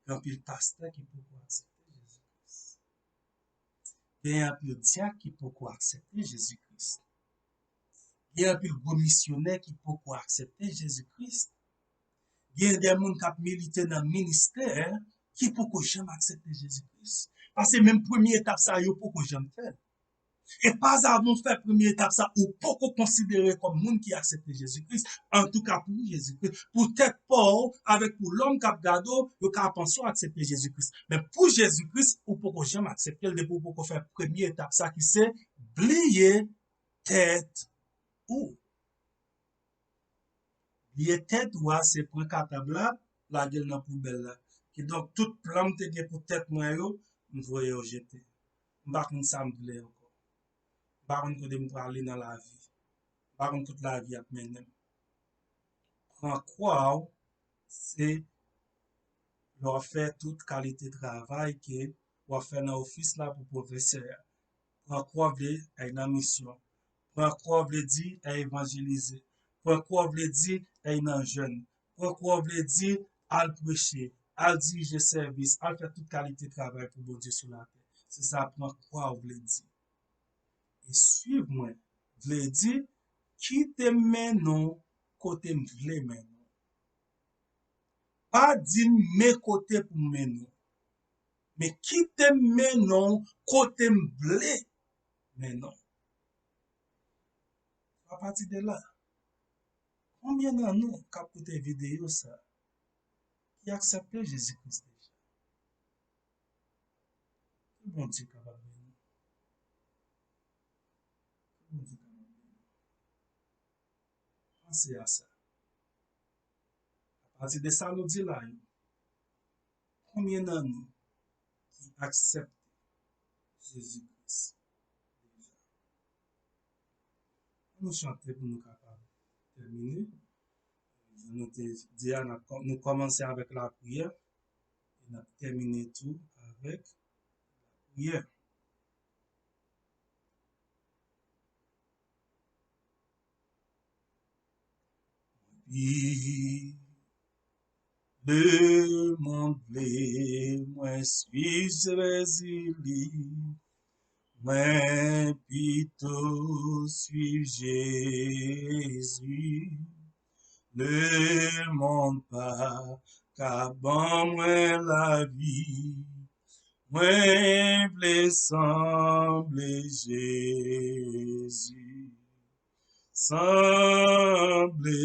gen anpil pastè ki poko aksepte Jezi Kris. Gen anpil dyak ki poko aksepte Jezi Kris. Gen anpil gwo misyonè ki poko aksepte Jezi Kris. Gen de moun k ap milite nan ministè ki poko janm aksepte Jezi Kris. Paske menm premye etap sa a, yo poko janm fè l. E pa avan w fè premye etap sa, ou poko konsidere kòm moun ki aksepte Jezi Kris. Antouka, pou Jezi Kris, pou tèt pa w, avèk pou lòm k ap gade w, yo ka panse w aksepte Jezi Kris. Men pou Jezi Kris, ou poko janm aksepte l depi w poko fè premye etap sa ki se bliye tèt ou. Bliye tèt ou a, se pran katab la, lage l nan poubèl la. Kidonk, tout plan m te gen pou tèt mwen yo, m voye yo jete. M pa konn sa m vle ankò. M pa konn kote m prale nan lavi. M pa konn kot lavi ap mennen m. Pran kwa w, se lè w ap fè tout kalite travay ke w ap fè nan ofis la pou pwofesè a. Pran kwa w vle al nan misyon. Pran kwa w vle di al evanjelize. Pran kwa w vle di al nan jèn. Pran kwa w vle di al preche, al dirije sèvis, al fè tout kalite travay pou Bondye sou latè. Se sa pran kwa w vle di. E swiv mwen vle di kite m mennen w kote m vle mennen w. Pa di m men kote pou m mennen w, men kite m mennen w kote m vle mennen w. Apati de la, konbyen nan nou k ap koute videyo sa a ki aksepte Jezi Kris deja? Ke Bondye kapab beni w. Ke Bondye kapab beni w. Panse a sa. Apati de sa nou di la yo, konbyen nan nou ki aksepte Jezi Kris deja? Ann nou chante pou nou kapab tèmine. Jan nou te di a, n ap kò-, nou kòmanse avèk lapriyè e n ap tèmine tou avèk lapriyè. Pi lemonn vle mwen swiv Jezi li, mwen pito swiv Jezi. Lemonn pa ka ban mwen lavi, mwen vle sanble Jezi. Sanble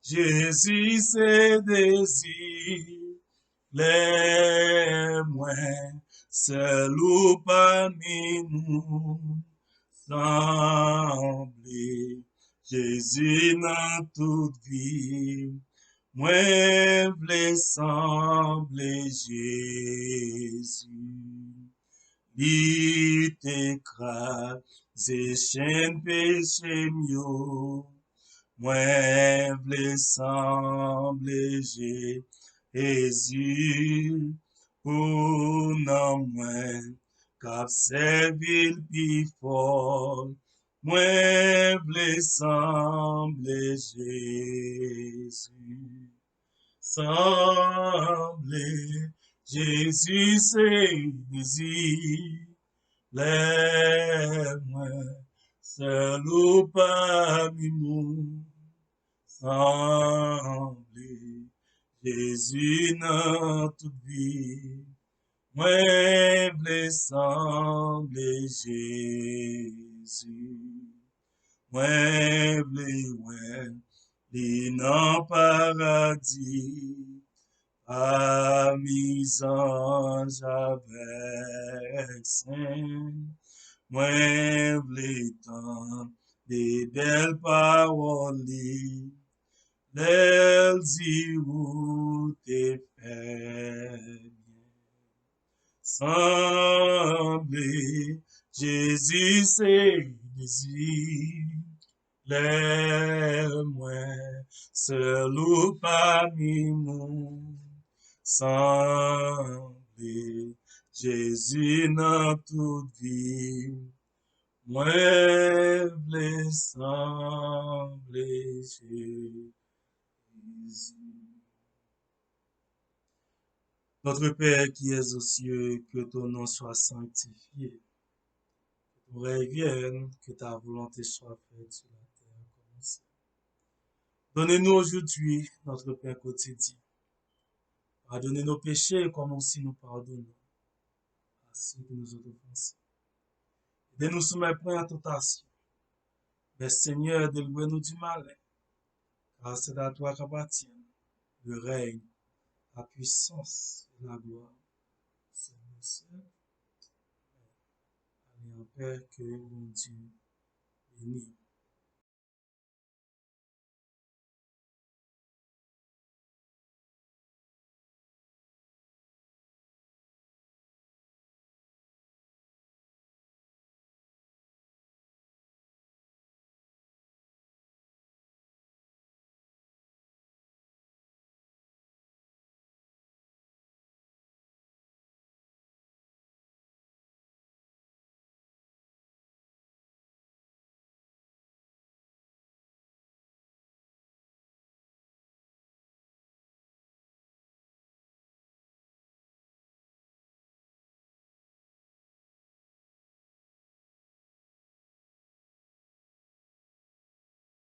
Jezi se dezi klè mwen, sèl ou pami moun sanble. Jezi nan tout vi, mwen vle sanble Jezi. Li te kraze chenn peche m yo. Mwen vle sanble Jezi pou nan mwen k ap sèvi l pi fò. Mwen vle sanble Jezi. Sanble Jezi se dezi klè mwen, sèl ou pami moun sanble Jezi nan tout vi. Mwen vle sanble Jezi. Mwen vle wè li nan paradi, pami zanj avèk sen. Mwen vle tande bèl pawòl li, lè l di ou te fè byen. Sanble Jezi se dezi klè mwen, sèl ou pami moun sanble Jezi nan tout vi. Mwen vle sanble Jezi. Notre Père qui es aux cieux, que ton nom soit sanctifié, que ton règne vienne, que ta volonté soit faite sur la terre comme au ciel. Donne-nous aujourd'hui notre pain quotidien. Pardonne nos péchés comme aussi nous pardonnons à ceux qui nous ont offensés. Et ne nous soumets point à tentation, mais Seigneur, délivre-nous du malin. Car c'est à toi qu'appartiennent le règne, la puissance et la gloire. C'est le seul. Allez en paix, que Bondye beni.